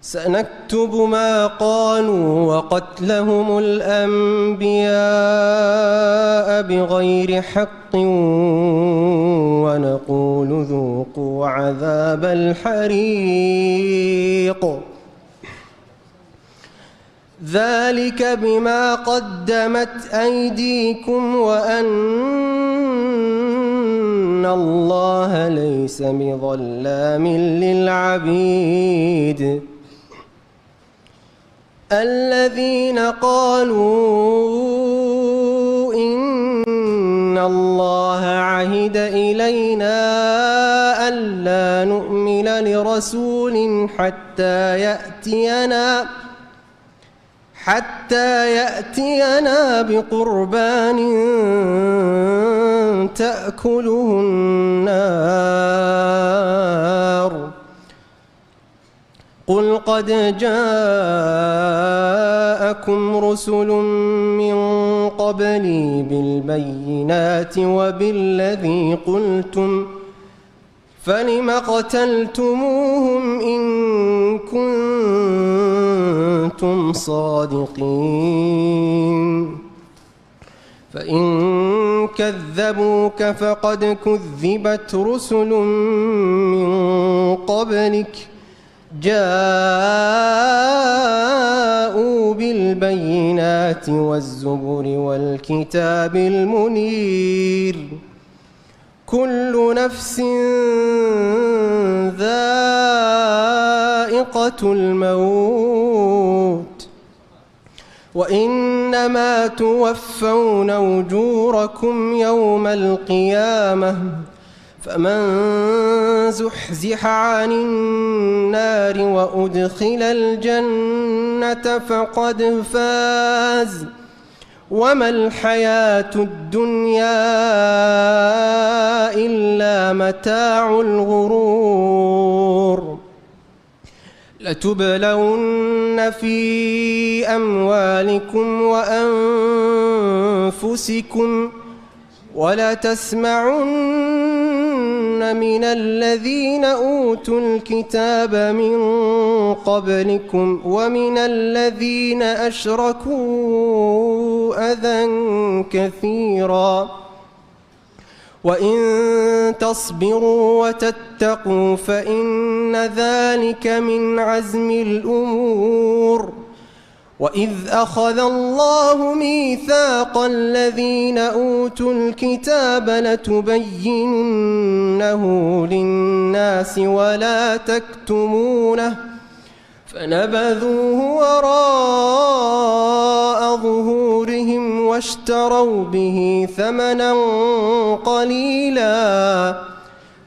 سنكتب ما قالوا وقتلهم الأنبياء بغير حق ونقول ذوقوا عذاب الحريق. ذلك بما قدمت أيديكم وأن الله ليس بظلام للعبيد. الذين قالوا إن الله عهد إلينا ألا نؤمن لرسول حتى يأتينا بقربان تأكله النار. قل قد جاءكم رسل من قبلي بالبينات وبالذي قلتم فلم قتلتموهم إن كنتم صادقين. فإن كذبوك فقد كذبت رسل من قبلك جاءوا بالبينات والزبر والكتاب المنير. كل نفس ذائقة الموت وإنما توفون أجوركم يوم القيامة فمن زحزح عن النار وأدخل الجنة فقد فاز وما الحياة الدنيا إلا متاع الغرور. لتبلون في أموالكم وأنفسكم ولتسمعن من الذين أوتوا الكتاب من قبلكم ومن الذين أشركوا أذى كثيرا. وإن تصبروا وتتقوا فإن ذلك من عزم الأمور. وإذ أخذ الله ميثاق الذين أوتوا الكتاب لتبيننه للناس ولا تكتمونه فنبذوه وراء ظهورهم واشتروا به ثمنا قليلا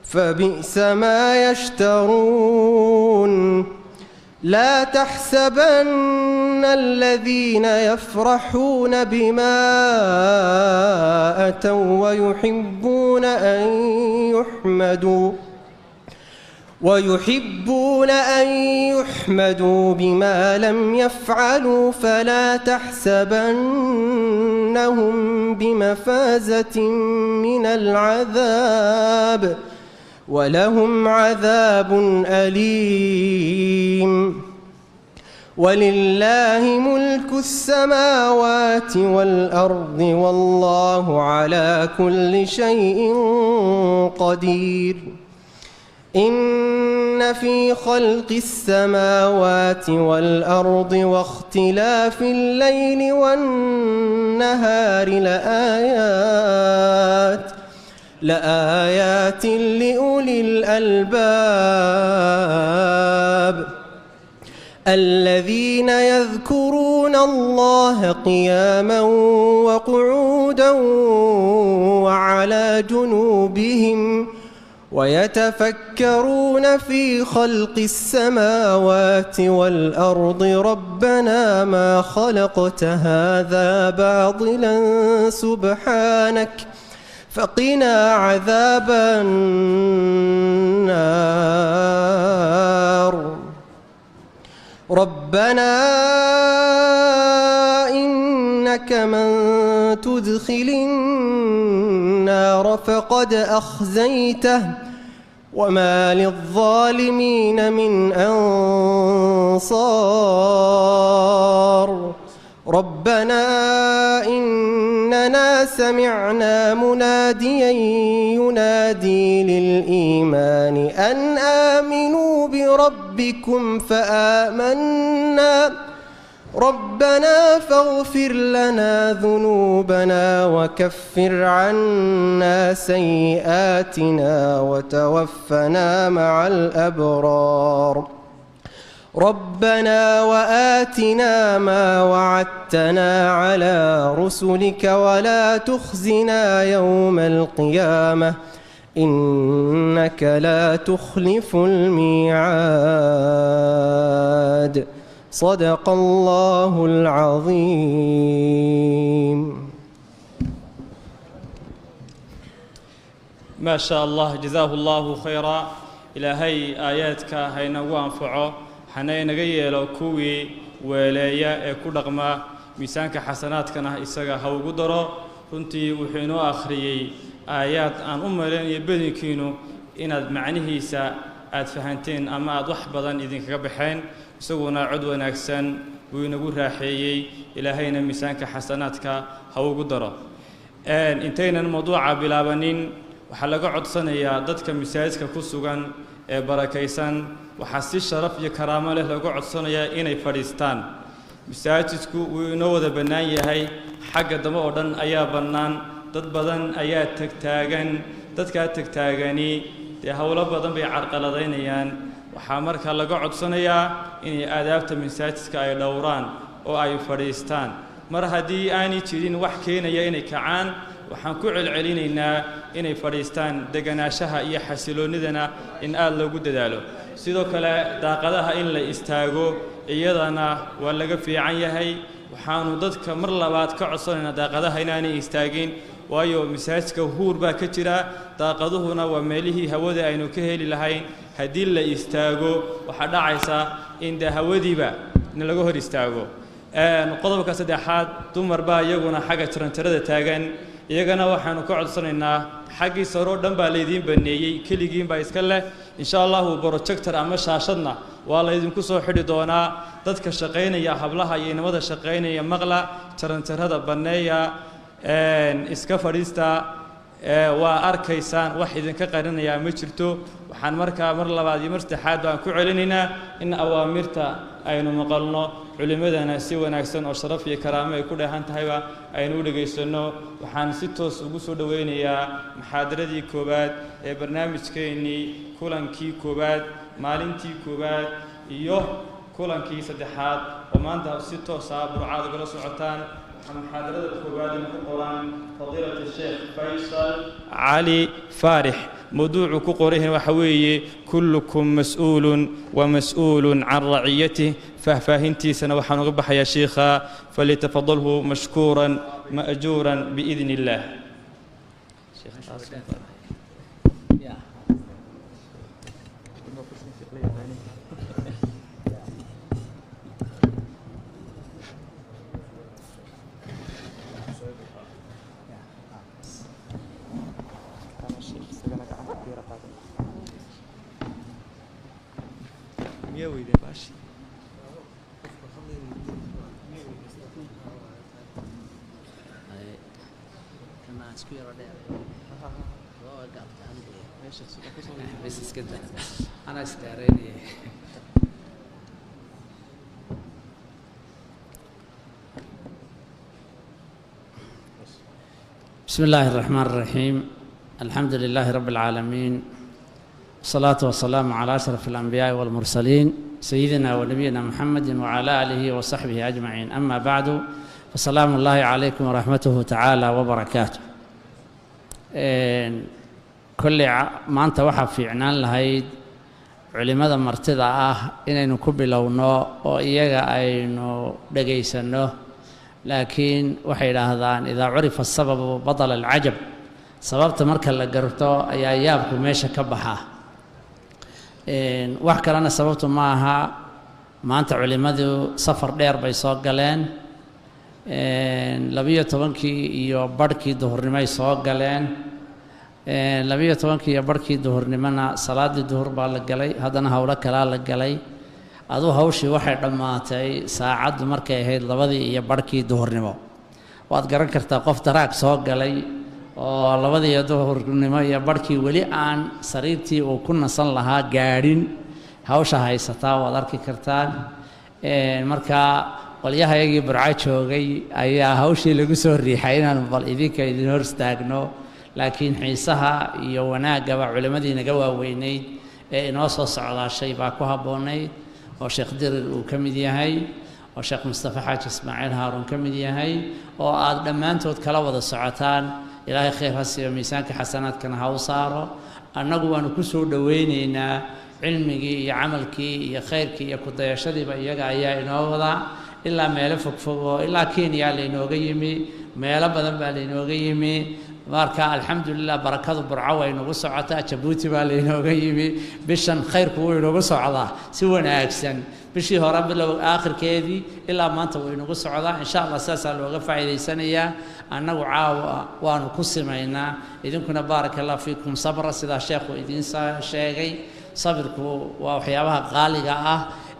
فبئس ما يشترون. لا تحسبن الذين يفرحون بما أتوا ويحبون أن يحمدوا بما لم يفعلوا فلا تحسبنهم بمفازة من العذاب ولهم عذاب أليم. ولله ملك السماوات والأرض والله على كل شيء قدير. إن في خلق السماوات والأرض واختلاف الليل والنهار لآيات لأولي الألباب. الذين يذكرون الله قياما وقعودا وعلى جنوبهم ويتفكرون في خلق السماوات والأرض ربنا ما خلقت هذا باطلا سبحانك فقنا عذاب النار. ربنا إنك من تدخل النار فقد أخزيته وما للظالمين من أنصار. الأنصار ربنا إننا سمعنا مناديا ينادي للإيمان أن آمنوا بربكم فآمنا ربنا فاغفر لنا ذنوبنا وكفر عنا سيئاتنا وتوفنا مع الأبرار ربنا وآتنا ما وعدتنا على رسلك ولا تخزنا يوم القيامة إنك لا تخلف الميعاد صدق الله العظيم. ما شاء الله، جزاه الله خيرا. Ilaahay aayaadka haynagu anfaco, hana inaga yeelo kuwii weeleeya ee ku dhaqma, miisaanka xasanaadkana isaga ha ugu daro. Runtii wuxuu inoo akhriyey aayaad aan u malaynayo bedinkiinu inaad macnihiisa aad fahanteen ama aad wax badan idinkaga baxeen. Isaguna cod wanaagsan buu inagu raaxeeyey, Ilaahayna miisaanka xasanaadka ha ugu daro. Intaynan mawduuca bilaabanin, waxaa laga codsanayaa dadka masaajidka ku sugan ee barakaysan, waxaa si sharaf iyo karaamo leh looga codsanayaa inay fadhiistaan. Masaajidku wuu inoo wada bannaan yahay, xagga dambe oo dhan ayaa bannaan. Dad badan ayaa tegtaagan, dadkaa tegtaagani dee howlo badan bay carqaladaynayaan. Waxaa markaa laga codsanayaa inay aadaabta masaajidka ay dhowraan oo ay fadhiistaan. Mar haddii aanay jirin wax keenaya inay kacaan, waxaan ku celcelinaynaa inay fadhiistaan, deganaashaha iyo xasiloonnidana in aad loogu dadaalo. Sidoo kale daaqadaha in la istaago iyadana waa laga fiican yahay. Waxaanu dadka mar labaad ka codsanaynaa daaqadaha inaanay istaagin, waayo masaajidka huur baa ka jira, daaqaduhuna waa meelihii hawada aynu ka heli lahayn. Haddii la istaago, waxaa dhacaysa in dee hawadiiba in laga hor istaago. Qodobka saddexaad, dumar baa iyaguna xagga jaranjarada taagan. Iyagana waxaanu ka codsanaynaa, xaggii sare oo dhan baa laydiin baneeyey, keligiin baa iska leh. Insha Allahu projector ama shaashadna waa laydinku soo xidhi doonaa. Dadka shaqaynaya, hablaha iyo inamada shaqaynaya, maqla, jaranjarada banneeya, iska fadhiista. Waa arkaysaan, wax idinka qarinayaa ma jirto. Waxaan markaa mar labaad iyo mar saddexaad baan ku celinaynaa in awaamirta aynu maqalno, culimmadana si wanaagsan oo sharaf iyo karaamo ay ku dheehan tahayba aynu u dhegaysanno. Waxaan si toos ugu soo dhoweynayaa muxaadaradii koowaad ee barnaamijkeennii, kulankii koowaad, maalintii koowaad iyo kulankii saddexaad oo maanta si toos ah Burcaad ugala socotaan. Waxaa muxaadarada koowaad ina ku qoran Fadiilat Sheekh Faysal Cali Faarix. Mawduucu ku qorayahin waxa weeye "Kullukum mas-uulun wa mas-uulun can raciyatih". Faahfaahintiisana waxaan uga baxayaa shiikha. Falitafadalhu mashkuuran ma'juuran biidni illaah. بسم الله الرحمن الرحيم، الحمد لله رب العالمين، والصلاة والسلام على أشرف الأنبياء والمرسلين، سيدنا ونبينا محمد وعلى آله وصحبه أجمعين. أما بعد، فسلام الله عليكم ورحمته تعالى وبركاته. Kolley maanta waxaa fiicnaan lahayd culimmada martida ah inaynu ku bilowno oo iyaga aynu dhegaysanno, laakiin waxay idhaahdaan "إذا عرف السبب بطل العجب". Sababta marka la garto ayaa yaabku meesha ka baxa. Wax kalena sababtu ma aha, maanta culimmadu safar dheer bay soo galeen. 12-kii iyo barhkii duhurnimoay soo galeen. 12-kii iyo barhkii duhurnimona salaaddii duhur baa la galay, haddana howlo kalaa la galay. Aduu hawshii waxay dhammaatay saacaddu markay ahayd 2:30 duhurnimo. Waad garan kartaa qof daraag soo galay oo 2:30 weli aan sariirtii uu ku nasan lahaa gaadhin, hawsha haysataa waad arki kartaan. Marka qolyahayagii Burco joogay ayaa hawshii lagu soo riixay inaanu bal idinka idin hor istaagno, laakiin xiisaha iyo wanaaggaba culimmadii naga waaweynayd ee inoo soo socdaashay baa ku habboonayd, oo Sheekh Dirir uu ka mid yahay, oo Sheekh Mustafa Xaaji Ismaaciil Haaruun ka mid yahay, oo aad dhammaantood kala wada socotaan. Ilaahay khayr ha siiyo, miisaanka xasanaadkana ha u saaro. Annagu waanu ku soo dhoweynaynaa cilmigii iyo camalkii iyo khayrkii iyo kudayashadiiba iyaga ayaa inoo wadaa, ilaa meelo fogfog oo ilaa Kenya laynooga yimi, meelo badan baa laynooga yimi. Marka alxamdulilah barakadu Burco way nagu socotaa, Jabuuti baa laynooga yimi. Bishan khayrku wuu inoogu socdaa si wanaagsan, bishii hore bilow aakhirkeedii ilaa maanta wuu inagu socdaa. Insha allah sidaasaa looga faa'iidaysanayaa. Annagu caawa waanu ku simaynaa, idinkuna baaraka allah fiikum sabra, sidaa sheekhu idiin sheegay. Sabirku waa waxyaabaha qaaliga ah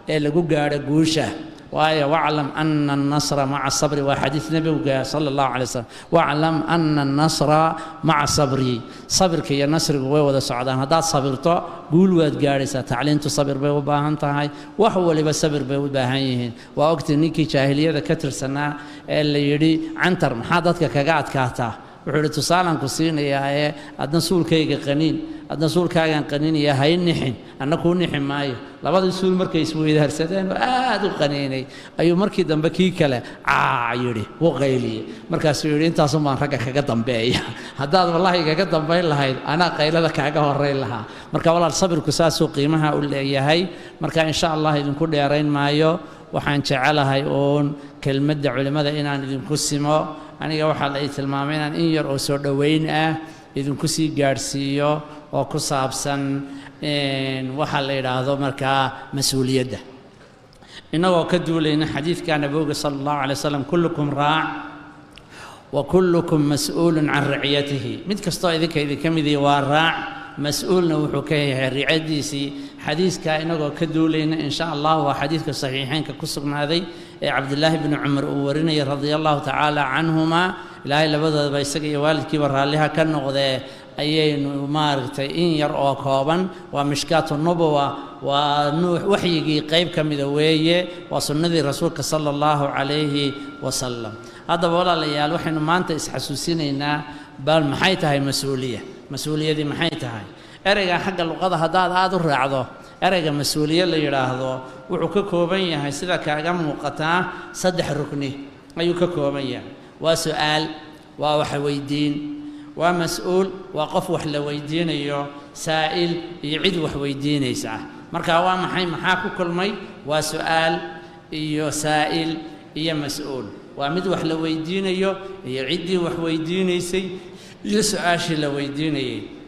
ee lagu gaadho guusha. Waayo waclam ana annasra maca sabri, waa xadiis nebiga sala allahu calay wasalam. Waclam ana annasra maca sabri, sabirka iyo nasrigu way wada socdaan. Haddaad sabirto guul waad gaadhaysaa. Tacliintu sabir bay u baahan tahay, wax waliba sabir bay u baahan yihiin. Waa ogtay ninkii jaahiliyada ka tirsanaa ee la yidhi cantar maxaa dadka kaga adkaataa, wuxuu yidhi tusaalaan ku siinayaa ee adna suulkayga qaniin, adna suulkaagaan qaniinaya, hay nixin, anna kuu nixi maayo. Labadii suul markay isweydaarsadeen oo aad u qaniinay ayuu markii dambe kii kale caa yidhi, wuu qayliyey. Markaasuu yidhi intaasun baan ragga kaga dambeeya, haddaad wallaahi kaga dambayn lahayd anaa qaylada kaaga horrayn lahaa. Marka walaal sabirku saasuu qiimaha u leeyahay. Marka insha allah idinku dheerayn maayo, waxaan jecelahay uun kelmadda culimmada inaan idinku simo. Aniga waxaa la ii tilmaamay inaan in yar oo soo dhoweyn ah idinku sii gaadhsiiyo oo ku saabsan waxaa la yidhaahdo markaa mas-uuliyadda, innagoo ka duulayna xadiidka nabiga sala allahu calay wasalam, kullukum raac wa kullukum mas-uulun can raciyatihi. Mid kastoo idinka idinka midii waa raac, mas-uulna wuxuu ka yahay ricadiisii. Xadiidka inagoo ka duulayna insha allah, waa xadiidka saxiixeynka ku sugnaaday ee Cabdillaahi bni Cumar uu warinayay radia allahu tacaala canhuma, ilaahay labadoodaba isaga iyo waalidkiiba raalliha ka noqdee, ayaynu maaragtay in yar oo kooban. Waa mishkaatu nubuwa, waa waxyigii qayb ka mida weeye, waa sunnadii rasuulka sala allahu calayhi wasalam. Haddaba walaalayaal, waxaynu maanta isxasuusinaynaa bal maxay tahay mas-uuliya, mas-uuliyadii maxay tahay. Ereyga xagga luqada haddaad aada u raacdo, ereyga mas-uuliye la yidhaahdo wuxuu ka kooban yahay, sida kaaga muuqataa, 3 rukni ayuu ka kooban yahay. Waa su-aal, waa wax weydiin, waa mas-uul, waa qof wax la weydiinayo, saa'il iyo cid wax weydiinaysa. Marka waa maxay, maxaa ku kulmay? Waa su-aal iyo saa'il iyo mas-uul. Waa mid wax la weydiinayo iyo ciddii wax weydiinaysay iyo su-aashii la weydiinayay.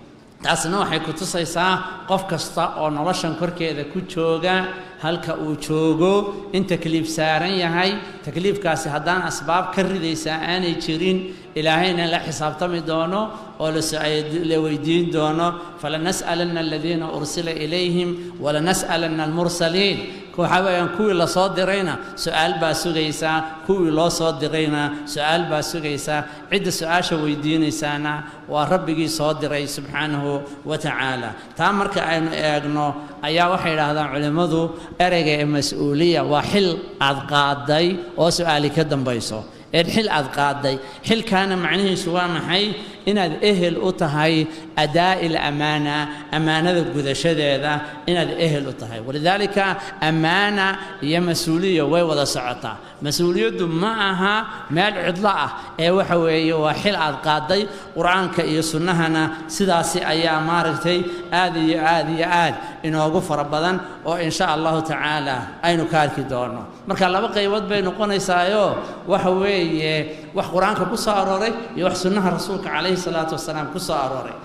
Taasna waxay ku tusaysaa qof kasta oo noloshan korkeeda ku jooga halka uu joogo in takliif saaran yahay. Takliifkaasi haddaan asbaab ka ridaysaa aanay jirin, ilaahayna la xisaabtami doono oo la weydiin doono. Falanas'alanna aladiina ursila ilayhim walanas'alanna almursaliin. Waxaa weeyaan kuwii lasoo dirayna su-aal baa sugaysaa, kuwii loo soo dirayna su-aal baa sugaysaa. Cidda su-aasha weydiinaysaana waa rabbigii soo diray subxaanahu wa tacaala. Taa marka aynu eegno ayaa waxay yidhaahdaan culimmadu ereyga ee mas-uuliya waa xil aad qaaday oo su-aali ka dambayso. Ee xil aad qaaday, xilkaana macnihiisu waa maxay? Inaad ehel u tahay adaa'i alamaana, ammaanada gudashadeeda inaad ehel u tahay. Walidaalika ammaana iyo mas-uuliya way wada socotaa. Mas-uuliyaddu ma aha meel cidlo ah ee waxa weeye waa xil aad qaaday. Qur-aanka iyo sunnahana sidaasi ayaa maaragtay aad iyo aad iyo aad inoogu fara badan, oo insha allahu tacaala aynu ka arki doono. Marka 2 qaybood bay noqonaysaayo, waxa weeye wax qur-aanka ku soo arooray iyo wax sunnaha rasuulka calayhi salaatu wasalaam ku soo arooray.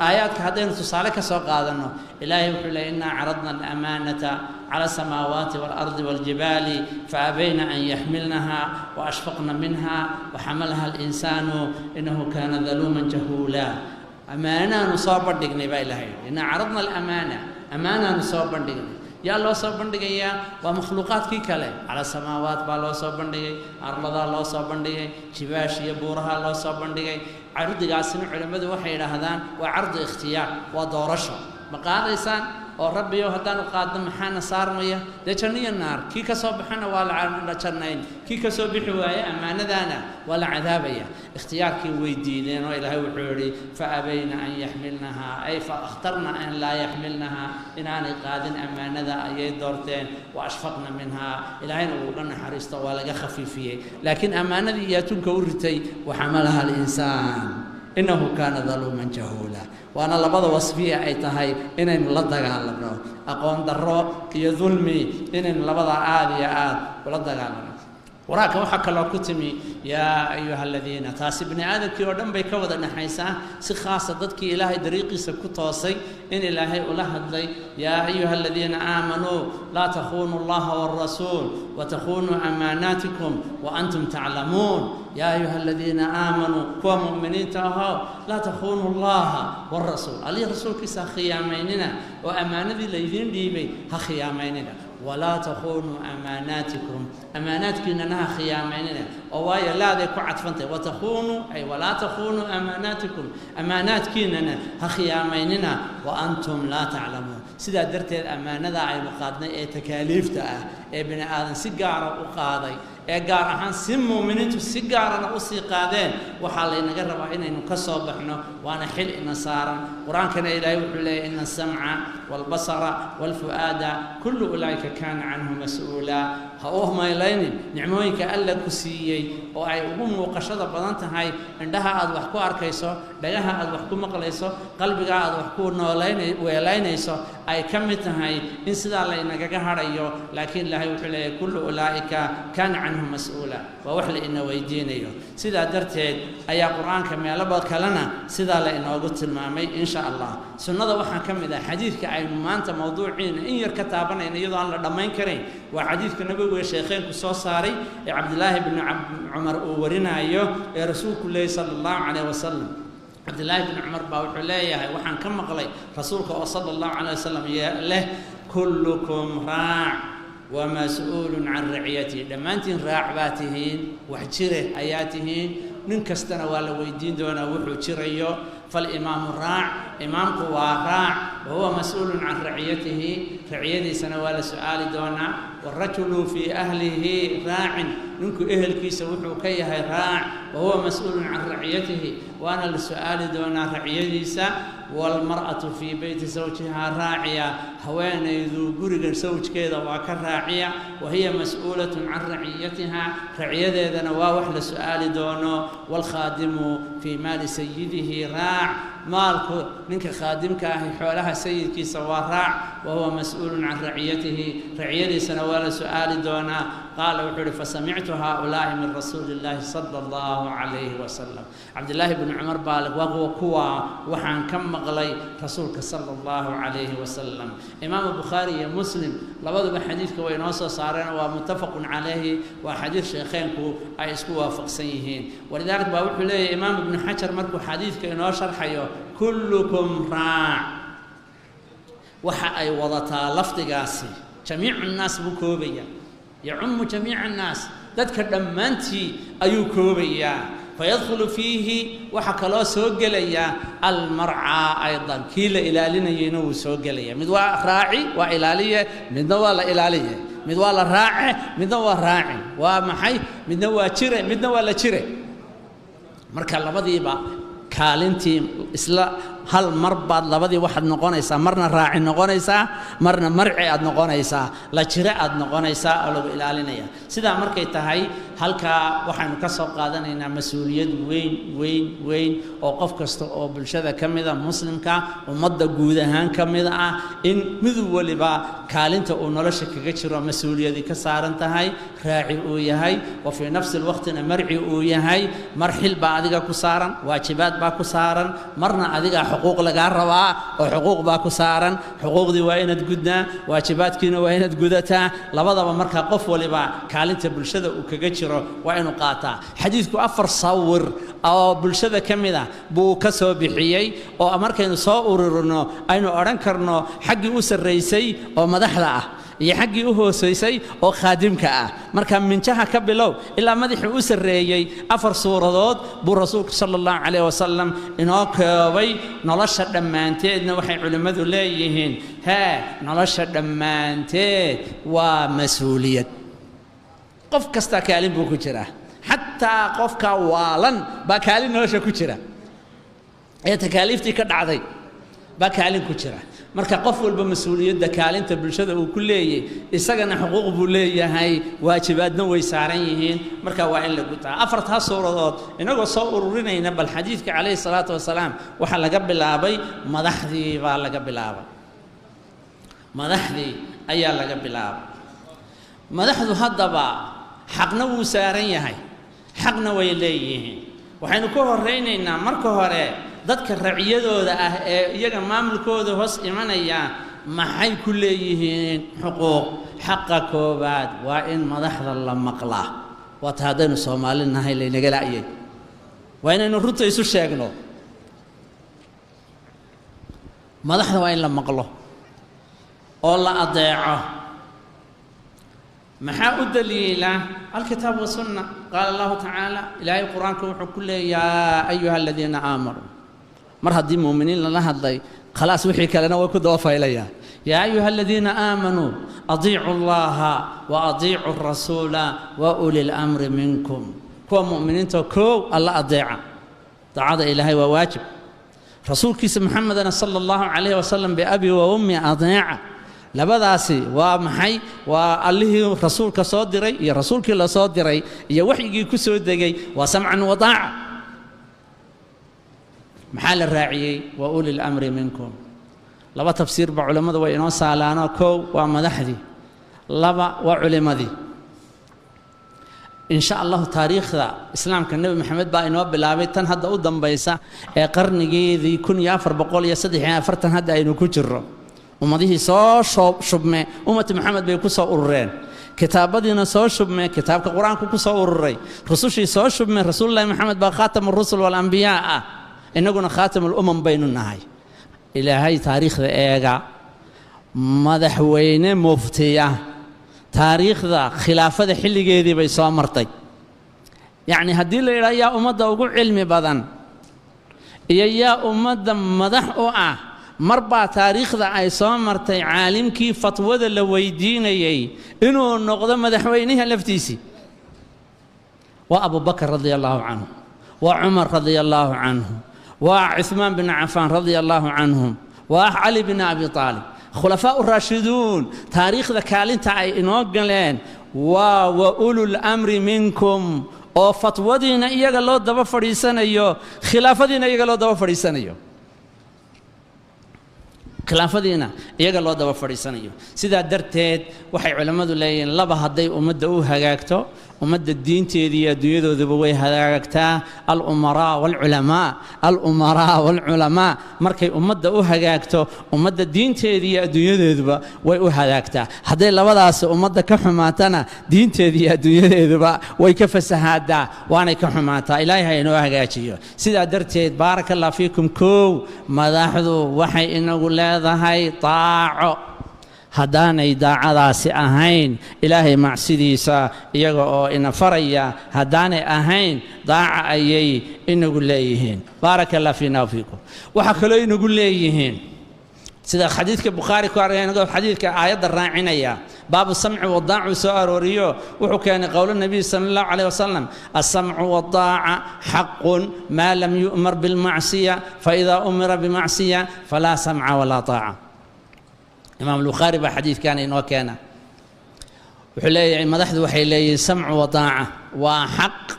Aayaadka haddaynu tusaale ka soo qaadanno, ilaahay wuxuu leeyay innaa caradna alamaanata cala asamaawaati waalardi waaljibaali faabayna an yaxmilnaha wa ashfaqna minha wa xamalaha alinsaanu innahu kaana daluuman jahuula. Ammaanaanu soo bandhignay baa ilaahay yidhi, innaa caradna alamaana, ammaanaanu soo bandhignay. Yaa loo soo bandhigayaa? Waa makhluuqaadkii kale. Cala samaawaat baa loo soo bandhigay, arladaa loo soo bandhigay, jibaash iyo buuraha loo soo bandhigay. Cardigaasina culimmadu waxay yidhaahdaan waa cardi ikhtiyaar, waa doorasho. Ma qaadaysaan? Oo Rabbiyow, haddaanu qaadno maxaana saarmaya? Dee janno iyo naar. Kii ka soo baxana waa la jannayn, kii ka soo bixi waaye ammaanadaana waa la cadaabaya. Ikhtiyaarkii way diideen, oo Ilaahay wuxuu yidhi: "Fa abayna an yaxmilnahaa", ay fa akhtarna an laa yaxmilnahaa, inaanay qaadin ammaanada ayay doorteen. "Wa ashfaqna minhaa", Ilaahayna uu uga naxariisto, waa laga khafiifiyey. Laakiin ammaanadii iyo atunka u ritay: "Waxamalaha alinsaan innahu kaana daluuman jahuula". Waana labada wasfiya ay tahay inaynu la dagaalamno, aqoon darro iyo dulmi, inaynu labada aad iyo aad ula dagaalamno. Qur-aanka waxaa kaloo ku timi "yaa ayuha aladiina". Taasi bini aadamkii oo dhan bay ka wada dhexaysaa, si khaasa dadkii Ilaahay dariiqiisa ku toosay in Ilaahay ula hadlay: "Yaa ayuha aladiina aamanuu laa takhunuu Allaha waalrasuul watakhunuu amaanaatikum wa antum taclamuun". Yaa ayuha aladiina aamanuu, kuwa mu'miniinta ahow, "laa takhunuu Allaha waalrasuul", Allihii rasuulkiisa ha khiyaamaynina, oo ammaanadii laydiin dhiibay ha khiyaamaynina. "Walaa takhunuu amaanaatikum", amaanaadkiinana ha khiyaamaynina, oo waayo laaday ku cadfantahay. "Watakhunuu", ay "walaa takhunuu amaanaatikum", amaanaadkiinana ha khiyaamaynina, "wa antum laa taclamuun". Sidaa darteed ammaanada aynu qaadnay ee takaaliifta ah, ee bini aadan si gaara u qaaday, ee gaar ahaan si muuminiintu si gaarana usii qaadeen, waxaa laynaga rabaa inaynu ka soo baxno, waana xil ina saaran. Qur-aankana Ilaahay wuxuu leeyahy: "Ina asamca waalbasara waalfu'aada kullu ulaa'ika kaana canhu mas-uula". Ha u maylaynin nicmooyinka Alla ku siiyey, oo ay ugu muuqashada badan tahay indhaha aad wax ku arkayso, dhagaha aad wax ku maqlayso, qalbiga aad wax ku noolayn weelaynayso ay ka mid tahay, in sidaa laynagaga hadhayo. Laakiin Ilaahay wuxuu leeyahay: "Kullu ulaa'ika kaana canhu mas-uula". Waa wax la ina weydiinayo. Sidaa darteed ayaa Qur-aanka meeloba kalena sidaa la inoogu tilmaamay. Insha Allah sunnada waxaa ka mid ah xadiidka aynu maanta mawduuciina in yar ka taabanayno, iyadoo aan la dhammayn karayn. Waa xadiidka Nabigu sheekheenku soo saaray ee Cabdilaahi bni Cumar uu warinaayo, ee Rasuulku leeyay sala Allahu calayh wasalam. Cabdillaahi bni Cumar baa wuxuu leeyahay: waxaan ka maqlay Rasuulka oo sala Allahu calayh wasalam leh: "Kullukum raac wa mas-uulun can raciyatihi". Dhammaantiin raac baa tihiin, wax jire ayaa tihiin, nin kastana waa la weydiin doonaa wuxuu jirayo. "Falimaamu raac", imaamku waa raac, "wa huwa mas-uulun can raciyatihi", raciyadiisana waa la su-aali doonaa. "Waarajulu fii ahlihi raacin", ninku ehelkiisa wuxuu ka yahay raac, "wa huwa mas-uulun can raciyatihi", waana la su-aali doonaa raciyadiisa. "Waalmar'atu fii beyti sawjihaa raaciya", haweenaydu guriga sawjkeeda waa ka raaciya, "wa hiya mas-uulatun can raciyatiha", raciyadeedana waa wax la su-aali doono. "Waalkhaadimu fii maali sayidihi raac", maalku ninka khaadimka ahi xoolaha sayidkiisa waa raac, "wa huwa mas-uulun can raciyatihi", raciyadiisana waa la su-aali doonaa. Qaala wuxuu uhi: "Fasamictu haaulaa'i min rasuuli illaahi sala Allahu calayhi wasalam". Cabdillaahi bni Cumar baa waa kuwaa waxaan ka maqlay Rasuulka sala Allahu calayhi wasalam. Imaamu Bukhaari iyo Muslim labaduba xadiidka way inoo soo saareen, waa muttafaqun calayhi, waa xadiid sheekheenku ay isku waafaqsan yihiin. Walidaalika baa wuxuu leeyahay Imaam Ibnu Xajar markuu xadiidka inoo sharxayo: "Kullukum raac" waxa ay wadataa lafdigaasi jamiicu nnaas buu koobaya, yacumu jamiica annaas, dadka dhammaantii ayuu koobayaa. Fayadkhulu fiihi, waxaa kaloo soo gelaya almarcaa aydan, kii la ilaalinayeyna wuu soo gelaya. Mid waa raaci, waa ilaaliye, midna waa la ilaaliye. Mid waa la raace, midna waa raacin. Waa maxay? Midna waa jire, midna waa la jire. Marka labadiiba kaalintii isla hal mar baad labadii waxaad noqonaysaa, marna raaci noqonaysaa, marna marci aad noqonaysaa, la jire aad noqonaysaa oo lagu ilaalinaya. Sidaa markay tahay, halkaa waxaynu ka soo qaadanaynaa mas-uuliyad weyn weyn weyn oo qof kasta oo bulshada ka mida, muslimka, ummadda guud ahaan ka mid ah, in mid waliba kaalinta uu nolosha kaga jiro mas-uuliyadii ka saaran tahay. Raaci uu yahay, wa fii nafsi lwaqtina marci uu yahay. Mar xil baa adiga ku saaran, waajibaad baa ku saaran, marna adigaa xuquuq lagaa rabaa oo xuquuq baa ku saaran. Xuquuqdii waa inaad gudnaa, waajibaadkiina waa inaad gudataa. Labadaba markaa qof waliba kaalinta bulshada uu kaga jiro waa inuu qaataa. Xadiidku afar sawir oo bulshada ka mid ah buu ka soo bixiyey, oo markaynu soo ururino aynu odhan karno xaggii u sarraysay oo madaxda ah. iyo xaggii u hoosaysay oo khaadimka ah. Marka minjaha ka bilow ilaa madaxii u sarreeyey 4 suuradood buu rasuulku sala allahu calayh wasalam inoo koobay. Nolosha dhammaanteedna waxay culimmadu leeyihiin hee nolosha dhammaanteed waa mas-uuliyad. Qof kastaa kaalin buu ku jiraa, xataa qofka waalan baa kaalin nolosha ku jira ee takaaliiftii ka dhacday baa kaalin ku jira. Marka qof walba mas-uuliyadda kaalinta bulshada uu ku leeyahay, isagana xuquuq buu leeyahay, waajibaadna way saaran yihiin. Marka waa in la gutaa 4 suuradood. Inagoo soo ururinayna bal xadiidka calayhi salaatu wasalaam waxaa laga bilaabay madaxdii baa laga bilaabay, madaxdii ayaa laga bilaabay. Madaxdu haddaba xaqna wuu saaran yahay, xaqna way leeyihiin. Waxaynu ka horraynaynaa marka hore dadka raciyadooda ah ee iyaga maamulkooda hoos imanaya maxay ku leeyihiin xuquuq. Xaqa koowaad waa in madaxda la maqlaa. Waata haddaynu Soomaali nahay laynaga la'yay, waa inaynu runta isu sheegno. Madaxda waa in la maqlo oo la adeeco. Maxaa u daliila? Alkitaab wasunna. Qaala allahu tacaala, ilaahay qur-aanka wuxuu ku leeyahay yaa ayuha aladiina aamanuu. Mar haddii muuminiin lala hadlay khalaas wixii kalena way ku daba faylayaa. Yaa ayuha aladiina aamanuu adiicu allaha wa adiicu rasuula wa uli lamri minkum. Kuwa mu'miniinta koow alla adeeca, daacada ilaahay waa waajib. Rasuulkiisa Maxamedana sala allahu calayhi wasalam biabi wa ummi adeeca. Labadaasi waa maxay? Waa allihii rasuulka soo diray iyo rasuulkii la soo diray iyo waxyigii ku soo degay, waa samcan wa daaca. Maxaa la raaciyey? Wa uli lamri minkum. 2 tafsiir ba culammadu way inoo saalaanoo. Koow waa madaxdii, 2 waa culimmadii. In sha allahu taariikhda islaamka Nebi Maxamed baa inoo bilaabay tan hadda u dambaysa ee qarnigeedii 1443 hadda aynu ku jirro. Ummadihii soo shubme ummatu Maxamed bay ku soo urureen, kitaabadiina soo shubme kitaabka qur-aanku ku soo ururay, rusushii soo shubme rasuulullahi Maxamed baa khaatamu rusul walambiyaa ah, innaguna khaatamul umam baynu nahay. Ilaahay taariikhda eega, madaxweyne muftiya taariikhda khilaafada xilligeedii bay soo martay. Yacni haddii la yidhaha yaa ummadda ugu cilmi badan iyo yaa ummadda madax u ah, mar baa taariikhda ay soo martay caalimkii fatwada la weydiinayey inuu noqdo madaxweynaha laftiisii. Waa Abubakar radia allahu canhu, waa Cumar radia allahu canhu, waa Cuثmaan bin Cafaan radia allahu canhum, waa Cali bin Abi Aalib. Khulafaa raashiduun taariikhda kaalinta ay inoo galeen waa wa ulul amri minkum, oo fatwadiina iyaga loo daba fadhiisanayo, khilaafadiina iyaga loo daba fadhiisanayo, khilaafadiina iyaga loo daba fadhiisanayo. Sidaa darteed waxay culammadu leeyihiin 2 hadday ummadda u hagaagto, ummadda diinteedii iyo adduunyadooduba way hagaagtaa. Alumaraa waalculamaa, alumaraa waalculamaa. Markay ummadda u hagaagto, ummadda diinteedii iyo adduunyadeeduba way u hagaagtaa. Hadday labadaasi ummadda ka xumaatana, diinteedii iyo adduunyadeeduba way ka fasahaadaa, waanay ka xumaataa. Ilaahay ha inoo hagaajiyo. Sidaa darteed baaraka allah fiikum. Koow, madaxdu waxay inagu leedahay daaco. Haddaanay daacadaasi ahayn ilaahay macsidiisa iyaga oo ina faraya, haddaanay ahayn daaca ayay inagu leeyihiin. Baaraka allah fiina wa fiikum. Waxaa kaloo inagu leeyihiin sida xadiidka Bukhaari ku argay, inagoo xadiidka aayadda raacinaya, baabu samci wadaacu soo arooriyo, wuxuu keenay qowlu nabiy sala allahu calayh wasalam: alsamcu waddaaca xaqun maa lam yu'mar bilmacsiya, faidaa umira bimacsiya falaa samca walaa taaca. Imaam Bukhaari baa xadiidkan inoo keena. Wuxuu leeyahay madaxdu waxay leeyihiin samcu wa daaca, waa xaq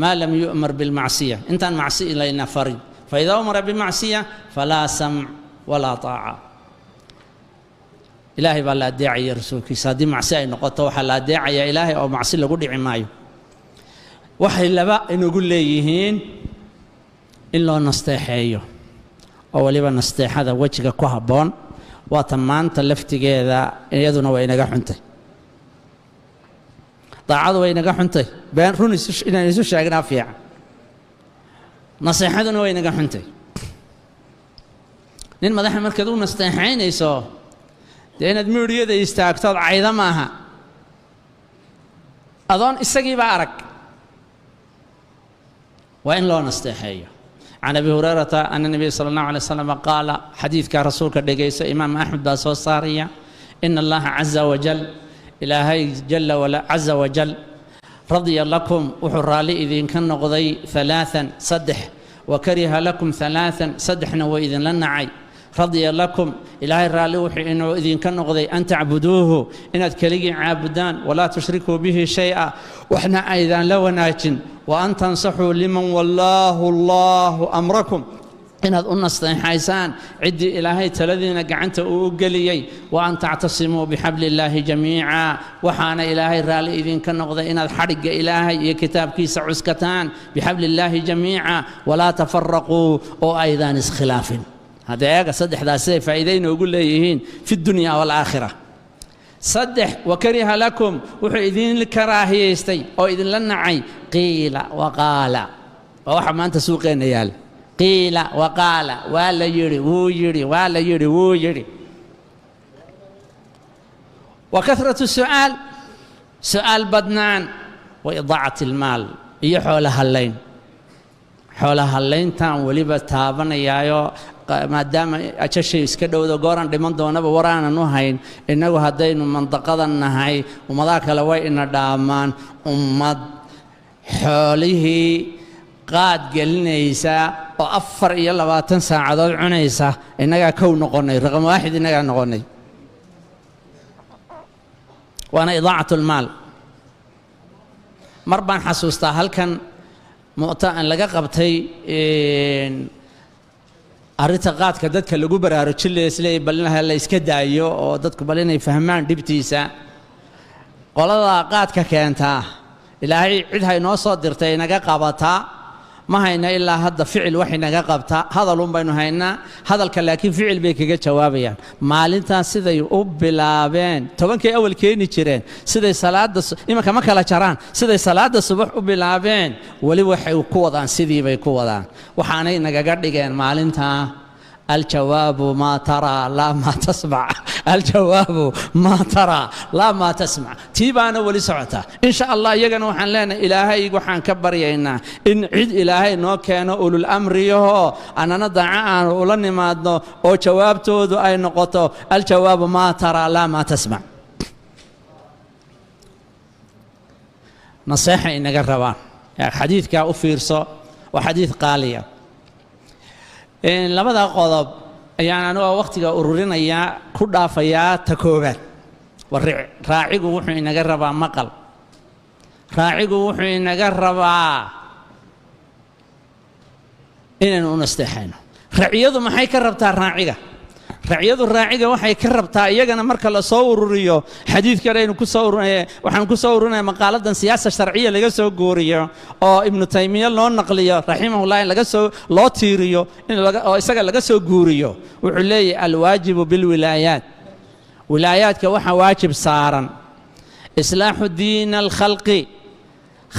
maa lam yu'mar bilmacsiya, intaan macsi layna farin. Faidaa umira bimacsiya falaa samc walaa taaca. Ilaahay baa la adeecaya rasuulkiisa. Haddii macsi ay noqoto waxaa la adeecaya ilaahay oo macsi lagu dhici maayo. Waxay 2 inagu leeyihiin in loo nasteexeeyo, oo weliba nasteexada wejiga ku habboon. Waata maanta laftigeeda iyaduna way inaga xuntay, daacadu way inaga xuntay. Been run inaan isu sheegnaa fiican. Naseexaduna way inaga xuntay. Nin madaxa markaad u nasteexaynayso, Dee inaad miidhiyada istaagtood cayda maaha, adoon isagiiba arag. Waa in loo nasteexeeyo. Can Abi Hurayrata ana Nabiy sala Allahu alay wasalam qaala, xadiidkaa Rasuulka dhegayso, Imaam Axmed baa soo saaraya, ina Allaha caza wajal, Ilaahay jala wala caza wajal, radya lakum, wuxuu raalli idinka noqday, halaathan, saddex, wa kariha lakum halaathan, saddexna waa idinla nacay. Radya lakum, Ilaahay raalli wuxuu inuu idinka noqday, an tacbuduuhu, inaad keligii caabudaan, walaa tushrikuu bihi shay-a, waxna aydaan la wanaajin, wa an tansaxuu liman wallaahu Allahu amrakum, inaad u nasteexaysaan ciddii Ilaahay taladiina gacanta uu u geliyey, wa an tactasimuu bixabli illaahi jamiica, waxaana Ilaahay raalli idinka noqday inaad xadhigga Ilaahay iyo kitaabkiisa cuskataan, bixabli illaahi jamiica, walaa tafaraquu, oo aydaan iskhilaafin. Hadda eega saddexdaas siday faa'iide inoogu leeyihiin fi dunya waalaakhira. Saddex, wa kariha lakum, wuxuu idin karaahiyaystay oo idinla nacay, qiila waqaala. Waa waxa maanta suuqeenna yaala, qiila waqaala, waa la yidhi, wuu yidhi, waa la yidhi, wuu yidhi. Wa kathratu su'aal, su'aal badnaan, wa idaacat ilmaal, iyo xoolo hallayn. Xoolo hallayntaan weliba taabanayaayo, maadaama ajashay iska dhowdo, gooran dhiman doonaba waraanan u hayn. Innagu haddaynu mandaqadan nahay, ummadaha kale way ina dhaamaan. Ummad xoolihii qaad gelinaysa oo 24 saacadood cunaysa innagaa kow noqonnay, raqam waaxid innagaa noqonnay, waana idaacat ulmaal. Mar baan xasuustaa halkan mu'ta laga qabtay arrinta qaadka, dadka lagu baraarujin leesleeyay, bal in la iska daayo oo dadku bal inay fahmaan dhibtiisa. Qolada qaadka keentaa, Ilaahay cid haynoo soo dirtay inaga qabataa ma hayna ilaa hadda. Ficil wax inaga qabtaa, hadalun baynu haynaa hadalka, laakiin ficil bay kaga jawaabayaan. Maalintaas siday u bilaabeen, tobankay awal keeni jireen, siday salaada imanka ma kala jaraan, siday salaada subax u bilaabeen weli waxay ku wadaan, sidii bay ku wadaan. Waxaanay nagaga dhigeen maalintaa: aljawaabu maa taraa laa maa tasmac, aljawaabu maa taraa laa maa tasmac. Tii baana weli socotaa, insha Allah. Iyagana waxaan leenahay, Ilaahay waxaan ka baryaynaa in cid Ilaahay noo keeno ulul amriyahoo annana daaco aanu ula nimaadno, oo jawaabtoodu ay noqoto aljawaabu maa taraa laa maa tasmac. Naseexa inaga rabaan. Xadiidkaa u fiirso, waa xadiid qaaliya. Labada qodob ayaan anigoo wakhtiga ururinayaa ku dhaafayaa. Ta koowaad, raacigu wuxuu inaga rabaa maqal, raacigu wuxuu inaga rabaa inaynu u nasteexayno. Raciyadu maxay ka rabtaa raaciga? Raciyadu raaciga waxay ka rabtaa, iyagana marka la soo ururiyo xadiidkan aynu ku soo urur, waxaan ku soo ururinaya maqaaladan siyaasa sharciya laga soo gooriyo oo Ibnu Taymiya loo naqliyo raximahullah, in laga soo loo tiiriyo, in oo isaga laga soo guuriyo. Wuxuu leeyahay: alwaajibu bilwilaayaat, wilaayaadka waxaa waajib saaran islaaxu diina alkhalqi,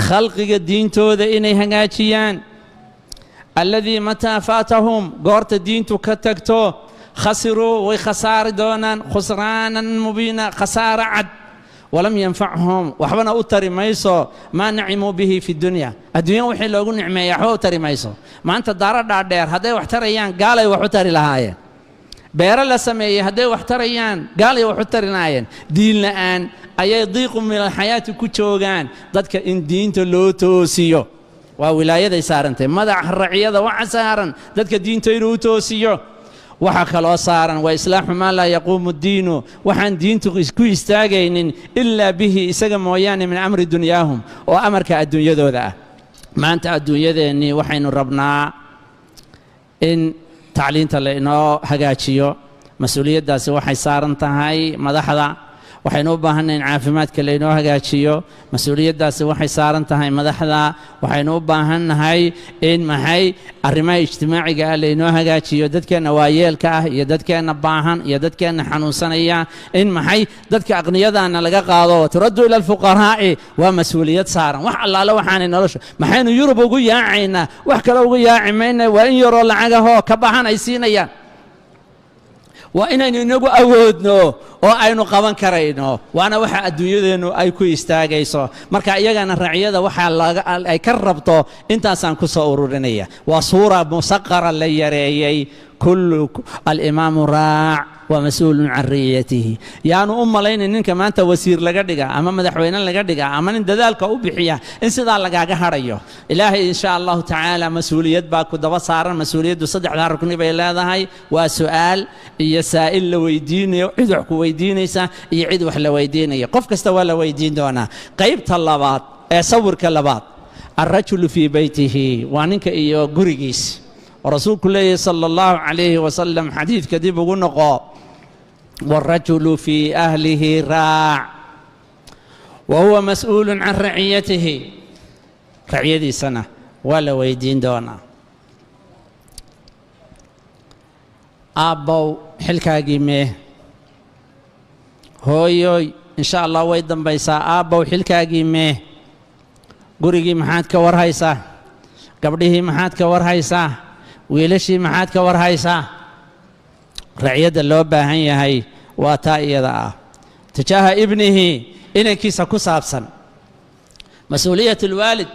khalqiga diintooda inay hagaajiyaan, alladii mataa faatahum, goorta diintu ka tagto, khasiruu, way khasaari doonaan, khusraanan mubiina, khasaara cad, walam yanfachum, waxbana u tari mayso, maa nacimuu bihi fi dunya, adduunya wixii loogu nicmeeya waxba u tari mayso. Maanta daaro dhaadheer hadday wax tarayaan, gaalay wax u tari lahaayeen. Beero la sameeyey hadday wax tarayaan, gaalay wax u tari lahaayeen. Diin la'aan ayay diiqu min alxayaati ku joogaan. Dadka in diinta loo toosiyo waa wilaayaday saarantay. Madaxa raciyada waxa saaran dadka diinta inuu u toosiyo. Waxaa kaloo saaran waa islaaxu maa laa yaquumu diinu, waxaan diintu ku istaagaynin, ilaa bihi, isaga mooyaane, min amri dunyaahum, oo amarka adduunyadooda ah. Maanta adduunyadeennii waxaynu rabnaa in tacliinta la inoo hagaajiyo, mas-uuliyaddaasi waxay saaran tahay madaxda. Waxaynu u baahanay in caafimaadka laynoo hagaajiyo, mas-uuliyaddaasi waxay saaran tahay madaxda. Waxaynu u baahannahay in maxay arrimaha ijtimaaciga ah laynoo hagaajiyo, dadkeenna waayeelka ah iyo dadkeenna baahan iyo dadkeenna xanuunsanaya, in maxay dadka aqniyadaana laga qaado, turaddu ila alfuqaraa'i, waa mas-uuliyad saaran. Wax allaale waxaanay nolosha maxaynu Yurub ugu yaacaynaa? Wax kale ugu yaaci mayna, waa in yaroo lacagahoo ka bahan ay siinayaan. Waa inaynu inagu awoodno oo aynu qaban karayno, waana waxa adduunyadeennu ay ku istaagayso. Marka iyagana raciyada waxaa ay ka rabto intaasaan ku soo ururinaya. Waa suura musaqara la yareeyey. Kullu alimaamu raac wa mas-uulun can riciyatihi. Yaanu u malaynin ninka maanta wasiir laga dhiga ama madaxweyne laga dhiga ama nin dadaalka u bixiya in sidaa lagaaga hadhayo. Ilaahay insha allahu tacaala mas-uuliyad baa ku daba saaran. Mas-uuliyaddu saddexdaa rukni bay leedahay: waa su'aal iyo saa'il la weydiinayo, cid wax ku weydiinaysa iyo cid wax la weydiinayo. Qof kasta waa la weydiin doonaa. Qaybta labaad ee sawirka labaad, alrajulu fii beytihi, waa ninka iyo gurigiis. Oo rasuulku leeyahy sala allahu calayhi wasalam, xadiidka dib ugu noqo: والرجل في أهله راع وهو مسؤول عن رعيته. Raciyadiisana waa la weydiin doonaa. Aabbow, xilkaagii mee? Hooyoy, insha allah way dambaysaa. Aabbow, xilkaagii mee? Gurigii maxaad ka warhaysaa? Gabdhihii maxaad ka warhaysaa? Wiilashii maxaad ka warhaysaa? Raciyadda loo baahan yahay waa taa iyada ah. Tijaaha ibnihi, inankiisa ku saabsan, mas-uuliyat alwaalid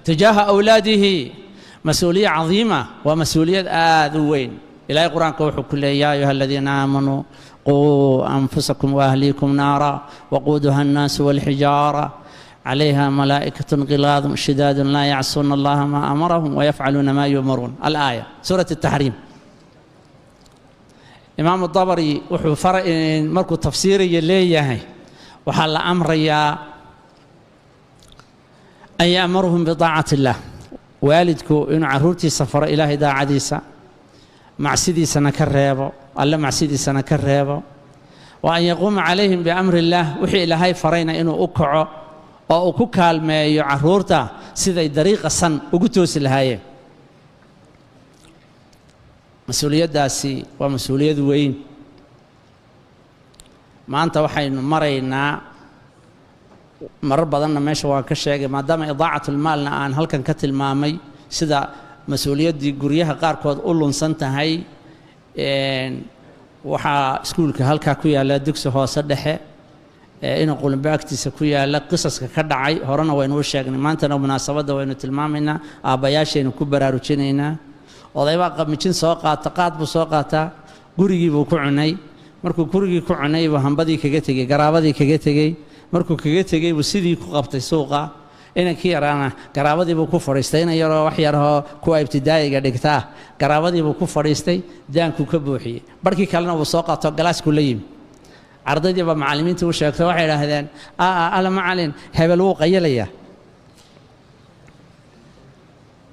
tijaaha awlaadihi mas-uuliya cadiima, waa mas-uuliyad aada u weyn. Ilahay qur-aanka wuxuu ku leeyay: yaa ayuha aladiina aamanuu quu anfusakum waahliikum naara waquuduha annaasu walxijaara calayha malaa'ikatu ghilaad shidaad laa yacsuuna allaha maa amarahum wayafcaluuna maa yu'maruun. Alaaya, suurat الtaxriim. Imaamu Dabari wuxuu markuu tafsiiraya leeyahay, waxaa la amrayaa an ya'muruhum bidaacati illah, waalidku inuu carruurtiisa faro ilaahay daacadiisa, macsidiisana ka reebo, alle macsidiisana ka reebo, wa an yaquuma calayhim biamri illaah, wixii ilaahay farayna inuu u kaco oo uu ku kaalmeeyo carruurta siday dariiqa san ugu toosi lahaayeen. Mas-uuliyaddaasi waa mas-uuliyad weyn. Maanta waxaynu maraynaa, marar badanna meesha waan ka sheegay, maadaama idaacatlmaalna aan halkan ka tilmaamay sida mas-uuliyaddii guryaha qaarkood u lunsan tahay. Waxaa iskuulka halkaa ku yaalla, dugsi hoose dhexe inuu Qulumbe agtiisa ku yaalla, qisaska ka dhacay horena waynu u sheegnay, maantana munaasabadda waynu tilmaamaynaa, aabbayaashaynu ku baraarujinaynaa. Odaybaa qamijin soo qaata, qaad buu soo qaataa, gurigii buu ku cunay. Markuu gurigii ku cunay buu hambadii kaga tegey, garaabadii kaga tegey. Markuu kaga tegey buu sidii ku qabtay suuqa. Inankii yaraana garaabadii buu ku fadhiistay, inan yaroo wax yarahoo kuwa ibtidaa'iga dhigtaa, garaabadii buu ku fadhiistay, daankuu ka buuxiyey. Barhkii kalena wuu soo qaato, galaaskuu la yimi. Ardaydii baa macallimiintii u sheegtay, waxay idhaahdeen: aa alla macallin, hebel wuu qayalayaa.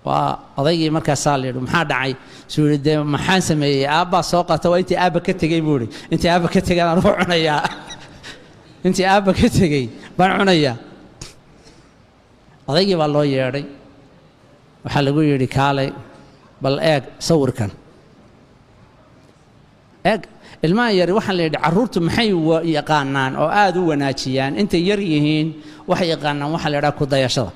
Waa odaygii. Markaasaa la yidhi: maxaa dhacay? Suu yidhi: dee maxaan sameeyey? Aabbaa soo qaata, waa intii aabba ka tegey buu yidhi, intii aabba ka tegay aan ugu cunayaa, intii aabba ka tegey baan cunayaa. Odaygii baa loo yeedhay, waxaa lagu yidhi: kaalay, bal eeg sawirkan, eeg ilmaha yari. Waxaa la yidhi: carruurtu maxay yaqaanaan oo aada u wanaajiyaan intay yar yihiin? Waxay yaqaanaan waxaa la yidhaha ku dayashada.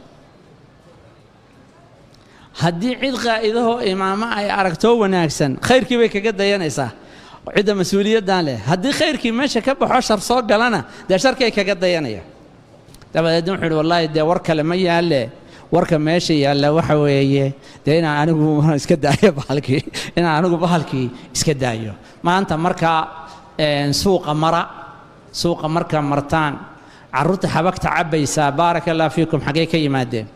Haddii cid qaa'idahoo imaamo ay aragtoo wanaagsan, khayrkii bay kaga dayanaysaa cidda mas-uuliyaddan leh. Haddii khayrkii meesha ka baxo, shar soo galana, dee sharkay kaga dayanaya. Dabadeedna wuxuu yidhi: wallaahi dee war kale ma yaalle, warka meesha yaalla waxa weeye dee inaan anigu iska daayo bahalkii, inaan anigu bahalkii iska daayo. Maanta markaa suuqa mara, suuqa markaa martaan, carruurta xabagta cabbaysaa, baaraka allah fiikum, xaggay ka yimaadeen?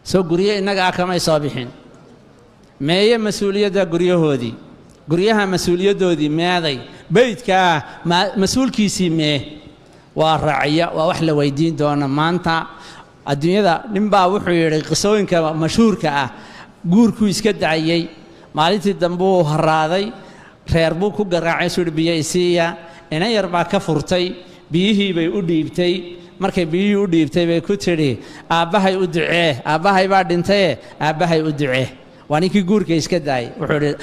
Soo guryo innaga ah kamay soo bixin. Meeye mas-uuliyadda guryahoodii? Guryaha mas-uuliyaddoodii meeday? Beydkaa mas-uulkiisii mee? Waa raaciya, waa wax la weydiin doona. Maanta adduunyada ninbaa wuxuu yidhi, qisooyinka mashhuurka ah, guurkuu iska dacayey. Maalintii dambuu haraaday, reer buu ku garaacay, suu yidhi: biyo isiiya. Inan yar baa ka furtay, biyihii bay u dhiibtay. Markay biyihii u dhiibtay bay ku tidhi: aabbahay u ducee, aabbahay baa dhintaye, aabbahay u ducee. Waa ninkii guurka iska daayay. Wuxuu idhi: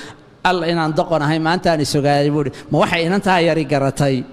alla inaan doqon ahay maantaan isogaaday, buu idhi. Ma waxay inantaa yari garatay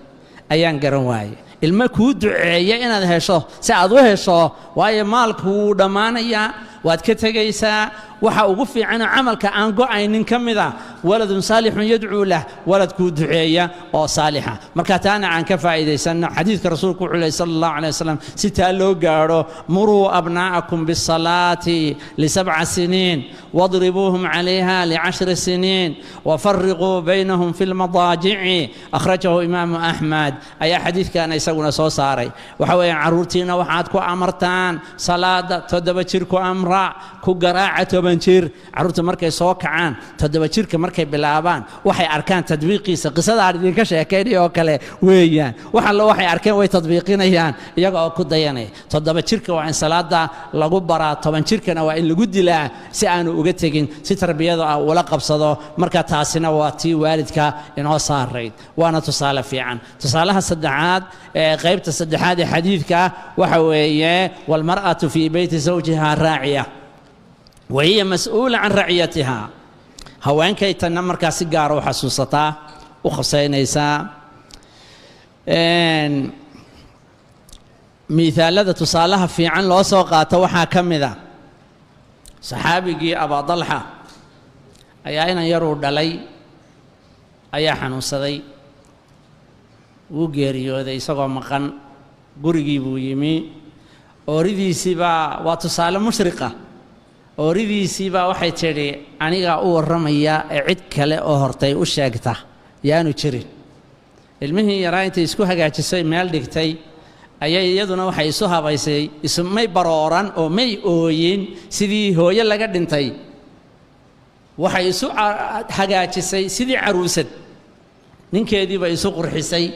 ayaan garan waayey. Ilmo kuu duceeya inaad hesho si aad u hesho, waayo maalku wuu dhammaanayaa, waad ka tegaysaa. Waxa ugu fiican camalka aan go'aynin ka mid ah waladun saalixun yadcuu lah, walad kuu duceeya oo saalixa. Marka taana aan ka faa'iidaysanno. Xadiidka rasuulku wuxuu leeyay sala allahu caleyh wasalam, si taa loo gaadho: muruu abnaa'akum bisalaati lisabca siniin, wadribuuhum calayha licashri siniin, wafariquu baynahum fi lmadaajici. Akhrajahu imaamu Axmed ayaa xadiidkan isaguna soo saaray. Waxa weeyaan, carruurtiina waxaad ku amartaan salaada 7 jir ku amra, ku garaaca 10 jir. Carruurta markay soo kacaan 7 jirka, markay bilaabaan waxay arkaan tadbiiqiisa, qisada aan idinka sheekaynaya oo kale weeyaan. Wax allo waxay arkeen way tadbiiqinayaan iyaga oo ku dayanaya. 7 jirka waa in salaada lagu baraa, 10 jirkana waa in lagu dilaa si aanu uga tegin, si tarbiyada ah ula qabsado. Marka taasina waa tii waalidka inoo saarayd, waana tusaale fiican. Tusaalaha saddexaad ee qaybta saddexaad ee xadiidka waxa weeye: walmar'atu fii beyti zawjiha raaciya wahiya mas'uula can raciyatiha. Haweenkay tanna markaa si gaara u xasuusataa, u khuseynaysaa. Miithaalada tusaalaha fiican loo soo qaato waxaa ka mid a saxaabigii Abaa Dalxa ayaa inan yaruu dhalay ayaa xanuunsaday, wuu geeriyooday isagoo maqan. Gurigii buu yimi, ooridiisiibaa, waa tusaale mushriqa, ooridiisiibaa waxay tidhi: anigaa u warramaya ee cid kale oo hortay u sheegta yaanu jirin. Ilmihii yaraa intay isku hagaajisay meel dhigtay ayay iyaduna waxay isu habaysay, isumay barooran oo may ooyin sidii hooyo laga dhintay, waxay isu hagaajisay sidii caruusad. Ninkeedii bay isu qurxisay,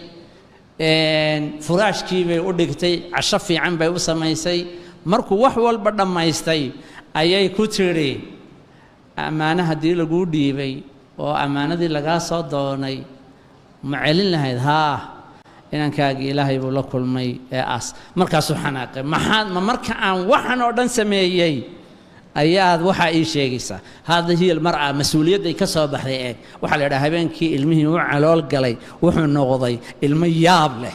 furaashkii bay u dhigtay, casho fiican bay u samaysay. Markuu wax walba dhammaystay ayay ku tidhi: ammaano haddii laguu dhiibay oo ammaanadii lagaa soo doonay ma celin lahayd? Haa, inankaagii Ilaahay buu la kulmay ee aas. Markaasuu xanaaqay: maxaad ma marka aan waxan oo dhan sameeyey ayaad waxaa ii sheegaysaa? Hada hiya almar'a, mas-uuliyadday ka soo baxday. Eeg, waxaa la idhaha habeenkii ilmihii u calool galay wuxuu noqday ilmo yaab leh.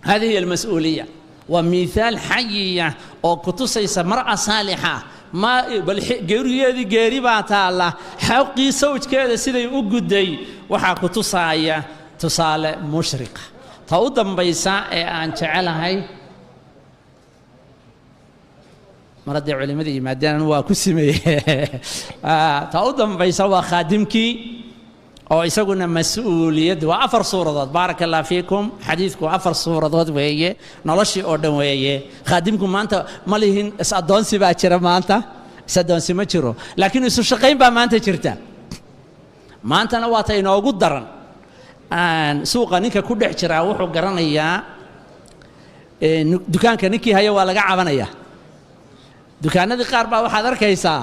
Hadihi hiya almas-uuliya. Waa miithaal xayiya oo ku tusaysa mar'a saalixa. Ma bal geerigeedii, geeri baa taalla, xaqii sawjkeeda siday u gudday waxaa ku tusaaya tusaale mushriqa. Ta u dambaysa ee aan jecelahay, mar hadday culimmada yimaadeen waa ku simeeye, ta u dambaysa waa khaadimkii oo isaguna mas-uuliyad. Waa 4 suuradood, baaraka allah fiikum. Xadiidku 4 suuradood weeye, noloshii oo dhan weeye. Khaadimku maanta ma lihin is-addoonsi baa jira maanta, is-addoonsi ma jiro, laakiin isu shaqayn baa maanta jirta. Maantana waa ta inoogu daran. Suuqa ninka ku dhex jiraa wuxuu garanayaa dukaanka ninkii haya waa laga cabanaya. Dukaanadii qaar baa waxaad arkaysaa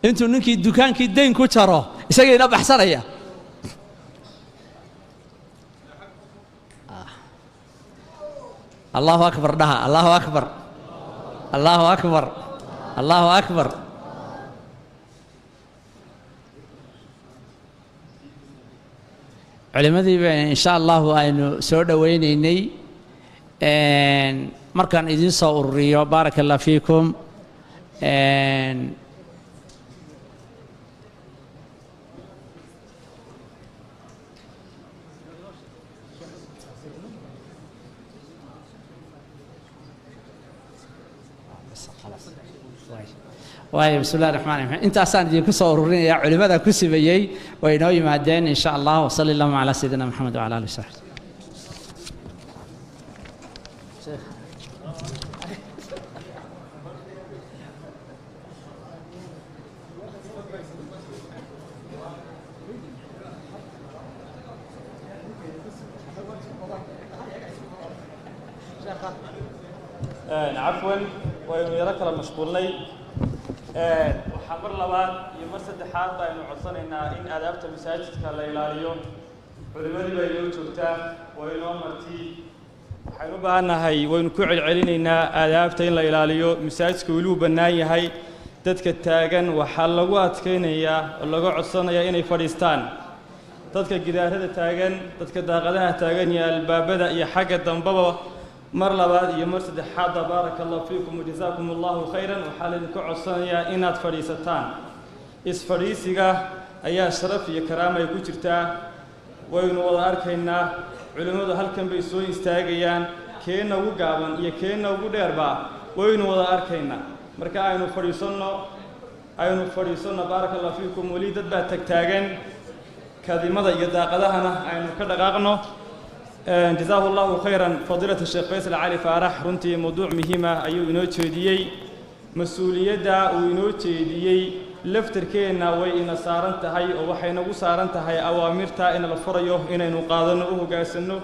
intuu ninkii dukaankii dayn ku jaro isagiina baxsanaya. Allahu akbar dhaha, allahu akbar, allahu akbar, allahu akbar. Culimadii ba insha allahu aynu soo dhowaynaynay. Markaan idiin soo ururiyo, baaraka allah fiikum, waayo bismi illahi raxmaan raxiim, intaasaan idinku soo ururinaya. Culimada ku simayey way inoo yimaadeen insha allah. Wasali allahuma calaa sayidina Maxamed wacala alihi wasaxbi. Cafwan, waynu yaro kala mashquulnay. Waxaa mar labaad iyo mar saddexaad baynu codsanaynaa in aadaabta masaajidka la ilaaliyo. Culimadii baa inoo joogtaa, waa inoo marti. Waxaynu u baahannahay, waynu ku celcelinaynaa aadaabta in la ilaaliyo. Masaajidka weli uu bannaan yahay. Dadka taagan waxaa lagu adkaynayaa oo laga codsanayaa inay fadhiistaan. Dadka gidaarada taagan, dadka daaqadaha taagan iyo albaabada iyo xagga dambaba Mar labaad iyo mar saddexaadba, baaraka Allahu fiikum wajazaakum Allahu khayran. Waxaa laydinka codsanayaa inaad fadhiisataan. Isfadhiisiga ayaa sharaf iyo karaama ay ku jirtaa. Waynu wada arkaynaa, culimmadu halkan bay soo istaagayaan, keenna ugu gaaban iyo keenna ugu dheerba waynu wada arkaynaa. Marka aynu fadhiisanno, aynu fadhiisanno. Baaraka Allahu fiikum. Weli dad baa tagtaagan, kadimada iyo daaqadahana aynu ka dhaqaaqno. Jazaahu Allahu khayran fadiilata Sheekh Faysal Cali Faarax. Runtii mowduuc muhiima ayuu inoo jeediyey. Mas-uuliyadda uu inoo jeediyey laftarkeenna way ina saaran tahay, oo waxay nagu saaran tahay awaamirta in la furayo inaynu qaadanno, u hoggaansanno.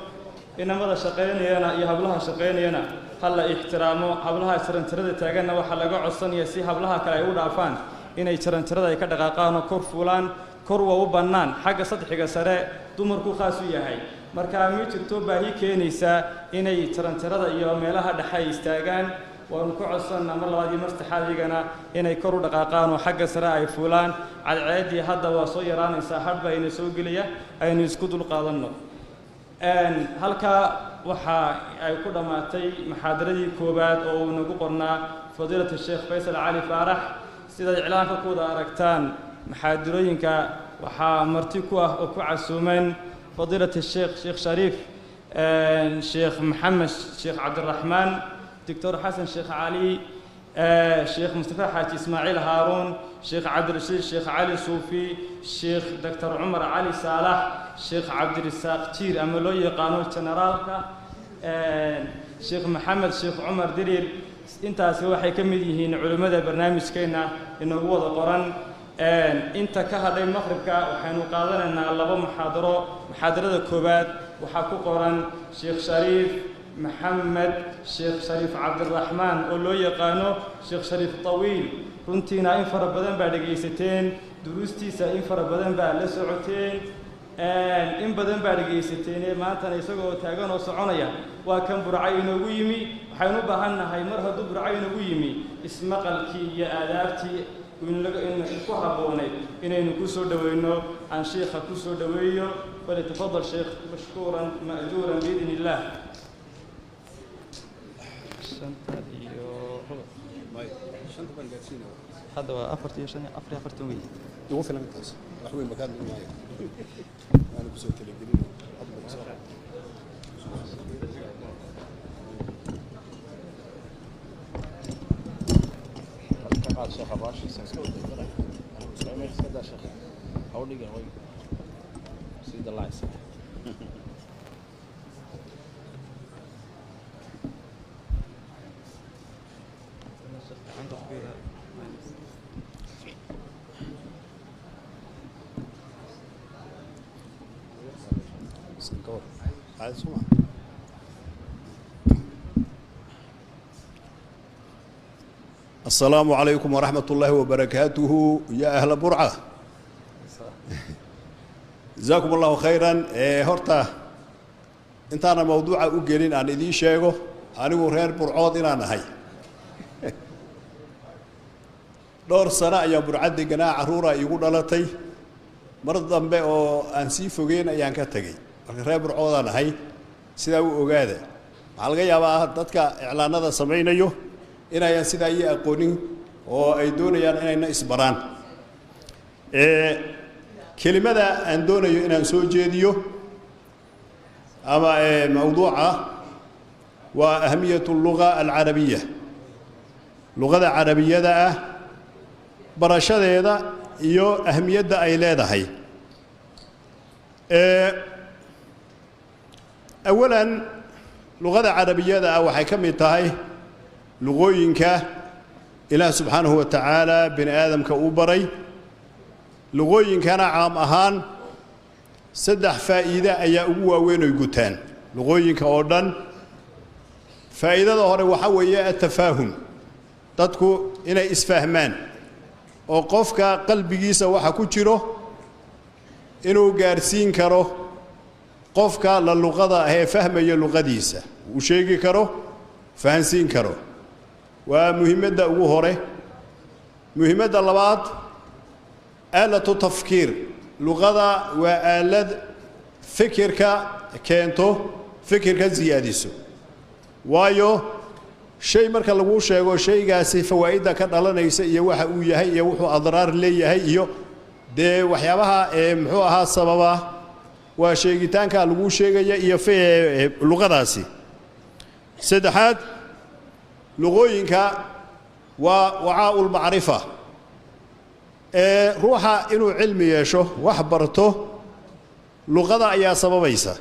Inamada shaqaynayana iyo hablaha shaqaynayana ha la ixtiraamo. Hablaha jaranjarada taaganna waxaa laga codsanaya, si hablaha kale ay u dhaafaan, inay jaranjarada ay ka dhaqaaqaan oo kor fuulaan. Kor waa u bannaan, xagga sadxiga sare dumarku khaas u yahay. Marka ma jirto baahi keenaysa inay jaranjarada iyo meelaha dhexe ay istaagaan. Waanu ku codsannaa mar labaad iyo mar saddexaad iyagana inay kor u dhaqaaqaan oo xagga sare ay fuulaan. Cadceeddii hadda waa soo yaraanaysaa, hadh baa ina soo gelaya, aynu isku dulqaadanno. Halkaa waxa ay ku dhammaatay muxaadaradii koowaad oo uu nagu qornaa fadiilata Sheekh Faysal Cali Faarax. Sidaad iclaanka ku wada aragtaan, muxaadarooyinka waxaa marti ku ah oo ku casuuman fadiilata Sheekh Sheekh Shariif Sheekh Maxamed Sheekh Cabdiraxmaan, Doctor Xasan Sheekh Cali, Sheekh Mustafa Xaaji Ismaaciil Haaruun, Sheekh Cabdirashiid Sheekh Cali Suufi, Sheekh Doctor Cumar Cali Saalax, Sheekh Cabdirisaaq Jiir ama loo yaqaano generaalka, Sheekh Maxamed Sheekh Cumar Diriir. Intaasi waxay ka mid yihiin culimmada barnaamijkeenna inoogu wada qoran. Inta ka hadhay maqribka waxaynu qaadanaynaa laba muxaadaro. Muxaadarada koowaad waxaa ku qoran Sheekh Shariif Maxamed Sheekh Shariif Cabdiraxmaan oo loo yaqaano Sheekh Shariif Tawiil. Runtiina in fara badan baa dhegaysateen duruustiisa, in fara badan baa la socoteen, in badan baa dhegaysateen. Maantana isagoo taagan oo soconaya waa kan Burcay inoogu yimi. Waxaynu u baahan nahay, mar hadduu Burcay inoogu yimi, ismaqalkii iyo aadaabtii ku habboonayd inaynu ku soo dhoweyno. Aan shiikha ku soo dhoweeyo. Falyatafadal sheekh mashkuuran ma'juuran biidni Illaah. 5:15 hadda waa 4 iyo 5, 44 wey. Igu filan intaas, wax weyn makaan dhigi maayo, waana kusoo talagelin hadba soo. Qaad sheekha baashiisa iska daa, sheekha ha u dhigin, way sii dalaacaysa. Ka war caadi soo ma? السلام عليكم ورحمة الله وبركاته يا أهل برعة، جزاكم الله خيرا. Horta intaana mawduuca u gelin aan idiin sheego anigu reer Burcood inaan ahay. Dhowr sano ayaan Burcad deganaa, carruura iigu dhalatay, mar dambe oo aan sii fogeyn ayaan ka tegey. Marka reer Burcoodaan ahay, sidaa u ogaada. Waxaa laga yaabaa dadka iclaanada samaynayo inayan sidaa ii aqoonin oo ay doonayaan inayna isbaraan. Kelimada aan doonayo inaan soo jeediyo ama mawduuca waa أهمية اللغة العربية, luqada carabiyada ah barashadeeda iyo ahmiyadda ay leedahay. Awalan, luqada carabiyada ah waxay ka mid tahay luqooyinka Ilaah subxaanahu wa tacaala bini aadamka uu baray. Luqooyinkana caam ahaan saddex faa'iide ayaa ugu waaweyn oy gutaan luqooyinka oo dhan. Faa'iidada hore waxaa weeye التفاهم, dadku inay isfahmaan oo qofka qalbigiisa waxa ku jiro inuu gaadhsiin karo qofka la luqada ah ee fahmaya luqadiisa, uu sheegi karo, fahansiin karo. Waa muhiimadda ugu hore. Muhiimadda labaad, آلة تفكير, luqada waa aalad fikirka keento, fikirka siyaadiso. Waayo shay marka laguu sheego shaygaasi fawaa'idda ka dhalanaysa iyo waxa uu yahay iyo wuxuu adraar leeyahay iyo dee waxyaabaha ee muxuu ahaa sababa waa sheegitaanka laguu sheegaya iyo luqadaasi. Saddexaad, luqooyinka waa wacaa'u lmacrifa, ee ruuxa inuu cilmi yeesho wax barto luqada ayaa sababaysa.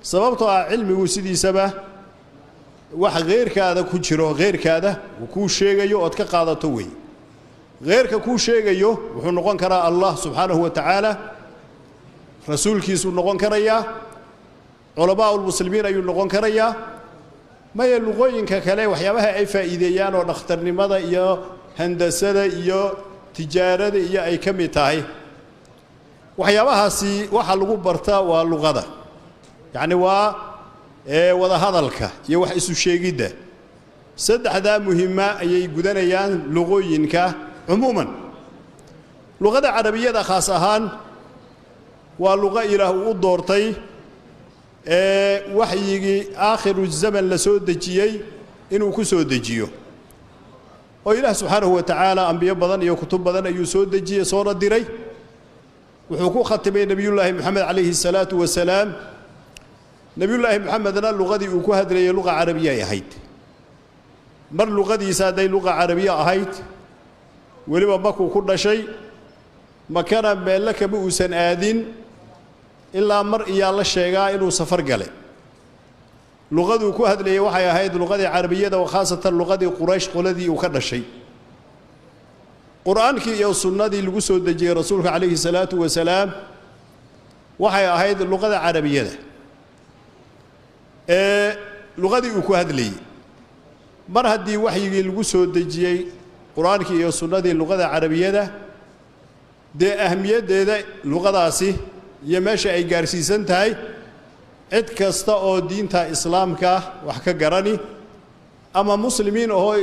Sababtoo ah cilmigu sidiisaba wax kheyrkaada ku jiro, kheyrkaada uu kuu sheegayo ood ka qaadato wey. Kheyrka kuu sheegayo wuxuu noqon karaa Allah subxaanahu wa tacaala, rasuulkiisuu noqon karayaa, culamaa'ulmuslimiin ayuu noqon karayaa. Maya luqooyinka kale waxyaabaha ay faa'iideeyaan oo dhakhtarnimada iyo handasada iyo tijaarada iyo ay ka mid tahay, waxyaabahaasi waxa lagu bartaa waa luqada, yacni waa wadahadalka iyo wax isu sheegidda. Saddexdaa muhima ayay gudanayaan luqooyinka cumuuman. Luqada carabiyada khaas ahaan waa luqo Ilaah uu u doortay ee waxyigii aakhiru zaman la soo dejiyey inuu ku soo dejiyo, oo Ilaah subxaanahu wa tacaala ambiyo badan iyo kutub badan ayuu soo dejiyey soona diray. Wuxuu ku khatimay nebiyullaahi Moxamed calayhi salaatu wasalaam. Nebiyullaahi Moxamedna luqadii uu ku hadlayay luqa carabiya ay ahayd. Mar luqadiisa hadday luqa carabiya ahayd, weliba makuu ku dhashay, makana meelle kama uusan aadin ilaa mar iyaa la sheegaa inuu safar gale. Luqaduu ku hadlayay waxay ahayd luqadii carabiyada, oo khaasatan luqadii Quraysh qoladii uu ka dhashay. Qur-aankii iyo sunnadii lagu soo dejiyey rasuulka calayhi salaatu wasalaam waxay ahayd luqada carabiyada ee luqadii uu ku hadlayey. Mar haddii waxyigii lagu soo dejiyey qur-aankii iyo sunnadii luqada carabiyada, dee ahmiyaddeeda luqadaasi iyo meesha ay gaarsiisan tahay cid kasta oo diinta islaamka wax ka garani ama muslimiin ahoo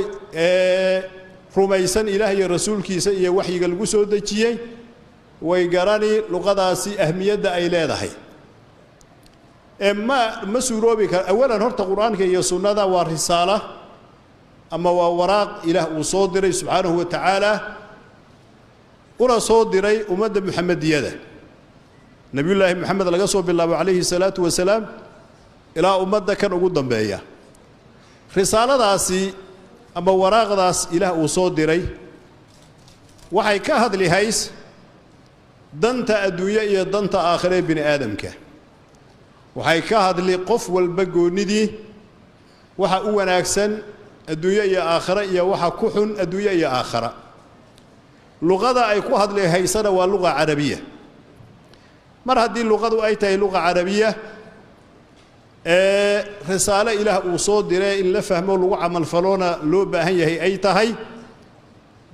rumaysan Ilaah iyo rasuulkiisa iyo waxyiga lagu soo dejiyey way garani luqadaasi ahmiyadda ay leedahay. Ma suuroobi kara. Awalan horta qur-aanka iyo sunnada waa risaala ama waa waraaq Ilaah uu soo diray subxaanahu wa tacaala, una soo diray ummadda muxamediyada, nebiyullaahi Moxamed laga soo bilaabo calayhi salaatu wasalaam ilaa ummadda kan ugu dambeeya. Risaaladaasi ama waraaqdaas Ilaah uu soo diray waxay ka hadli hays danta adduunye iyo danta aakhire ee bini aadamka. Waxay ka hadli qof walba goonnidii waxa u wanaagsan adduunye iyo aakhare iyo waxa ku xun adduunye iyo aakhara. Luqada ay ku hadli haysana waa luqa carabiya. Mar haddii luqadu ay tahay luqa carabiya ee risaalo Ilaah uu soo diray in la fahmo lagu camalfalona loo baahan yahay ay tahay,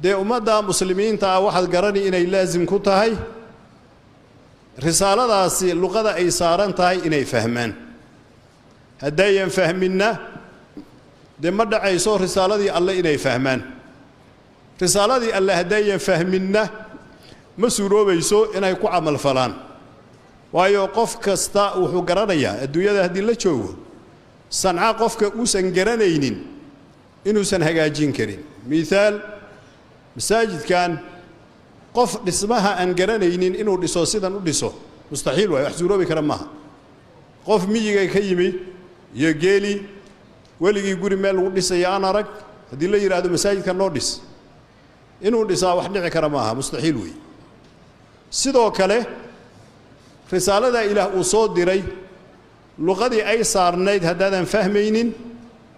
dee ummadda muslimiinta ah waxaad garani inay laasim ku tahay risaaladaasi luqada ay saaran tahay inay fahmaan. Haddayan fahminna dee ma dhacayso risaaladii alle inay fahmaan. Risaaladii alle haddayan fahminna ma suuroobayso inay ku camalfalaan. Waayo qof kasta wuxuu garanayaa adduunyada haddii la joogo sanca qofka uusan garanaynin inuusan hagaajin karin. Miaal, masaajidkan qof dhismaha aan garanaynin inuu dhiso sidan u dhiso mustaxiil waay, wax suuroobi kara maaha. Qof miyiga ka yimi iyo geeli weligii guri meel lagu dhisaya aan arag, haddii la yidhaahdo masaajidkan noo dhis, inuu dhisaa wax dhici kara maaha, mustaxiil weey. Sidoo kale risaalada Ilaah uu soo diray luqadii ay saarnayd haddaadan fahmaynin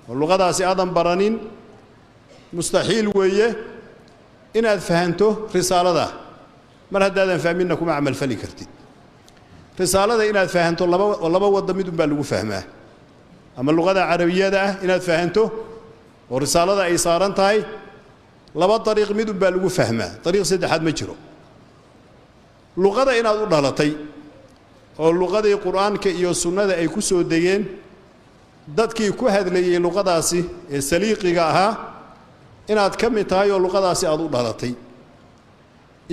oo luqadaasi aadan baranin, mustaxiil weeye inaad fahanto risaalada. Mar haddaadan fahminna kuma camalfali kartid. Risaalada inaad fahanto laba wadda mid unbaa lagu fahmaa: ama luqada carabiyada ah inaad fahanto oo risaalada ay saaran tahay, laba dariiq mid unbaa lagu fahmaa, dariiq saddexaad ma jiro. Luqada inaad u dhalatay oo luqadii qur-aanka iyo sunnada ay ku soo degeen dadkii ku hadlayey luqadaasi ee saliiqiga ahaa inaad ka mid tahay oo luqadaasi aad u dhalatay,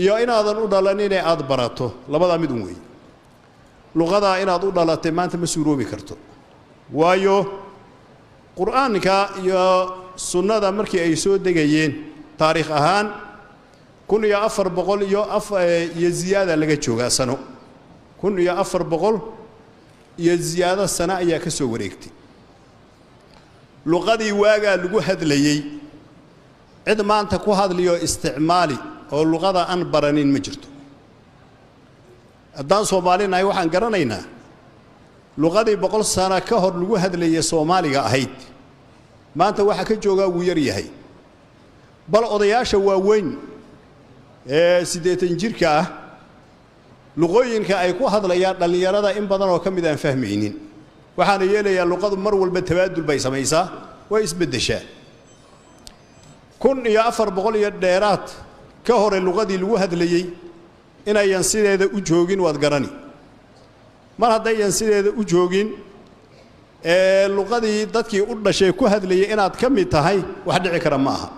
iyo inaadan u dhalanine aad barato, labadaa mid un weeye. Luqadaa inaad u dhalatay maanta ma suuroobi karto, waayo Qur'aanka iyo sunnada markii ay soo degayeen taariikh ahaan 1400 iyo iyo ziyaada laga joogaa sano, 1400 iyo ziyaado sano ayaa ka soo wareegtay. Luqadii waagaa lagu hadlayey cid maanta ku hadliyo isticmaali oo luqada aan baranin ma jirto. Haddaan Soomaali nahay waxaan garanaynaa luqadii 100 sano ka hor lagu hadlayay Soomaaliga ahayd maanta waxa ka joogaa wuu yar yahay. Bal odayaasha waaweyn ee 80 jirka ah luqooyinka ay ku hadlayaan dhallinyarada in badan oo ka mid aan fahmaynin. Waxaana yeelayaa luqadu mar walba tabaadul bay samaysaa, way isbeddeshaa. 1400 iyo dheeraad ka hore luqadii lagu hadlayey inayan sideeda u joogin waad garani. Mar haddayan sideeda u joogin ee luqadii dadkii u dhashay ku hadlayay inaad ka mid tahay wax dhici kara ma aha.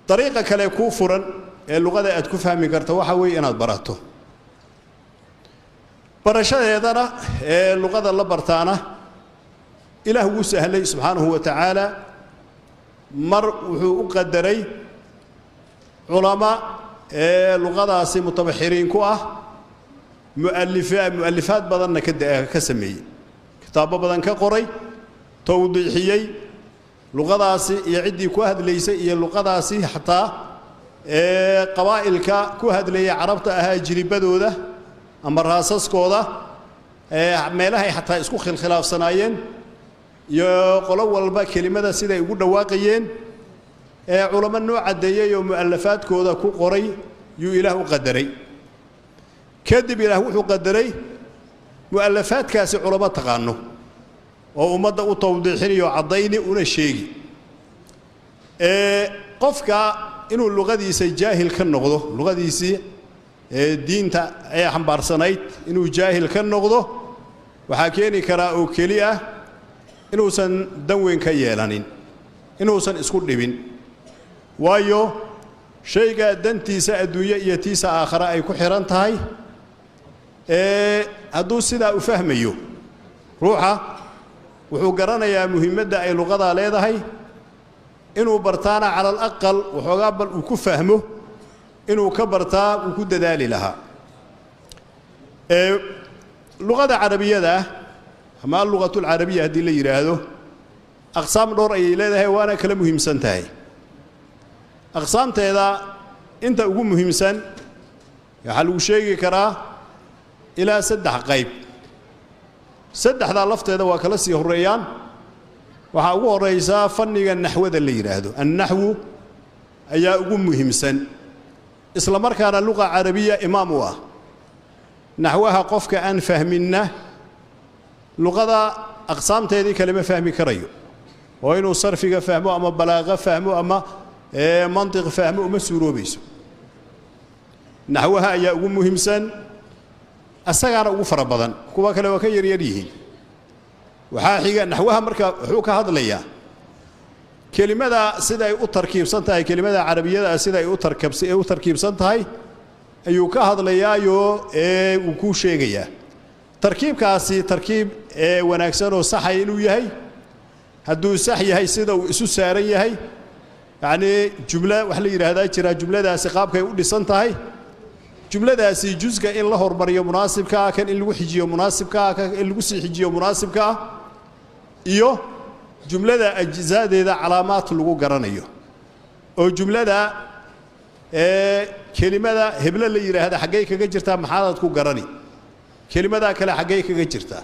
Dariiqa kale kuu furan ee luqada aad ku fahmi karto waxa weeye inaad barato. Barashadeedana ee luqada la bartaana Ilaah wuu sahlay subxaanahu wa tacaala. Mar wuxuu u qadaray culama ee luqadaasi mutabaxiriin ku ah, mu'alifaad badanna ka sameeyey, kitaabo badan ka qoray, tawdiixiyey luqadaasi iyo ciddii ku hadlaysay iyo luqadaasi xataa ee qabaa'ilka ku hadlayay carabta ahaa jiribadooda ama raasaskooda ee meelahay xataa isku khilkhilaafsanaayeen iyo qolo walba kelimada siday ugu dhawaaqayeen ee culamo noo caddeeyey oo mu'alafaadkooda ku qoray yuu Ilaah u qadaray. Kadib Ilaah wuxuu qadaray mu'alafaadkaasi culamo taqaano oo ummadda u tawdiixinayo, caddayni una sheegi. Ee qofka inuu luqadiisa jaahil ka noqdo, luqadiisii ee diinta ee xambaarsanayd inuu jaahil ka noqdo waxaa keeni karaa oo keli ah inuusan dan weyn ka yeelanin, inuusan isku dhibin. Waayo shayga dantiisa adduunye iyo tiisa aakhare ay ku xihan tahay ee hadduu sidaa u fahmayo ruuxa wuxuu garanayaa muhiimadda ay luqadaa leedahay, inuu bartaana cala alaqal waxoogaa bal uu ku fahmo inuu ka bartaa uu ku dadaali lahaa. Luqada carabiyada ah ama alluqatu alcarabiya haddii la yidhaahdo aqsaam dhowr ayay leedahay, waana kala muhiimsan tahay. Aqsaamteeda inta ugu muhiimsan waxaa lagu sheegi karaa ilaa 3 qayb. Saddexdaa lafteeda waa kala sii horreeyaan. Waxaa ugu horraysaa fanniga naxwada la yidhaahdo, annaxwu ayaa ugu muhiimsan, isla markaana luqa carabiya imaam u ah. Naxwaha qofka aan fahminna luqada aqsaamteedii kale ma fahmi karayo, oo inuu sarfiga fahmo ama balaaqo fahmo ama mantiq fahmo uma suuroobayso. Naxwaha ayaa ugu muhiimsan, asagaana ugu fara badan, kuwa kale waa ka yaryar yihiin. Waxaa xiga naxwaha marka wuxuu ka hadlayaa kelimada sida ay u tarkiibsan tahay, kelimada carabiyada sida ay u tarkiibsan tahay ayuu ka hadlayaayo ee uu kuu sheegayaa. Tarkiibkaasi tarkiib ee wanaagsan oo saxay inuu yahay, hadduu sax yahay sida uu isu saaran yahay, yacnii jumla wax la yidhaahdaa jira, jumladaasi qaabkay u dhisan tahay, jumladaasi jusga in la hormariyo munaasibka ah, kan in lagu xijiyo munaasibka ah, kan in lagu sii xijiyo munaasibka ah, iyo jumlada ajsaadeeda calaamaad lagu garanayo. Oo jumlada ee kelimada heblo la yidhaahda xaggay kaga jirtaa maxaadaad ku garani, kelimadaa kale xaggay kaga jirtaa.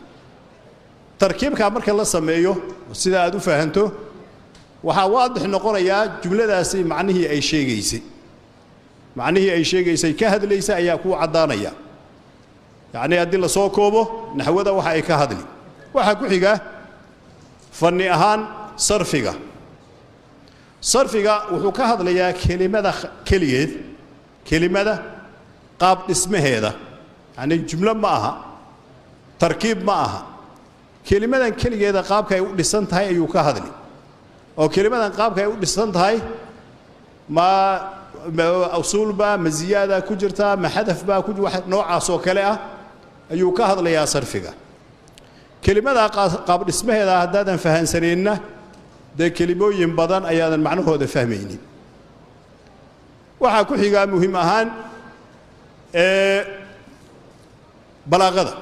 Tarkiibkaa marka la sameeyo sida aad u fahanto waxaa waadix noqonayaa jumladaasi macnihii ay sheegaysay, macnihii ay sheegaysay ka hadlaysa ayaa kuu caddaanaya. Yacnii haddii la soo koobo naxwada waxa ay ka hadli. Waxaa ku xiga fanni ahaan sarfiga. Sarfiga wuxuu ka hadlayaa kelimada keligeed, kelimada qaab dhismaheeda, yacnii jumlo ma aha, tarkiib ma aha, kelimadan keligeeda qaabka ay u dhisan tahay ayuu ka hadli. Oo kelimadan qaabka ay u dhisan tahay ma usuulba, ma ziyaada ku jirtaa, ma xadaf baa ku wax noocaas oo kale ah ayuu ka hadlayaa sarfiga. Kelimadaa qaab dhismaheeda haddaadan fahansaneenna dee kelimooyin badan ayaadan macnahooda fahmaynin. Waxaa ku xigaa muhiim ahaan balaaqada.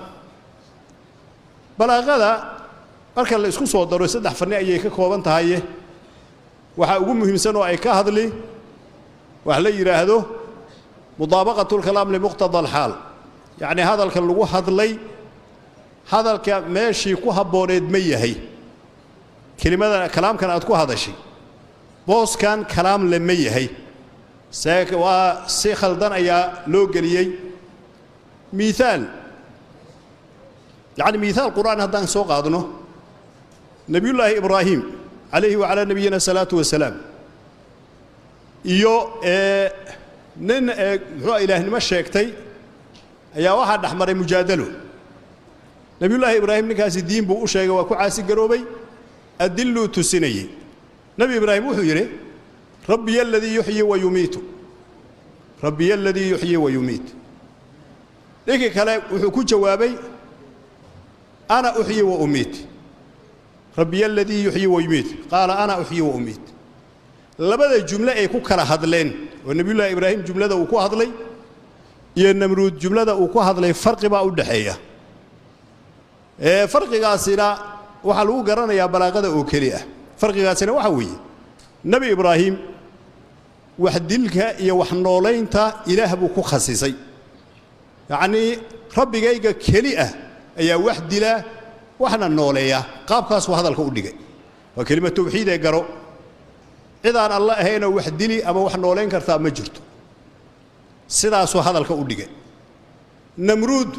Balaaqada marka la isku soo daro saddex fanni ayay ka kooban tahay. Waxaa ugu muhiimsan oo ay ka hadli wax la yidhaahdo mudaabaqatu lkalaam limuqtada alxaal, yacni hadalka lagu hadlay hadalka meeshii ku habbooneed ma yahay. Kelimada kalaamkan aad ku hadashay booskan kalaam le ma yahay, see waa si khaldan ayaa loo geliyey. Miihaal, yacni miihaal qur'aan haddaan soo qaadno, nebiyullaahi Ibraahim calayhi wacalaa nabiyina salaatu wasalaam iyo nin muxuu ilaahnimo sheegtay ayaa waxaa dhexmaray mujaadalo. Nebiyullaahi Ibraahim ninkaasi diin buu u sheegay, waa ku caasigaroobay, adiluu tusinayey. Nebi Ibraahim wuxuu yidhi rabbiya aladii yuxyi wa yumiitu, rabbiya aladii yuxyi wa yumiit. Ninkii kale wuxuu ku jawaabay ana uxyi wa umiit, rabbiya aladii yuxyi wa yumiit, qaala ana uxyi wa umiit. Labada jumle ay ku kala hadleen oo nebiyullaahi Ibraahim jumlada uu ku hadlay iyo Namruud jumlada uu ku hadlay farqi baa u dhexeeya. Farqigaasina waxaa lagu garanayaa balaaqada oo keli ah. Farqigaasina waxa weeye Nebi Ibraahim wax dilka iyo wax noolaynta Ilaah buu ku khasisay, yacnii rabbigayga keli ah ayaa wax dila waxna nooleeya. Qaabkaasuu hadalka u dhigay, waa kelima tawxiid ee garo. Cidaan alla ahaynoo wax dili ama wax noolayn kartaa ma jirto, sidaasuu hadalka u dhigay. Namruud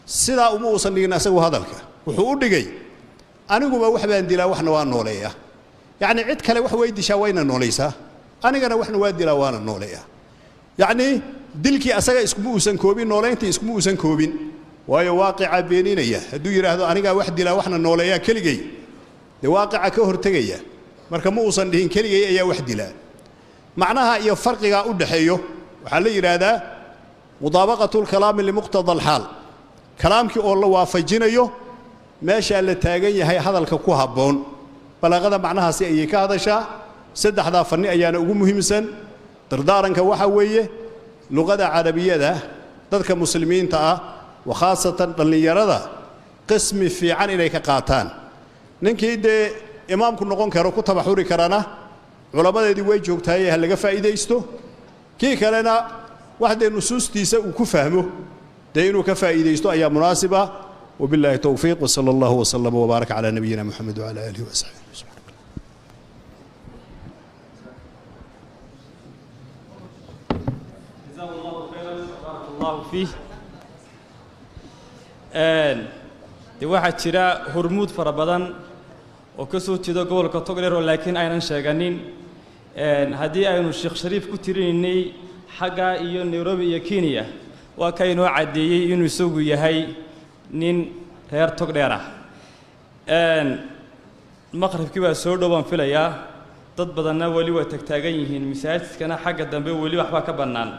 sidaa uma uusan dhigin asagu hadalka, wuxuu u dhigay aniguba wax baan dilaa waxna waa nooleeyaa, yacnii cid kale wax way dishaa wayna noolaysaa, anigana waxna waa dilaa waana nooleeyaa. Yacnii dilkii asaga iskuma uusan koobin, noolayntii iskuma uusan koobin, waayo waaqicaa beeninaya. Hadduu yidhaahdo anigaa wax dilaa waxna nooleeyaa keligay, dee waaqica ka hortegaya. Marka ma uusan dhihin keligay ayaa wax dilaa. Macnaha iyo farqigaa u dhexeeyo waxaa la yidhaahdaa mudaabaqatu lkalaami limuqtada alxaal, kalaamkii oo la waafajinayo meeshaa la taagan yahay hadalka ku habboon. Balaaqada macnahaasi ayay ka hadashaa. Saddexdaa fanni ayaana ugu muhiimsan. Dardaaranka waxaa weeye luqada carabiyada dadka muslimiinta ah wa khaasatan dhallinyarada qismi fiican inay ka qaataan. Ninkii dee imaamku noqon karo ku tabaxuri karana culammadeedii way joogtahay ha laga faa'iidaysto. Kii kalena wax dee nusuustiisa uu ku fahmo dee inuu ka faa'iidaysto ayaa munaasib ah. Wabillahi towfiiq, wasala allahu wasalama wbaaraka calaa nabiyina Moxamed wacala aalihi wasaxbihi ajmaciin. جزاه الله خيرا وبارك الله فيه. Dee waxaa jira hormuud fara badan oo ka soo jeeda gobolka Togdheer oo laakiin aynan sheeganin. Haddii aynu Sheekh Shariif ku tirinaynay xagga iyo Nairobi iyo Kenya, waa ka inoo caddeeyey inuu isagu yahay nin reer Togdheer ah. Maqribkii baa soo dhow baan filayaa, dad badanna weli waa tagtaagan yihiin, masaajidkana xagga dambe weli waxbaa ka bannaan.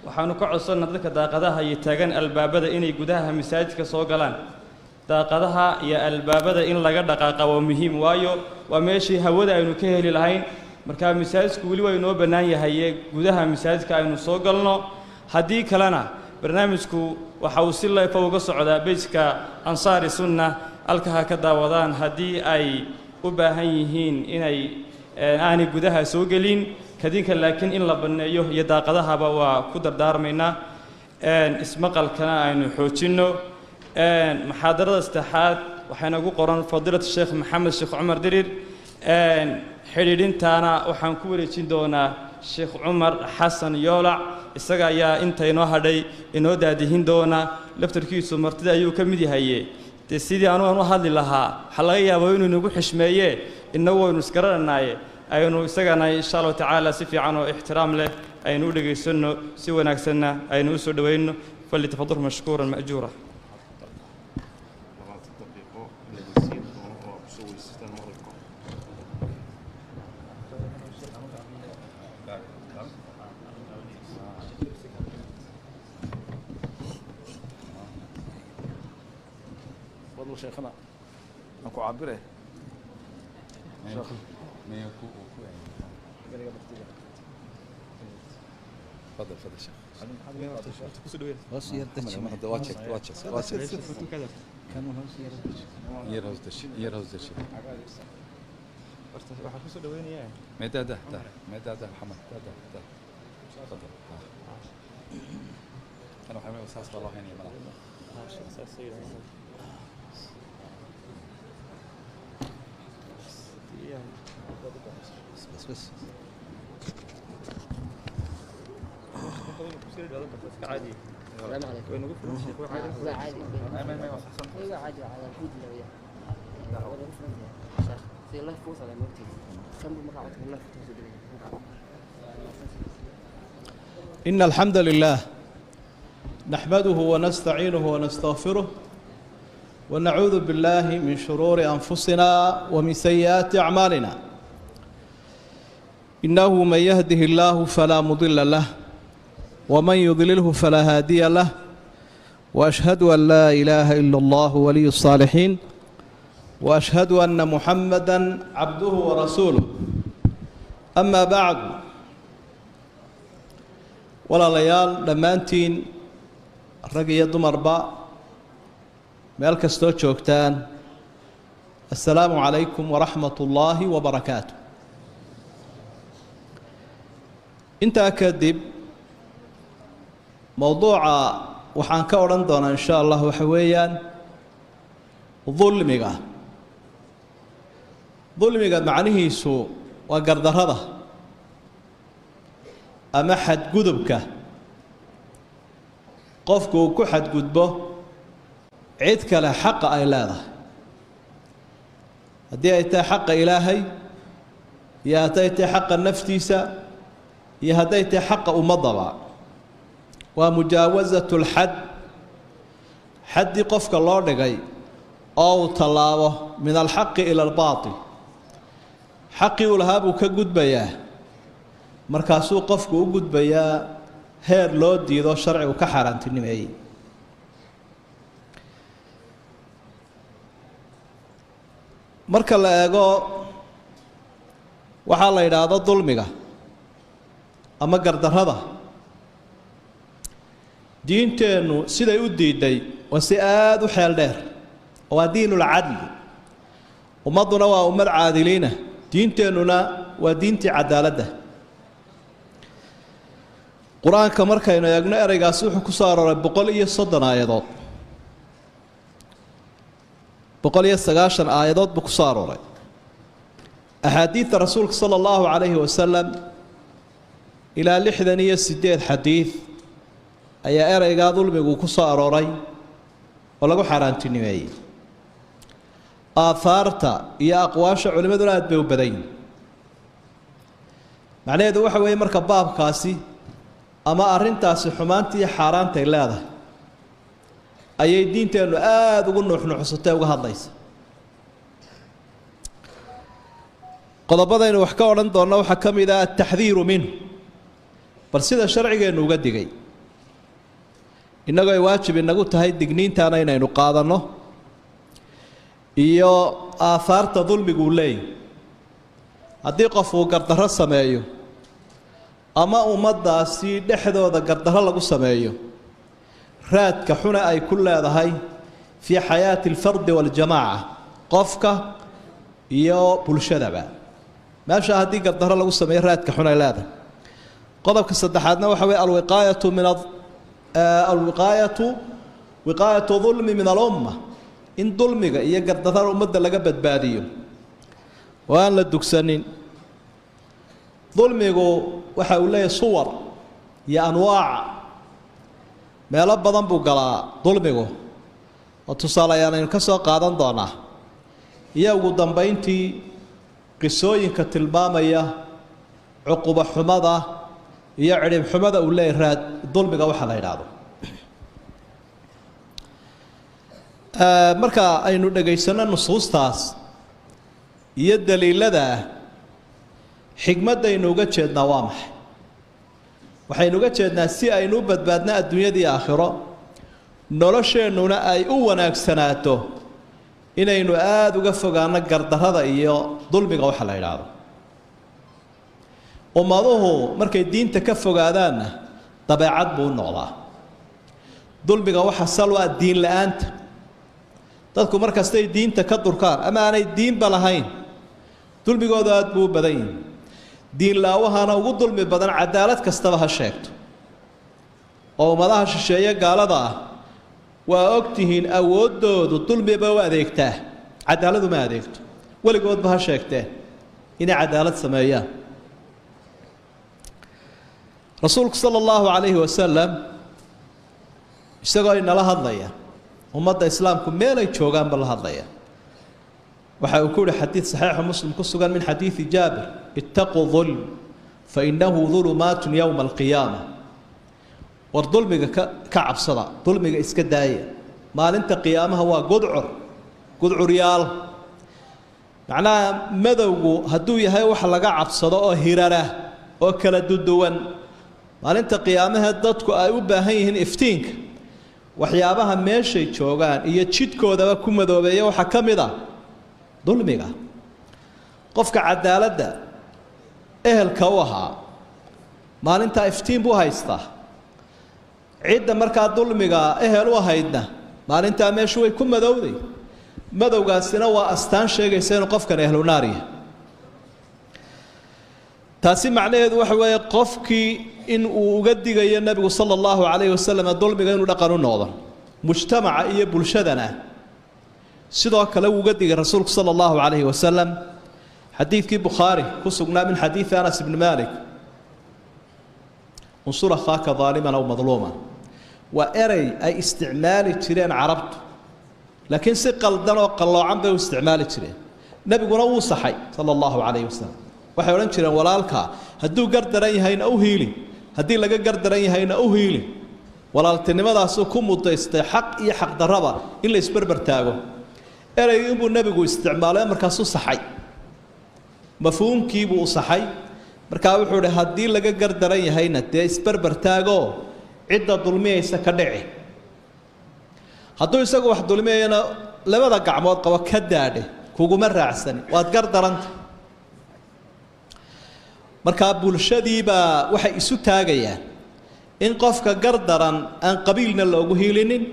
Waxaanu ka codsannaa dadka daaqadaha iyo taagan albaabada inay gudaha masaajidka soo galaan. Daaqadaha iyo albaabada in laga dhaqaaqa waa muhiim, waayo waa meeshii hawada aynu ka heli lahayn. Marka masaajidku weli waa inoo bannaan yahay, gudaha masaajidka aynu soo galno. Haddii kalena barnaamijku waxa uu si layfa uga socdaa bejka Ansaari Sunna, halka ha ka daawadaan haddii ay u baahan yihiin inay aanay gudaha soo gelin kadinka, laakiin in la banneeyo iyo daaqadahaba waa ku dardaarmaynaa. Ismaqalkana aynu xoojinno. Muxaadarada saddexaad waxaa inagu qoran fadiilat Sheekh Maxamed Sheekh Cumar Dirir. Xidhiidhintaana waxaan ku wareejin doonaa Sheekh Cumar Xasan Yoolac, isaga ayaa inta inoo hadhay inoo daadihin doona. Laftarkiisu martida ayuu ka mid yahaye, dee sidii anugu aan u hadli lahaa waxaa laga yaabaa inuu inagu xishmeeye, innagu waynu isgarananaaye, aynu isagana insha allahu tacaala si fiican oo ixtiraam leh aynu u dhegaysanno, si wanaagsanna aynu u soo dhowayno. Falitafadul mashkuuran ma'juura. 20 daqiiqo la siin doono oo aad kusoo weysataan maqribka. تفضل شيخنا أكو عبره شيخ تفضل تفضل شيخ. بس بس عادي. السلام عليكم. لا عادي. ايوه عادي على الحمد لله وياه. إن الحمد لله نحمده ونستعينه ونستغفره ونعوذ بالله من شرور أنفسنا ومن سيئات أعمالنا، إنه من يهده الله فلا مضل له ومن يضلله فلا هادي له، وأشهد أن لا إله إلا الله ولي الصالحين، وأشهد أن محمدا عبده ورسوله. أما بعد، walaalayaal dhammaantiin rag iyo dumarba meel kastoo joogtaan, assalaamu calaykum waraxmat ullaahi wabarakaatu. Intaa kadib mowduuca waxaan ka odhan doonaa insha allah waxa weeyaan dulmiga. Dulmiga macnihiisu waa gardarrada ama xadgudubka qofku uu ku xadgudbo cid kale xaqa ay leedahay, haddii ay tahay xaqa ilaahay iyo hadday tahay xaqa naftiisa iyo hadday tahay xaqa ummaddaba. Waa mujaawasatu lxad, xaddii qofka loo dhigay oo uu tallaabo min alxaqi ila albaatil, xaqii uu lahaa buu ka gudbayaa, markaasuu qofku u gudbayaa heer loo diido sharcigu ka xaaraantinimeeyey. Marka la eego waxaa la yidhaahdo dulmiga ama gardarrada, diinteennu siday u diiday waa si aada u xeel dheer, waa diinulcadli. Ummadduna waa ummad caadiliina, diinteennuna waa diintii cadaaladda. Qur-aanka markaynu eegno ereygaasi wuxuu ku soo arooray 130 aayadood, 190 aayadood buu ku soo arooray. Axaadiidta rasuulka sala allahu calayhi wasalam ilaa 68 xadiid ayaa ereygaa dulmigu ku soo arooray oo lagu xaaraantinimeeyey. Aahaarta iyo aqwaasha culimmaduna aad bay u badan yihin. Macnaheedu waxa weeye marka baabkaasi ama arrintaasi xumaantii xaaraantay leedahay ayay diinteennu aada ugu nuuxnuuxsatay uga hadlaysa. Qodobadaynu wax ka odhan doonno waxaa ka mid ah altaxdiiru minhu, bal sida sharcigeennu uga digay, innagoo ay waajib inagu tahay digniintaana inaynu qaadanno, iyo aahaarta dulmiguu leeyahy. Haddii qof uu gardarro sameeyo ama ummaddaasi dhexdooda gardarro lagu sameeyo, raadka xuna ay ku leedahay fii xayaati alfardi waaljamaaca, qofka iyo bulshadaba. Meesha haddii gardarro lagu sameeyo raadka xun ay leedahay. Qodobka saddexaadna waxa weeye alwiqaayatu min alwiqaayatu wiqaayatu dulmi min alumma, in dulmiga iyo gardarrada ummadda laga badbaadiyo oo aan la dugsanin. Dulmigu waxa uu leeyahay suwar iyo anwaac, meelo badan buu galaa dulmigu, oo tusaaleayaan aynu ka soo qaadan doonaa, iyo ugu dambayntii qisooyinka tilmaamaya cuqubo xumada iyo cidhib xumada uu leeyahay raad dulmiga waxa la yidhaahdo. Marka aynu dhegaysanno nusuustaas iyo daliilada, xigmaddaynu uga jeednaa waa maxay? Waxaynu uga jeednaa si aynu u badbaadno adduunyadii aakhiro, nolosheennuna ay u wanaagsanaato, Inaynu aada uga fogaano gardarrada iyo dulmiga waxa la yidhaahdo. Ummaduhu markay diinta ka fogaadaanna dabeecad buu u noqdaa. Dulmiga waxa sal u ah diin la-aanta. Dadku markastay diinta ka durkaan ama aanay diinba lahayn, dulmigoodu aada buu u badan yihi. Diin la-awahana ugu dulmi badan, cadaalad kastaba ha sheegto. Oo ummadaha shisheeye gaalada ah waa og tihiin awooddoodu dulmiba u adeegtaa, cadaaladu ma adeegto. Weligoodba ha sheegteen inay cadaalad sameeyaan. Rasuulku sala allahu calayhi wasalam isagoo inala hadlaya, ummadda islaamku meelay joogaanba la hadlaya, waxa uu ku yihi xadiid saxiixa Muslim ku sugan min xadiidi Jaabir: ittaquu dulm fa innahu dulumaatun yowma alqiyaama. War dulmiga ka cabsada, dulmiga iska daaya, maalinta qiyaamaha waa gudcur, gudcuryaal. Macnaha madowgu hadduu yahay wax laga cabsado oo hirara oo kala duduwan, maalinta qiyaamaha dadku ay u baahan yihiin iftiinka, waxyaabaha meeshay joogaan iyo jidhkoodaba ku madoobeeya waxaa ka mid a dulmiga. Qofka cadaaladda ehelka u ahaa maalintaa iftiin buu haystaa, cidda markaa dulmiga ehel u ahaydna maalintaa meeshu way ku madowday. Madowgaasina waa astaan sheegaysa inuu qofkan ehlu naar yahay. Taasi macnaheedu waxa weeye qofkii in uu uga digayo nabigu sala allahu calayhi wasalam dulmiga inuu dhaqan u noqdo. Mujtamaca iyo bulshadana sidoo kale wuu uga digay rasuulku sala allahu calayhi wasalam. Xadiidkii Bukhaari ku sugnaa min xadiidi Anas ibni Malik: unsur akhaaka daaliman aw madluuman. Waa erey ay isticmaali jireen carabtu, laakiin si qaldan oo qalloocan bay u isticmaali jireen. Nebiguna wuu saxay sala allahu calayhi wasalam. Waxay odhan jireen walaalkaa hadduu gardaran yahayna u hiili, haddii laga gardaran yahayna u hiili. Walaaltinimadaasuu ku mudaystay xaq iyo xaqdarraba in la isberber taago. Ereygii inbuu nebigu isticmaalay, markaasuu saxay, mafhuumkiibuu u saxay. Markaa wuxuu ihi haddii laga gardaran yahayna dee isberber taagoo cidda dulmiyaysa ka dhici, hadduu isagu wax dulmiyayana labada gacmood qabo ka daadhe, kuguma raacsani, waad gardaranta. Markaa bulshadiibaa waxay isu taagayaan in qofka gardaran aan qabiilna loogu hiilinin,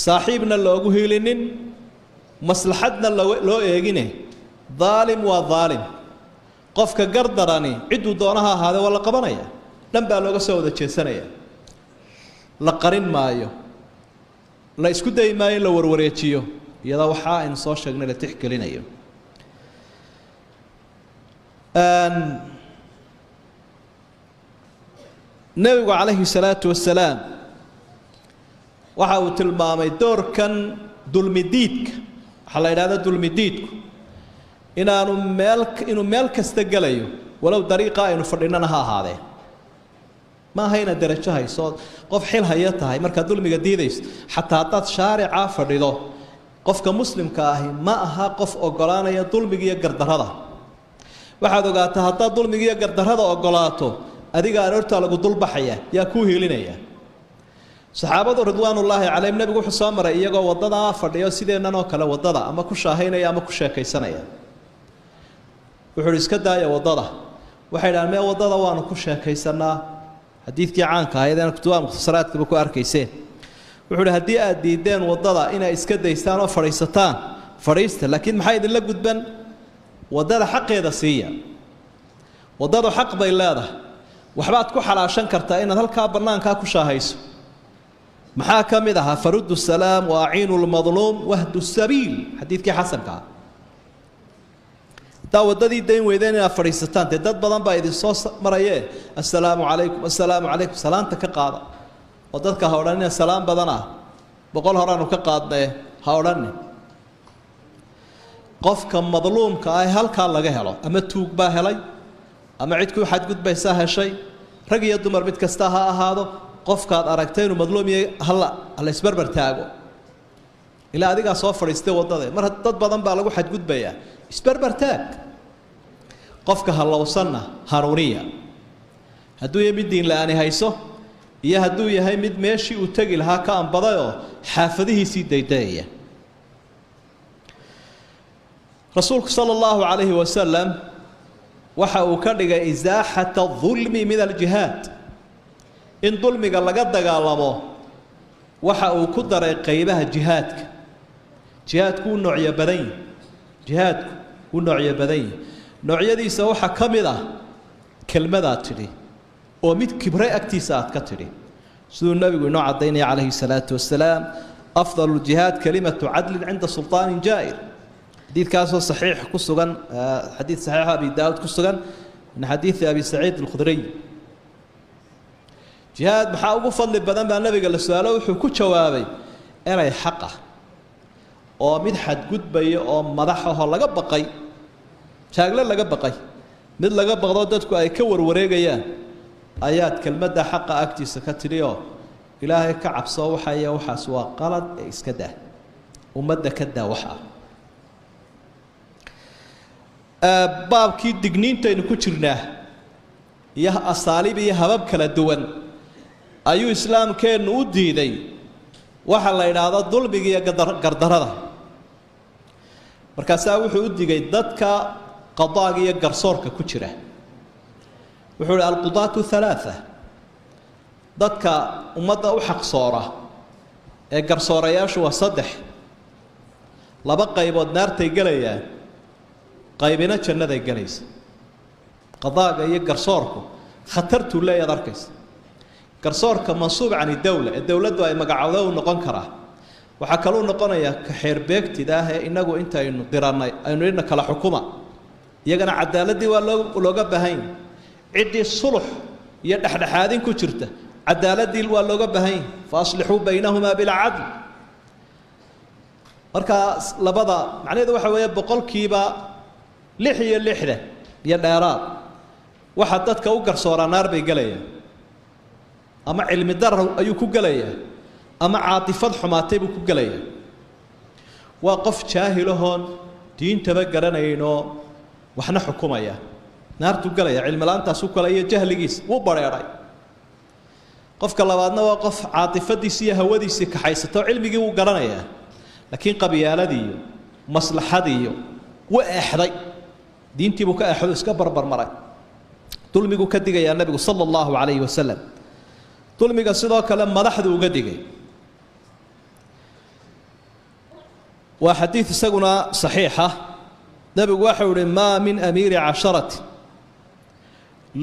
saaxiibna loogu hiilinin, maslaxadna loo eegine. Daalim waa daalim, qofka gardarani cidduu doonaha ahaadee waa la qabanaya, dhan baa looga soo wada jeesanaya, la qarin maayo, la isku dayi maayo in la warwareejiyo, iyadoo waxaa aynu soo sheegnay la tixgelinayo. Nebigu calayhi salaatu wasalaam waxa uu tilmaamay doorkan dulmidiidka. Waxaa la yidhahda dulmidiidku inaanu meel inuu meel kasta gelayo, walow dariiqa aynu fadhinana ha ahaadee. Ma aha inaad derajo hayso, qof xil haya tahay markaad dulmiga diidayso. Xataa haddaad shaaricaa fadhido, qofka muslimka ahi ma aha qof ogolaanaya dulmiga iyo gardarrada. Waxaad ogaataa haddaad dulmiga iyo gardarrada ogolaato, adiga aroortaa lagu dulbaxaya, yaa kuu hiilinaya. Saxaabadu ridwaanullaahi calayhim nebigu wuxuu soo maray iyagoo waddadaa fadhiyo sideennan oo kale, waddada ama ku shaahaynaya ama ku sheekaysanaya. Wuxuu uhi iska daaya waddada. Waxay idhahaan mee waddada waanu ku sheekaysanaa. Xadiidkii caanka ahayd eena kutubaha mukhtasaraadkaba ku arkayseen. Wuxuu uhi haddii aad diideen waddada inay iska daystaan oo fadhiisataan, fadhiista, laakiin maxaa idinla gudban? Waddada xaqeeda siiya. Waddadu xaq bay leedahay, waxbaad ku xalaashan kartaa inaad halkaa bannaankaa ku shaahayso. Maxaa ka mid ahaa? Faruddu salaam wa aciinu lmadluum wahdu sabiil, xadiidkii xasanka ah. Haddaa waddadii dayn weydeen inaad fadhiisataan, dee dad badan baa idinsoo marayee assalaamu calaykum, assalaamu calaykum, salaanta ka qaada. Oo dadka ha odhanina salaam badan ah, 100 horaanu ka qaadnae ha odhanin. Qofka madluumka ah halkaa laga helo, ama tuug baa helay ama cid ku xadgudbaysaa heshay, rag iyo dumar mid kasta ha ahaado, qofkaad aragtay inuu madluum yahay hala hala isbarbar taago. Ilaa adigaa soo fadhiistay waddada, mar dad badan baa lagu xadgudbayaa, isbarbar taag. Qofka halowsanna hanuuniya, hadduu yahay mid diin la-aani hayso iyo hadduu yahay mid meeshii uu tegi lahaa ka ambadayoo xaafadihiisii daydayaya. Rasuulku sala allahu calayhi wasalam waxa uu ka dhigay isaaxata dulmi min aljihaad, in dulmiga laga dagaalamo waxa uu ku daray qaybaha jihaadka. Jihaadku wuu noocyo badan yahi, jihaadku wuu noocyo badan yahi. Noocyadiisa waxaa ka mid ah kelmadaad tidhi oo mid kibre agtiisa aad ka tidhi, siduu nabigu inoo caddaynaya calayhi salaatu wasalaam, afdalu ljihaad kalimatu cadlin cinda sulطaanin jaa'ir. Xadiidkaasoo saxiix ku sugan, xadiid saxiixa abi daawud ku sugan min xadiidi abi saciid alkhudriy. Jihaad maxaa ugu fadli badan baa nabiga la su-aalo, wuxuu ku jawaabay eray xaq ah oo mid xadgudbaya oo madax ahoo laga baqay, jaagle laga baqay, mid laga baqdo dadku ay ka warwareegayaan, ayaad kelmadda xaqa agtiisa ka tidhi oo ilaahay ka cabso, waxaya waxaas waa qalad ee iska daa, ummadda ka daa wax ah. Baabkii digniintaynu ku jirnaa iyo asaaliib iyo habab kala duwan ayuu islaamkeennu u diiday waxa la idhaahdo dulmiga iyo gardarada. Markaasaa wuxuu u digay dadka qadaaga iyo garsoorka ku jira. Wuxuu ihi alqudaatu halaatha, dadka ummadda u xaqsoora ee garsoorayaashu waa saddex, laba qaybood naartay gelayaan, qaybina jannaday gelaysa. Qadaaga iyo garsoorku khatartuu leeyaad arkaysa. Garsoorka mansuub can dowla ee dowladdu ay magacowda u noqon karaa, waxaa kaluu noqonayaa ka xeerbeegtida ah ee inagu intaynu dirannay aynu idhna kala xukuma, iyagana cadaaladdii waa looga baahan yahy. Ciddii sulux iyo dhexdhexaadin ku jirta cadaaladdii waa looga baahan yahy, fa aslixuu baynahumaa bilcadl. Markaa labada macnaheedu waxa weeye 66% iyo dheeraad waxaa dadka u garsooraa naar bay gelayaan, ama cilmi darar ayuu ku gelayaa, ama caatifad xumaatay buu ku gelayaa. Waa qof jaahilahoon diintaba garanaynoo waxna xukumaya, naartuu gelaya, cilmi la-aantaasuu galaya, jahligiisa wuu bareeray. Qofka labaadna waa qof caatifadiisi iyo hawadiisii kaxaysato, cilmigii wuu garanayaa, laakiin qabyaaladii iyo maslaxadii iyo wuu eexday, diintiibuu ka eexdo, iska barbarmaray. Dulmiguu ka digayaa nabigu sala allahu calayhi wasalam. Dulmiga sidoo kale madaxdu uga digay. Waa xadiid isaguna saxiixa. Nabigu waxau ihi maa min amiiri casharati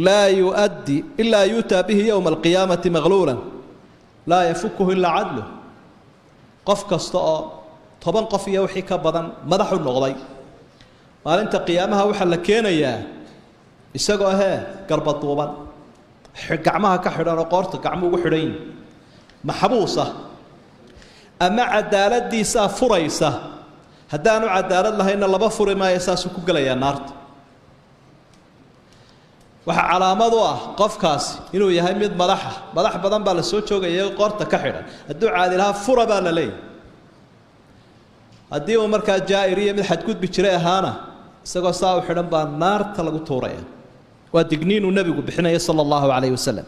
laa yuaddi ilaa yuutaa bihi yowma alqiyaamati maqluulan laa yafukuhu ilaa cadluh. Qof kasta oo 10 qof iyo wixii ka badan madax u noqday, maalinta qiyaamaha waxaa la keenayaa isagoo hee garba duuban, gacmaha ka xidhan oo qoorta gacmo ugu xidhan yihin, maxbuusa, ama cadaaladdiisaa furaysa. Haddaanu cadaalad lahaynna laba furi maayo, saasuu ku gelayaa naarta. Waxaa calaamad u ah qofkaasi inuu yahay mid madaxa, madax badan baa la soo joogaya qoorta ka xidhan, hadduu caadi lahaa fura baa la leeyahy. Haddii uu markaa jaa'ir iyo mid xadgudbi jiray ahaana, isagoo saa u xidhan baa naarta lagu tuuraya. Waa digniinuu nebigu bixinaya sala allahu calayhi wasalam.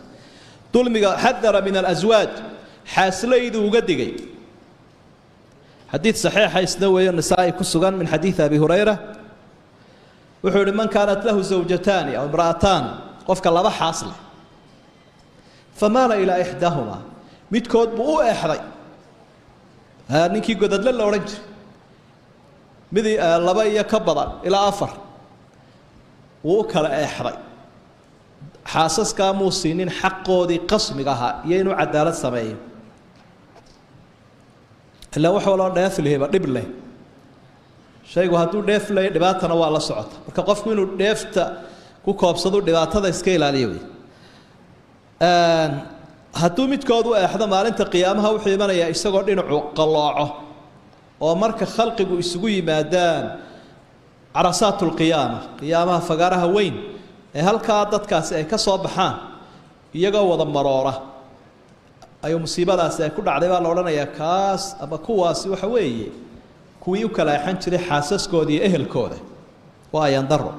Dulmiga xadara min alaswaaj, xaaslayduu uga digay. Xadiid saxiixa isna weeyo nisaa'i ku sugan min xadiidi abi hurayra. Wuxuu ihi man kaanat lahu zawjataani aw imra'ataan, qofka laba xaas leh, famaala ilaa ixdaahumaa, midkood buu u eexday, ninkii godadle la odhan jiray, mid laba iyo ka badan ilaa 4 wuu u kala eexday. Xaasaskaa muu siinin xaqoodii qasmiga ahaa iyo inuu cadaalad sameeyo, ilaa wax waloo dheef leheba dhib leh. Shaygu hadduu dheef leeyo dhibaatana waa la socota, marka qofku inuu dheefta ku koobsado dhibaatada iska ilaaliyo wey. Hadduu midkood u eexdo maalinta qiyaamaha wuxuu imanayaa isagoo dhinacu qallooco, oo marka khalqigu isugu yimaadaan carasaatulqiyaama, qiyaamaha fagaaraha weyn ee halkaa dadkaasi ay ka soo baxaan iyagoo wada maroora, ayuu musiibadaasi ay ku dhacday baa la odhanayaa kaas ama kuwaasi waxa weeye kuwii u kala eexan jiray xaasaskooda iyo ehelkooda. Waa ayaan daro.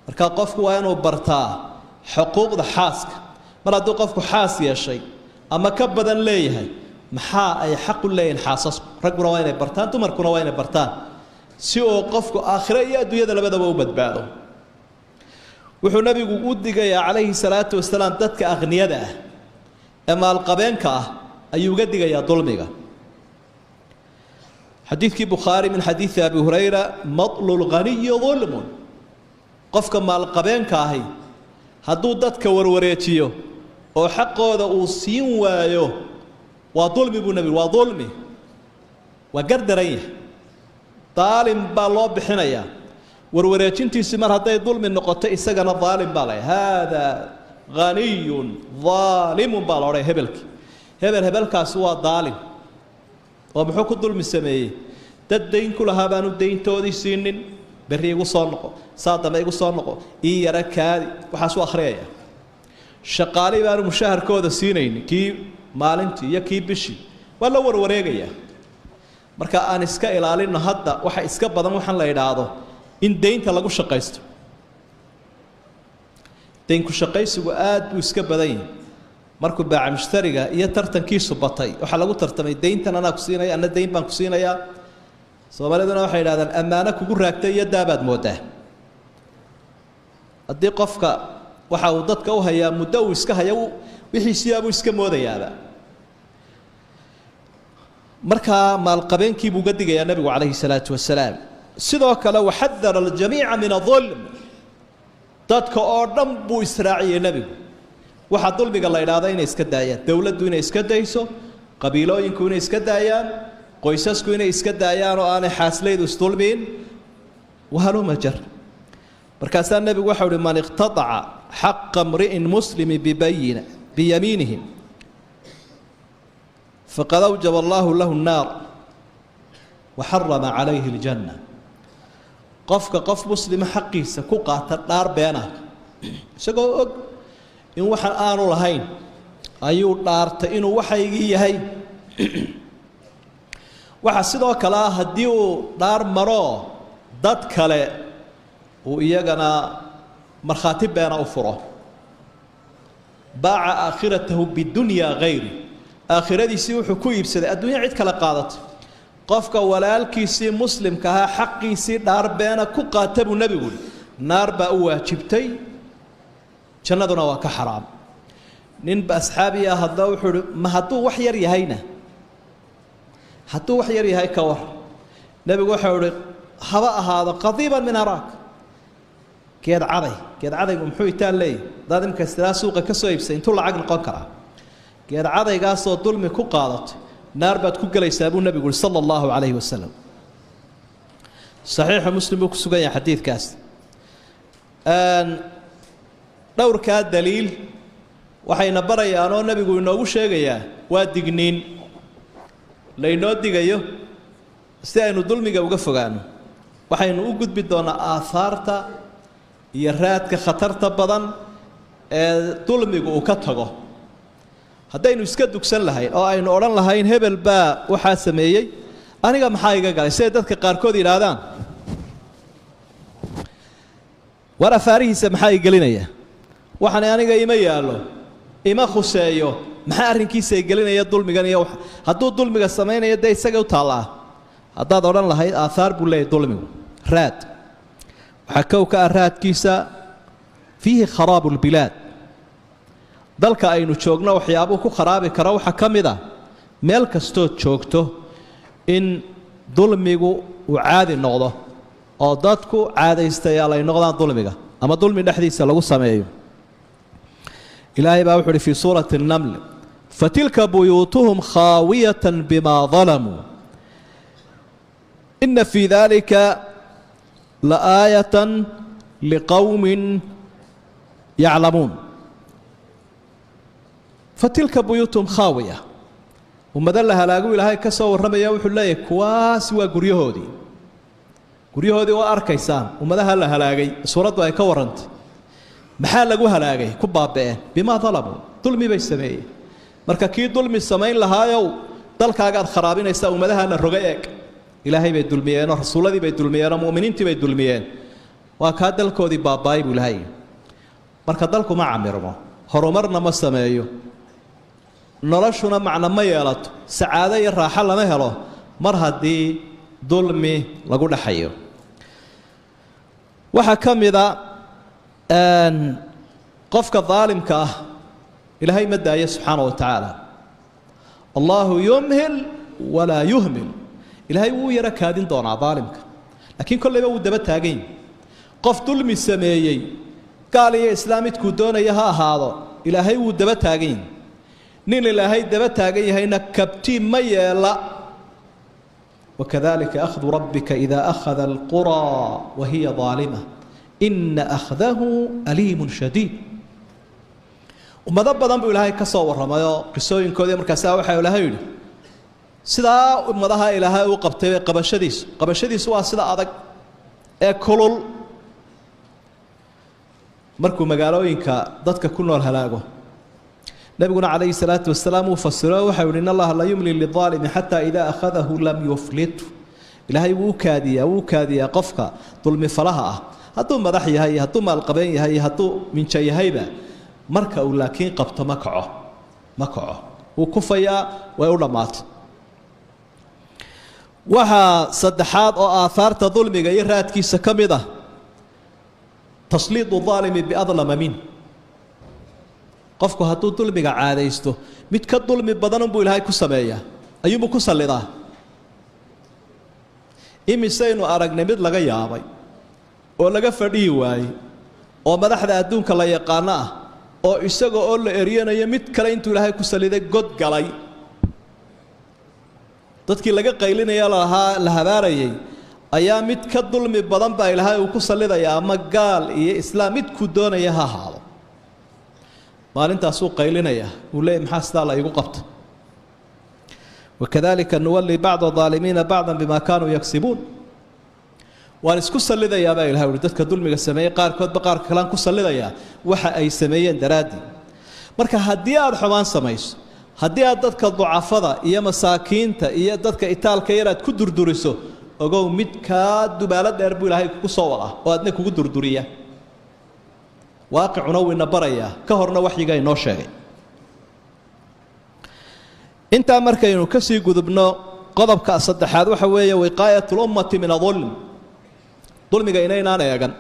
Marka qofku waa inuu bartaa xuquuqda xaaska. Mar hadduu qofku xaas yeeshay ama ka badan leeyahay, maxaa ay xaq u leeyihin xaasasku? Ragguna waa inay bartaan, dumarkuna waa inay bartaan. Si uu qofku aakhiro iyo adduunyada labadaba u badbaado. Wuxuu nabigu u digayaa calayhi salaatu wasalaam dadka akhniyada ah ee maalqabeenka ah ayuu uga digayaa dulmiga. Xadiidkii Bukhaari min xadiidi Abi Hurayra, matlu lghaniyi dulmun. Qofka maalqabeenka ahi hadduu dadka warwareejiyo oo xaqooda uu siin waayo waa dulmi buu nebigu, waa dulmi, waa gardaran yahay, daalim baa loo bixinayaa. Warwareejintiisii mar hadday dulmi noqoto isagana daalim baa la haadaa ghaniyun daalimun baa la odhanaya. Hebelkii hebel hebelkaasi waa daalim oo muxuu ku dulmi sameeyey? Dad dayn ku lahaa baanu dayntoodii siinin, berri igu soo noqo, saa dambe igu soo noqo, ii yara kaadi, waxaasuu akhriyaya. Shaqaalii baanu mushaharkooda siinaynin, kii maalintii iyo kii bishii, waa la warwareegayaa. Marka aan iska ilaalino hadda waxa iska badan waxaan la idhaahdo in deynta lagu shaqaysto. Deynku shaqaysigu aad buu iska badan yahay. Markuu baaca mushtariga iyo tartankiisu batay, waxaa lagu tartamay deyntan anaa ku siinaya, anna deyn baan ku siinayaa. Soomaaliduna waxay idhahdaan ammaano kugu raagtay iyo daabaad moodaa. Haddii qofka waxa uu dadka u hayaa muddo uu iska haya, wixiisiyaabuu iska moodayaaba. Markaa maalqabeenkii buu uga digayaa nabigu calayhi salaatu wasalaam. Sidoo kale waxadara aljamiica min adulm, dadka oo dhan buu israaciyey nebigu. Waxaa dulmiga la idhaahda inay iska daayaan, dowladdu inay iska dayso, qabiilooyinku inay iska daayaan, qoysasku inay iska daayaan oo aanay xaaslaydu isdulmiin, wahaluma jar. Markaasaa nebigu waxau uhi man iqtadaca xaqa mri'in muslimi bibayina biyamiinihi faqad awjaba allaahu lahu nnaar waxarama calayhi aljanna. Qofka qof muslima xaqiisa ku qaata dhaar beena, isagoo og in waxan aanu lahayn ayuu dhaartay inuu waxaygii yahay. Waxaa sidoo kale ah haddii uu dhaar maro dad kale uu iyagana markhaati beena u furo, baaca aakhiratahu bidunyaa hayri, aakhiradiisii wuxuu ku iibsaday adduunya cid kale qaadatay. Qofka walaalkiisii muslimka ahaa xaqiisii dhaar beena ku qaata buu nebigu yihi, naar baa u waajibtay, jannaduna waa ka xaraam. Ninba asxaabi ah haddaba wuxuu uhi ma hadduu wax yar yahayna, hadduu wax yar yahay ka war. Nebigu waxau uhi haba ahaado qadiiban min araak, geed caday. Geed cadaygu muxuu itaan leeyahy? Hadaad imika istilaa suuqa ka soo iibsay intuu lacag noqon karaa? Geed cadaygaasoo dulmi ku qaadatay naar baad ku gelaysaa buu nebigu uhi sala allahu calayhi wasalam. Saxiixa Muslim buu ku sugan yahay xadiidkaas. Dhowrkaa daliil waxayna barayaan oo nebigu inoogu sheegayaa waa digniin laynoo digayo si aynu dulmiga uga fogaano. Waxaynu u gudbi doonaa aahaarta iyo raadka khatarta badan ee dulmigu uu ka tago. Haddaynu iska dugsan lahayn oo aynu odhan lahayn hebel baa waxaa sameeyey, aniga maxaa iga galay, siday dadka qaarkood yidhaahdaan, war afaarihiisa maxaa i gelinaya, waxaan aniga ima yaallo, ima khuseeyo, maxaa arrinkiisa i gelinaya dulmigan iyo hadduu dulmiga samaynayo dee isaga u taallaa. Haddaad odhan lahayd aathaar buu leeyahy dulmigu, raad. Waxaa kow ka ah raadkiisa fiihi kharaabu lbilaad. Dalka aynu joogno waxyaabuu ku kharaabi karo waxaa ka mid ah meel kastood joogto in dulmigu uu caadi noqdo oo dadku caadaystayaal ay noqdaan dulmiga ama dulmi dhexdiisa lagu sameeyo. Ilaahay baa wuxu uhi fii suurati الnaml fatilka buyuutuhum khaawiyatan bima dalamuu ina fii dalika laaayatan liqowmin yaclamuun. Fatilka buyuutuhum khaawiya, ummado la halaagu ilaahay ka soo warramaya wuxuu leeyahay kuwaasi waa guryahoodii, guryahoodii waa arkaysaan ummadaha la halaagay suuraddu ay ka warrantay. Maxaa lagu halaagay? Ku baaba'een bimaa dalamuu, dulmi bay sameeyeen. Marka kii dulmi samayn lahaayow dalkaagaad kharaabinaysaa, ummadaha la roga eeg, ilaahay bay dulmiyeenoo rasuulladii bay dulmiyeenoo mu'miniintii bay dulmiyeen, waa kaa dalkoodii baaba'ay buu ilaahay. Marka dalku ma camirmo, horumarna ma sameeyo, noloshuna macno ma yeelato, sacaado iyo raaxo lama helo mar haddii dulmi lagu dhaxayo. Waxaa ka mid a qofka daalimka ah ilaahay ma daayo subxaana wa tacaala. Allahu yumhil walaa yuhmil, ilaahay wuu yaro kaadin doonaa daalimka, laakiin kollayba wuu daba taagan yahy. Qof dulmi sameeyey gaal iyo islaam midkuu doonaya ha ahaado, ilaahay wuu daba taagan yahy. Nin ilaahay daba taagan yahayna kabtii ma yeela. Wakadalika akhdu rabbika idaa akhada alquraa wahiya daalima ina akhdahu aliimun shadiid. Ummado badan buu ilaahay ka soo warramayoo qisooyinkoodii markaasaa waxaa ilaahay yidhi sidaa ummadaha ilaahay uu qabtay qabashadiisu, qabashadiisu waa sida adag ee kulul. Markuu magaalooyinka dadka ku nool halaago, nabiguna calayhi salaatu wasalaam uu fasiro waxau yihi in allaha la yumli lidaalimi xataa idaa akhadahu lam yuflithu. Ilaahay wuu kaadiyaa, wuu kaadiyaa qofka dulmi falaha ah, hadduu madax yahay iyo hadduu maalqabeen yahay iyo hadduu minjo yahayba, marka uu laakiin qabto ma kaco, ma kaco, wuu kufayaa, way u dhammaatay. Waxaa saddexaad oo aahaarta dulmiga iyo raadkiisa ka mid ah tasliidu aalimi biadlama min. Qofku hadduu dulmiga caadaysto mid ka dulmi badan unbuu ilaahay ku sameeyaa, ayuunbuu ku sallidaa. Imisaynu aragnay mid laga yaabay oo laga fadhiyi waayey oo madaxda adduunka la yaqaano ah oo isaga oo la eryanayo mid kale intuu ilaahay ku salliday god galay. Dadkii laga qaylinaya lahaa la habaarayay ayaa mid ka dulmi badan baa ilaahay uu ku sallidaya, ama gaal iyo islaam midkuu doonaya ha ahaado. Maalintaasuu qaylinaya, uu leeyay maxaa sidaa la igu qabta. Wakadalika nuwalli bacda aalimiina bacdan bima kaanuu yagsibuun. Waan isku sallidayaa baa ilahay uhi dadka dulmiga sameeyey qaarkoodba qaarka kalean ku sallidayaa waxa ay sameeyeen daraaddii. Marka haddii aada xumaan samayso, haddii aad dadka ducafada iyo masaakiinta iyo dadka itaalka yar aad ku durduriso, ogow mid kaa dubaalo dheer buu ilaahay kugu soo wadaa oo aadna kugu durduriya. Waaqicuna wuu ina barayaa, ka horna waxyiga inoo sheegay. Intaa markaynu ka sii gudubno qodobka saddexaad waxa weeye wiqaayat lummati min adulm. Dulmiga inaynaan eegan,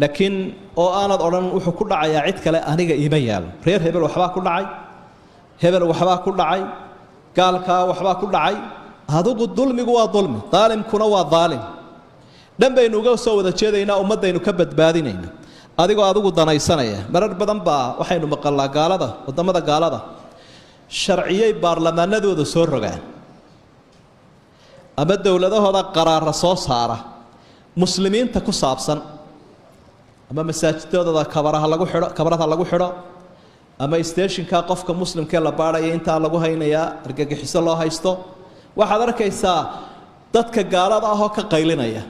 laakiin oo aanad odhan wuxuu ku dhacayaa cid kale aniga iima yaalo. Reer hebel waxbaa ku dhacay, hebel waxbaa ku dhacay, gaalkaa waxbaa ku dhacay. Adigu dulmigu waa dulmi, daalimkuna waa daalim. Dhan baynu uga soo wada jeedaynaa, ummaddaynu ka badbaadinayna adigoo adigu danaysanaya. Marar badan baa waxaynu maqalnaa gaalada, waddamada gaalada sharciyay baarlamaanadooda soo rogaan ama dowladahooda qaraara soo saara muslimiinta ku saabsan, ama masaajidadooda kabaraha lagu xidho, kabarada lagu xidho, ama stationka qofka muslimkee la baadhaya intaa lagu haynayaa argagixiso loo haysto. Waxaad arkaysaa dadka gaalada ahoo ka qaylinaya.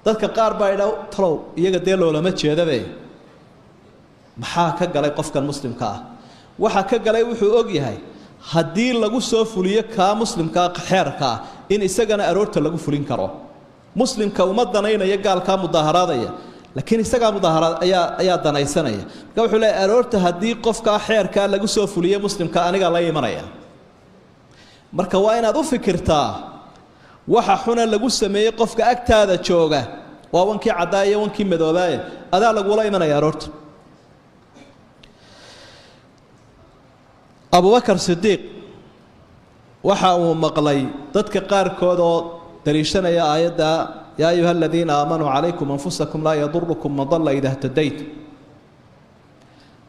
Dadka qaar baa idha talow iyaga dee loolama jeedabe, maxaa ka galay qofkan muslimka ah? Waxa ka galay wuxuu og yahay haddii lagu soo fuliyo kaa muslimkaa xeerka ah in isagana aroorta lagu fulin karo. Muslimka uma danaynaya gaalkaa mudaaharaadaya, laakiin isagaa mudaaharaad ayaa danaysanaya. Marka wuxuu leeyahay aroorta haddii qofkaa xeerkaa lagu soo fuliyo muslimka anigaa la imanaya. Marka waa inaad u fikirtaa waxa xuna lagu sameeyey qofka agtaada jooga, waa wankii caddaa iyo wankii madoobaaye, adaa lagula imanaya aroorta. Abubakar Sidiiq waxa uu maqlay dadka qaarkood oo daliishanaya aayadda yaa ayuha aladiina aamanuu calaykum anfusakum laa yadurukum man dalla idaa htadaytum.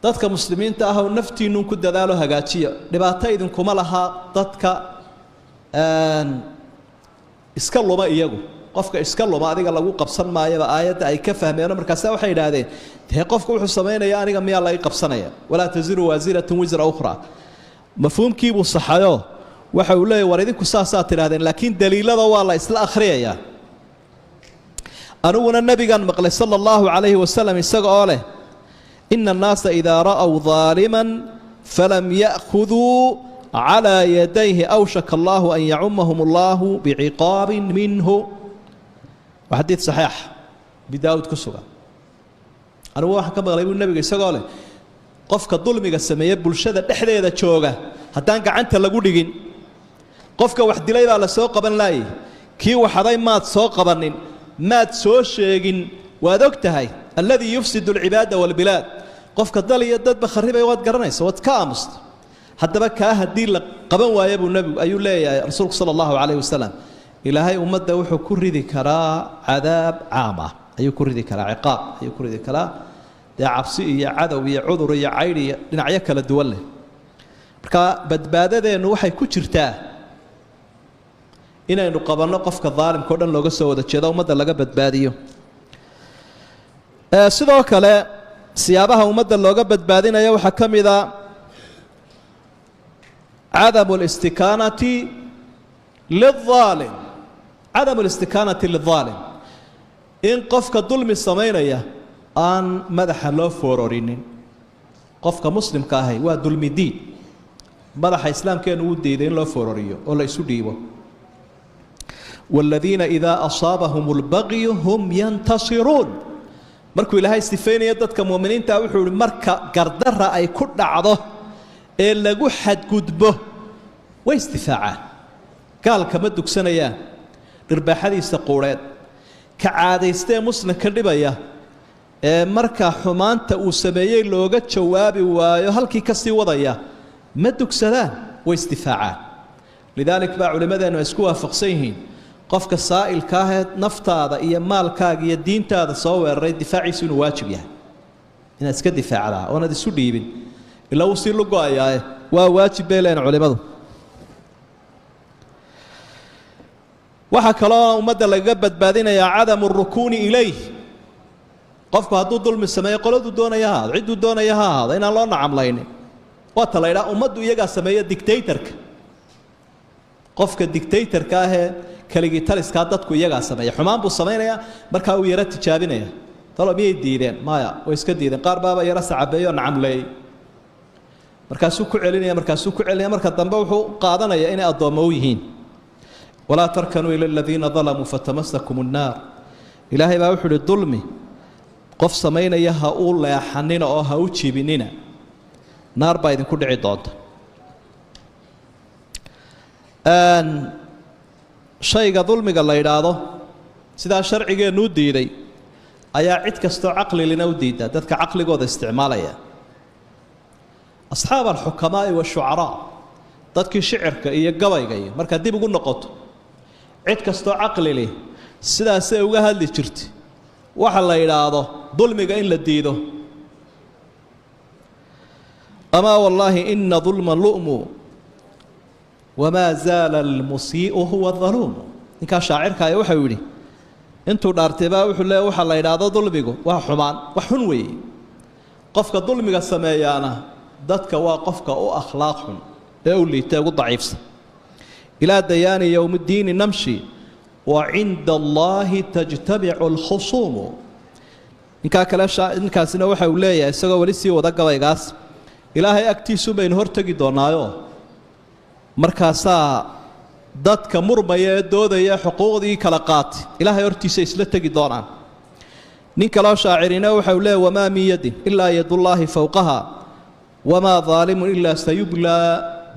Dadka muslimiinta ah oo naftiinnun ku dadaalo hagaajiya, dhibaato idinkuma laha dadka iska luma. Iyagu qofka iska luma adiga lagu qabsan maayaba aayadda ay ka fahmeeno. Markaasa waxay yidhaahdeen dee qofka wuxuu samaynaya aniga miyaa laga qabsanaya? Walaa taziru waasiratun wisra ukhraa. Mafhuumkiibuu saxayo waxa uu leeyahy war idinku saasaa tidhahdeen, laakiin daliilada waa la isla akhriyayaa. Aniguna nebigan maqlay sala allahu calayhi wasalam isaga oo leh ina annaasa idaa ra'w daaliman falam ya'khuduu calaa yadayhi awshaka allahu an yacumahum allahu biciqaabin minhu. Waa xadiid saxiix abi daawud ku sugan. Anigu waxaan ka maqlay buu nebiga isagoo leh qofka dulmiga sameeye bulshada dhexdeeda jooga haddaan gacanta lagu dhigin, qofka wax dilay baa la soo qaban laayay, Kii waxaday maad soo qabanin, maad soo sheegin, waad og tahay. Alladii yufsidu alcibaada waalbilaad, qofka dal iyo dadba kharribaya waad garanaysa, waad ka aamusta. Haddaba kaa haddii la qaban waayo buu nebigu ayuu leeyahay rasuulku sala allahu calayhi wasalam, ilaahay ummadda wuxuu ku ridi karaa cadaab caam ah, ayuu ku ridi karaa ciqaab, ayuu ku ridi karaa dee cabsi iyo cadow iyo cudur iyo caydh iyo dhinacyo kala duwan leh. Marka badbaadadeennu waxay ku jirtaa inaynu qabanno qofka daalimka o dhan looga soo wada jeedo, ummadda laga badbaadiyo. Sidoo kale siyaabaha ummadda looga badbaadinayo waxaa ka mid a cadamu listikaanati lilaalim, cadamu listikaanati lildaalim, in qofka dulmi samaynaya aan madaxa loo foororinin. Qofka muslimka ahi waa dulmi diid, madaxa islaamkeenu uu diiday in loo foororiyo oo la isu dhiibo. Waaladiina idaa asaabahum lbagyu hum yantasiruun. Markuu ilaahay sifeynaya dadka muuminiinta wuxuu ihi marka gardara ay ku dhacdo ee lagu xadgudbo way isdifaacaan, gaalka ma dugsanayaan dhirbaaxadiisa quureed. Ka caadaystee muslimka dhibaya ee marka xumaanta uu sameeyey looga jawaabi waayo halkii ka sii wadaya ma dugsadaan, way isdifaacaan. Lidaalik baa culimmadeennu ay isku waafaqsan yihiin qofka saa'ilka ahee naftaada iyo maalkaaga iyo diintaada soo weeraray difaaciisu inuu waajib yahay, inaad iska difaacdaa oonaad isu dhiibin ilaa wuu sii lugo-ayaaye, waa waajib bay leeyihin culimadu. Waxaa kaloo ummadda lagaga badbaadinayaa cadamu rukuuni ilayh. Qofku hadduu dulmi sameeyo qoladuu doonaya ha ahaado, cidduu doonaya ha ahaado, inaan loo nacamlaynin. Waa ta la ydhaha ummaddu iyagaa sameeya dictatorka. Qofka dictatorka ahee keligii taliskaa dadku iyagaa sameeya, xumaan buu samaynayaa, markaa uu yaro tijaabinaya, talo miyay diideen? Maya, way iska diideen. Qaar baaba yaro sacabeeyo nacamleeyey, markaasuu ku celinaya, markaasuu ku celinaya, marka dambe wuxuu qaadanaya inay addoommo u yihiin. Walaa tarkanuu ila aladiina dalamuu fatamasakum annaar. Ilaahay baa wuxuu uhi dulmi qof samaynaya ha u leexanina oo ha u jibinina, naar baa idinku dhici doonta. Shayga dulmiga la yidhaahdo sidaa sharcigeennu u diiday ayaa cid kastoo caqlilina u diidaa, dadka caqligooda isticmaalaya. Asxaab alxukamaa'i washucaraa, dadkii shicirka iyo gabayga iyo markaad dib ugu noqoto, cid kastoo caqlili sidaasay uga hadli jirtay waxa la yidhaahdo dulmiga in la diido. Amaa wallaahi ina dulma lu'mu wamaa zaala almusii'u huwa daluumu. Ninkaa shaacirkaaya waxau yidhi intuu dhaartay baa wuxuu leeya waxa la yidhaahdo dulmigu waa xumaan, wax xun weeye. Qofka dulmiga sameeyaana dadka waa qofka u akhlaaq xun ee u liita ugu daciifsan. Ilaa dayaani yowmi ddiini namshi wa cinda allaahi tajtamicu alkhusuumu. Ninkaa kale ninkaasina waxa uu leeyahay isagoo weli sii wada gabaygaas, ilaahay agtiisu baynu hortegi doonaayo, markaasaa dadka murmaya ee doodaya xuquuqdii kala qaatay ilaahay hortiisa isla tegi doonaan. Nin kaloo shaacirina waxa uu leeyahy wamaa min yadin ilaa yadullaahi fowqaha wamaa daalimun ilaa sayublaa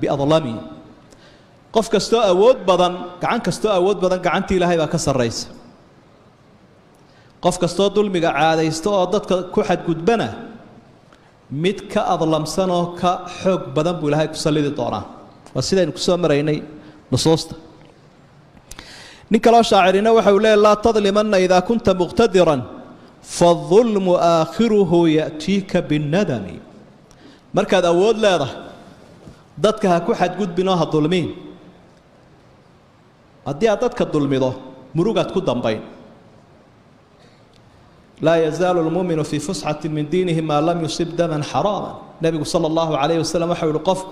biadlami. Qof kastoo awood badan, gacan kastoo awood badan gacantii ilaahay baa ka sarraysa. Qof kastoo dulmiga caadaysta oo dadka ku xadgudbana mid ka adlamsan oo ka xoog badan buu ilaahay ku sallidi doonaa. Waa sidaynu kusoo maraynay nusuusta. Nin kaloo shaacirina waxa uu leeyahy laa tadlimanna idaa kunta muqtadiran faadulmu aakhiruhu ya'tiika binnadami. Markaad awood leedahay dadka ha ku xadgudbin oo ha dulmiin. Haddii aad dadka dulmido murugaad ku dambayn. Laa yazaalu lmuuminu fii fusxati min diinihi maa lam yusib daman xaraama. Nebigu sala allahu calayhi wasalam waxau yihi qofku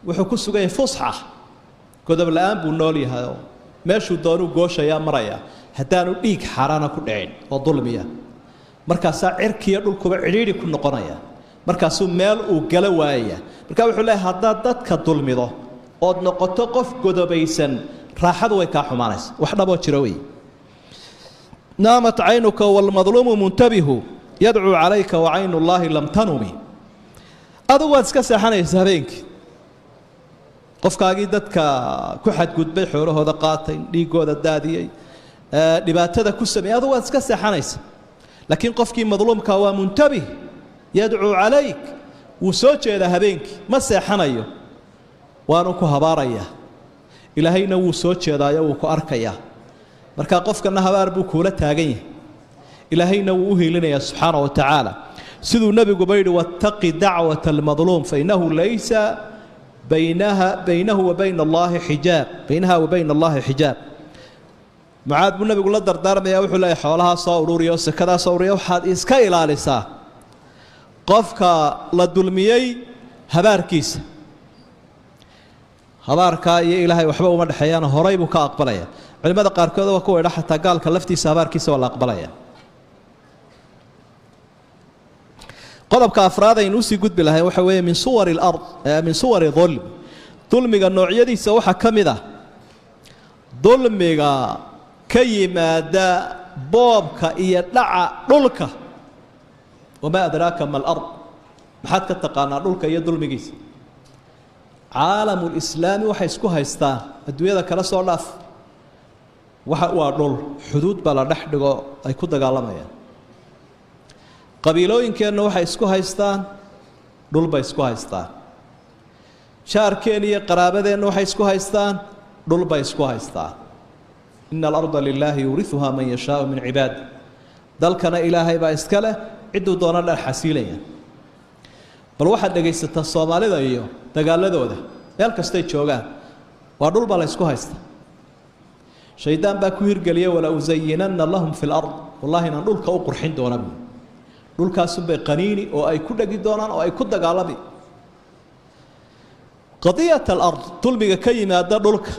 wuxuu ku sugan yahay fusxa, godob la-aan buu nool yahay oo meeshuu doonuu gooshayaa marayaa haddaanu dhiig xaaraana ku dhicin oo dulmiya. Markaasaa cirkiiyo dhulkuba cidhiidhi ku noqonaya, markaasuu meel uu gala waayaya. Marka wuxuu leeyahay haddaad dadka dulmido ood noqoto qof godobaysan raaxadu way kaa xumaanaysa, wax dhaboo jiro wey. Naamat caynuka waalmadluumu muntabihu yadcuu calayka wa caynu llaahi lam tanumi. Adigu waad iska seexanaysa habeenkii, Qofkaagii dadka ku xadgudbay, xoolahooda qaatay, dhiigooda daadiyey, dhibaatada ku sameeyey, adigu waad iska seexanaysa. Laakiin qofkii madluumka waa muntabih, yadcuu calayk, wuu soo jeedaa habeenkii, ma seexanayo, waanu ku habaarayaa. Ilaahayna wuu soo jeedaayo, wuu ku arkayaa. Marka qofkana habaar buu kuula taagan yahay, ilaahayna wuu u hiilinayaa subxaana wa tacaala. Siduu nebiguba yidhi wattaqi dacwata almadluum fainahu laysa baynahu wa bayna allaahi xijaab, baynaha wa bayna allaahi xijaab. Mucaad buu nebigu la dardaarmayaa, wuxuu leeyahay xoolahaa soo ururiyo, sakadaa soo ururiyo, waxaad iska ilaalisaa qofka la dulmiyey habaarkiisa. Habaarkaa iyo ilaahay waxba uma dhexeeyaan, horay buu ka aqbalaya. Culimada qaarkood waa kuwa idha xataa gaalka laftiisa habaarkiisa waa la aqbalaya. Qodobka afraad aynu usii gudbi lahayn waxa weeye min suwari alard, min suwari dulm. Dulmiga noocyadiisa waxaa ka mid ah dulmiga ka yimaada boobka iyo dhaca dhulka. Wamaa adraaka ma alard, maxaad ka taqaanaa dhulka iyo dulmigiisa? Caalamulislaami waxay isku haystaan adduunyada kala soo dhaaf, waxa waa dhul, xuduud baa la dhex dhigo ay ku dagaalamayaan. Qabiilooyinkeenna waxay isku haystaan dhul bay isku haystaan. Jaarkeen iyo qaraabadeenna waxay isku haystaan dhul bay isku haystaan. Ina alarda lilaahi yuuriuhaa man yashaau min cibaadi. Dalkana ilaahay baa iska leh, cidduu doona dhex xasiilaya. Bal waxaad dhegaysataa soomaalida iyo dagaaladooda meel kastay joogaan, waa dhul baa la ysku haysta. Shaydaan baa ku hirgeliya wala usayinanna lahum fi lard, wallahi inaan dhulka u qurxin doona buui. Dhulkaasunbay qaniini oo ay ku dhegi doonaan oo ay ku dagaalami. Qadiyat alard, dulmiga ka yimaada dhulka,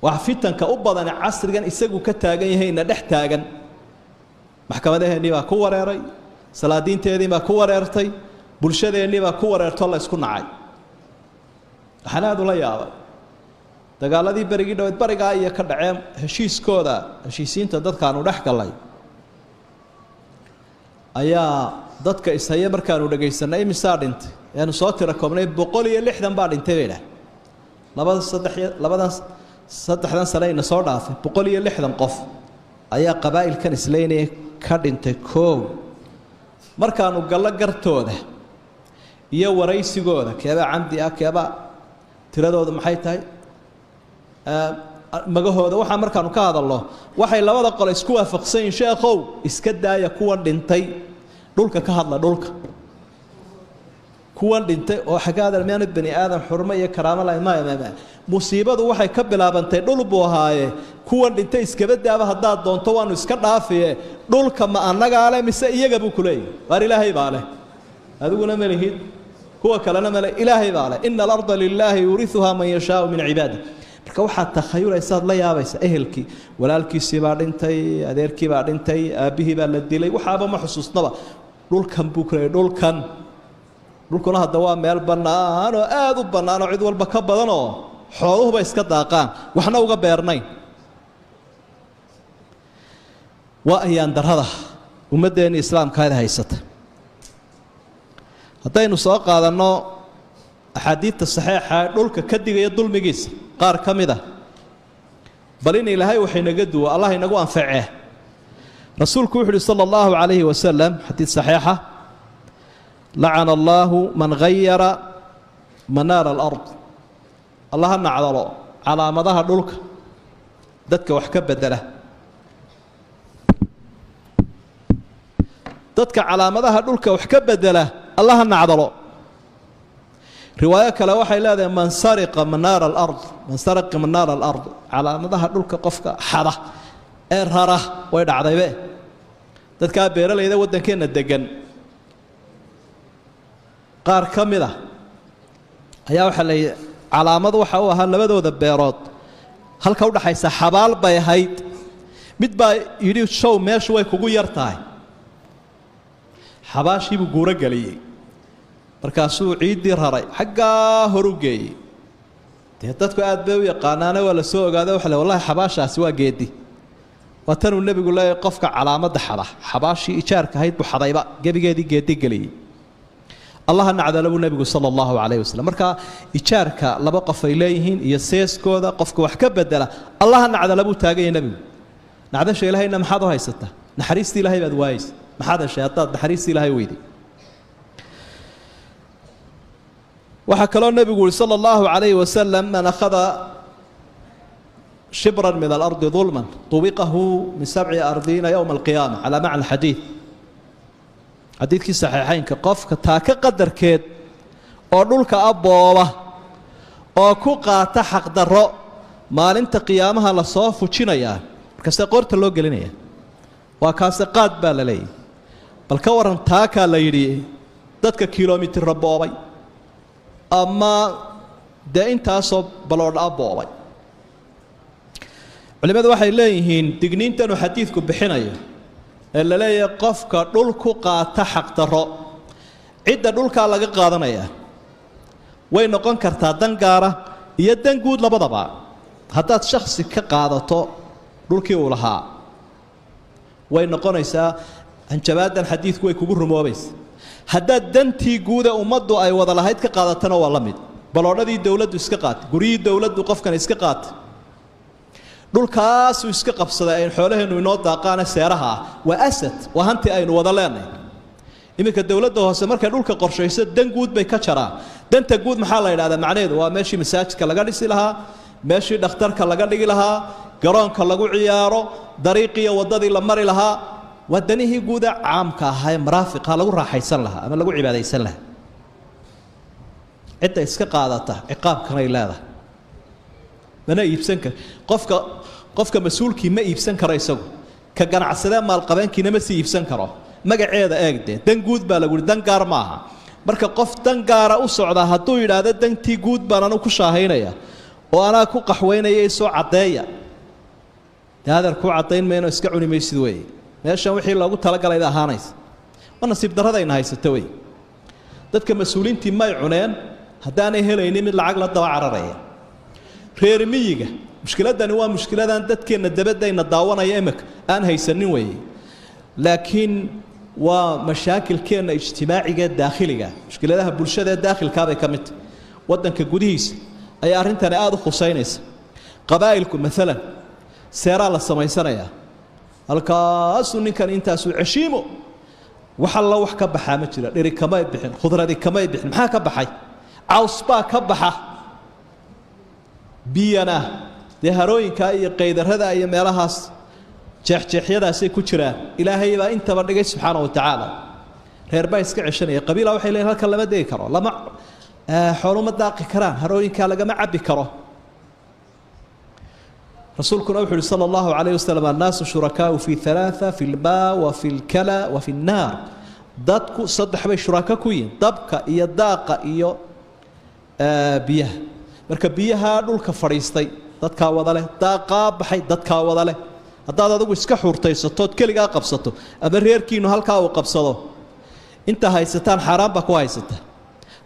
wax fitanka u badan casrigan isagu ka taagan yahayna dhex taagan. Maxkamadaheennii baa ku wareeray, salaadiinteedii baa ku wareertay, bulshadeennii baa ku wareertoo la isku nacay. Waxaan aada ula yaabay dagaaladii berigii dhaweed barigaa iyo ka dhaceen heshiiskooda, heshiisiinta dadkaanu dhex gallay ayaa dadka ishaya markaanu dhegaysanay imisaa dhintay, eanu soo tiro koobnay 160 baa dhintay bay idhaah. Labadan saddexdan sane ina soo dhaafay 160 qof ayaa qabaa'ilkan isleynaya ka dhintay. Koow markaanu gallo gartooda iyo waraysigooda, keebaa camdi ah, keebaa tiradooda maxay tahay, magahooda, waxaa markaanu ka hadalno waxay labada qole isku waafaqsan yihiin, sheekhow iska daaya kuwan dhintay, dhulka ka hadla, dhulka kuwan dhintay oo xagga miyaanu bani aadam xurmo iyo karaamo lahayn. Maya, musiibadu waxay ka bilaabantay dhul buu ahaaye, kuwan dhintay iskaba daaba, haddaad doonto waanu iska dhaafiye, dhulka ma annagaa leh mise iyaga buu ku leeyahy? Waar ilaahay baa leh, adiguna ma lihid, kuwa kalena male, ilaahay baa leh. Ina alarda lilaahi yuuriuhaa man yashaau min cibaadih. Marka waxaad takhayulaysaad la yaabaysa ehelkii, walaalkiisii baa dhintay, adeerkii baa dhintay, aabbihii baa la dilay, waxaaba ma xusuusnaba, dhulkan buu ku leeyahy. Dhulkan, dhulkuna hadda waa meel bannaan oo aada u bannaan oo cid walba ka badanoo xooluhuba iska daaqaan, waxna uga beernayn. Waa ayaan darrada ummaddeenni islaamkaada haysata. Haddaynu soo qaadanno axaadiidta saxiixa ee dhulka ka digaya dulmigiisa qaar ka mid ah, bal in ilaahay waxaynaga duwo, allah inagu anfacee. Rasuulku wuxu uhi sala allahu calayhi wasalam, xadiid saxiixa, lacana allaahu man hayara manaara alard. Allaha nacdalo calaamadaha dhulka dadka wax ka bedela. Dadka calaamadaha dhulka wax ka bedela allaha nacdalo. Riwaayo kale waxay leedahay man sariqa manaara alard, man sariqa manaara alard, calaamadaha dhulka qofka xada ee rara. Way dhacdaybe dadkaa beeralayda waddankeenna degan qaar ka mid ah ayaa waxaa la calaamad waxa u ahaa labadooda beerood halka udhaxaysa xabaal bay ahayd. Mid baa yidhi show meeshu way kugu yar tahay, xabaashiibuu guuro geliyey, markaasuu ciiddii raray xaggaa horu geeyey. Dee dadku aad bay u yaqaanaane waa la soo ogaada, waxa le wallahi xabaashaasi waa geedi. Waa tanuu nebigu leeyahay qofka calaamadda xada, xabaashii ijaarka ahayd buu xadayba, gebigeedii geedi geliyey. Allaha nacdala buu nabigu sala allahu calayhi wasalam. Marka ijaarka laba qof ay leeyihiin iyo seeskooda qofka wax ka bedela allaha nacdala buu taaganya nebigu. Nacdasha ilaahayna maxaad u haysataa? Naxariistii ilahay baad waayeysa. Maxaad heshay haddaad naxariistii ilahay weyday? Waxaa kaloo nebigu yuri sala allahu calayhi wasalam man akhada shibran min alardi dulman tubiqahu min sabci ardiina yowma alqiyaama, calaa macna xadiid, xadiidkii saxiixaynka. Qofka taaka qadarkeed oo dhulka abooba oo ku qaata xaqdarro, maalinta qiyaamaha lasoo fujinayaa, markaasee qoorta loo gelinaya, waa kaase qaad baa la leeyahy. Bal ka waran taakaa la yidhi dadka kilomitira boobay ama dee intaasoo baloodha a boobay. Culimadu waxay leeyihiin digniintanuu xadiidku bixinayo ee la leeyahay qofka dhul ku qaata xaqdarro, cidda dhulkaa laga qaadanayaa way noqon kartaa dan gaara iyo dan guud labadaba. Haddaad shaksi ka qaadato dhulkii uu lahaa way noqonaysaa hanjabaadan xadiidku way kugu rumoobaysa. Haddaad dantii guude ummaddu ay wada lahayd ka qaadatana waa la mid. Baloodhadii dowladdu iska qaatay, guryihii dowladdu qofkan iska qaatay, dhulkaasuu iska qabsaday aynu xoolaheennu inoo daaqaane seeraha ah, waa asad, waa hanti aynu wada leenahay. Iminka dowladda hoose markay dhulka qorshayso dan guud bay ka jaraan. Danta guud maxaa la yidhahdaa? Macnaheedu waa meeshii masaajidka laga dhisi lahaa, meeshii dhakhtarka laga dhigi lahaa, garoonka lagu ciyaaro, dariiqiiyo waddadii la mari lahaa, waa danihii guuda caamka ahaa ee maraafiqa lagu raaxaysan lahaa ama lagu cibaadaysan lahaa. Cidda iska qaadata ciqaabkanay leedahay, mana iibsan kar qofka. Qofka mas-uulkii ma iibsan karo, isagu ka ganacsadee maalqabeenkiina ma sii iibsan karo. Magaceeda eegdee, dan guud baa lagu yihi, dan gaar maaha. Marka qof dan gaara u socdaa hadduu yidhaahdo dantii guud baan anu ku shaahaynaya oo anaa ku qaxweynaya isoo caddeeya, dee adeer kuu caddayn mayno, iska cuni maysid weeye. Meeshan wixii loogu talagalayda ahaanaysa. Waa nasiib darradayna haysato wey. Dadka mas-uuliintii may cuneen haddaanay helaynin mid lacag la daba cararaya. Reer miyiga mushkiladani waa mushkiladan dadkeenna dabadayna daawanaya imika aan haysanin weeye, laakiin waa mashaakilkeenna ijtimaaciga ee daakhiliga, mushkiladaha bulshada ee daakhilkaabay ka mid tahay. Waddanka gudihiisa ayaa arrintani aada u khusaynaysa. Qabaa'ilku maalan seeraa la samaysanayaa, halkaasuu ninkan intaasuu ceshiimo, wax alla wax ka baxaa ma jira, dhiri kamay bixin, khudradi kamay bixin, maxaa ka baxay? Caws baa ka baxa, biyana dee harooyinkaa iyo qaydarada iyo meelahaas jeexjeexyadaasay ku jiraan. Ilaahay baa intaba dhigay subxaana wa tacaala. Reer baa iska ceshanaya, qabiila waxay leeyihin halkan lama degi karo, lama xoolo ma daaqi karaan, harooyinkaa lagama cabbi karo. Rasuulkuna wuxuu uhi sala allahu calayhi wasalam annaasu shurakaau fi halaatha, fi lmaa wa fi lkala wa fi nnaar. Dadku saddex bay shuraako ku yihiin, dabka iyo daaqa iyo biyaha. Marka biyaha dhulka fadhiistay dadkaa wada leh, daaqaa baxay dadkaa wada leh. Haddaad adigu iska xuurtaysatood keligaa qabsato ama reerkiinu halkaa uu qabsado, inta haysataan xaaraan baa ku haysata,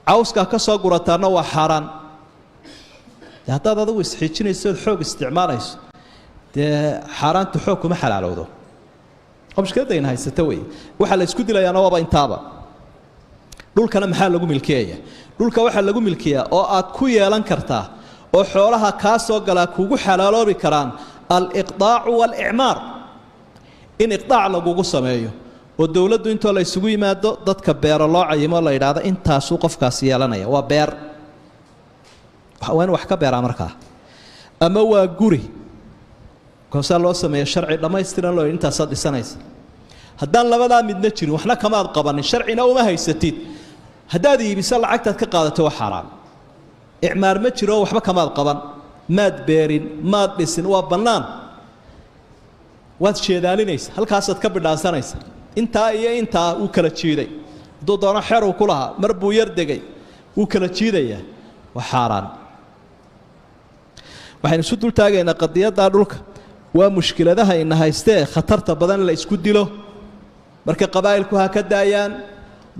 cawskaa ka soo gurataanna waa xaaraan. Dee haddaad adigu isxiijinayso ood xoog isticmaalayso, dee xaaraantu xoog kuma xalaalowdo. Oo mushkiladayna haysata wey. Waxaa la isku dilayaana waaba intaaba. Dhulkana maxaa lagu milkiyaya? Dhulka waxaa lagu milkiyaa oo aad ku yeelan kartaa oo xoolaha kaa soo galaa kugu xalaaloobi karaan aliqdaacu waalicmaar, in iqdaac lagugu sameeyo oo dowladdu intoo la isugu yimaado dadka beero loo cayimo, la yidhaahdo intaasuu qofkaasi yeelanaya, waa beer, waa in wax ka beeraa markaa, ama waa guri koosaa loo sameeya sharci dhammaystiran loo intaasaad dhisanaysa. Haddaan labadaa midna jirin waxna kamaad qabanin, sharcina uma haysatid. Haddaad iibiso lacagtaad ka qaadato waa xaaraan. Icmaar ma jiro, waxba kamaad qaban, maad beerin, maad dhisin, waa bannaan, waad sheedaalinaysa, halkaasaad ka bidhaansanaysa. Intaa iyo intaa wuu kala jiiday, hadduu doono xeruu ku lahaa, mar buu yar degay, wuu kala jiidayaa, waa xaaraan. Waxaynu isu dul taagaynaa qadiyaddaa dhulka, waa mushkiladaha ina haystee khatarta badan la isku dilo. Marka qabaa'ilku ha ka daayaan,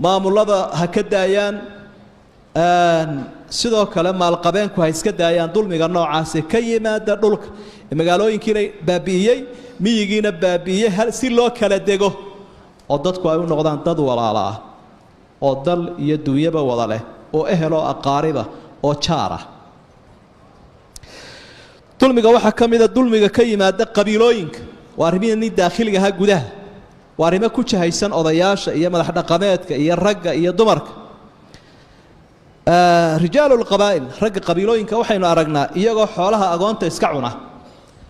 maamulada ha ka daayaan, sidoo kale maalqabeenku ha iska daayaan dulmiga noocaasi ka yimaada dhulka. Magaalooyinkiina baabi'iyey, miyigiina baabi'iyey, si loo kala dego oo dadku ay u noqdaan dad walaala ah. oo dal iyo dunyaba wada leh oo ehel oo aqaariba oo jaar ah. Dulmiga waxaa ka mid a dulmiga ka yimaada qabiilooyinka, waa arrimihii daakhiliga ahaa gudaha, waa arrimo ku jahaysan odayaasha iyo madax dhaqameedka iyo ragga iyo dumarka. Rijaalu lqabaa'il, ragga qabiilooyinka waxaynu aragnaa iyagoo xoolaha agoonta iska cuna.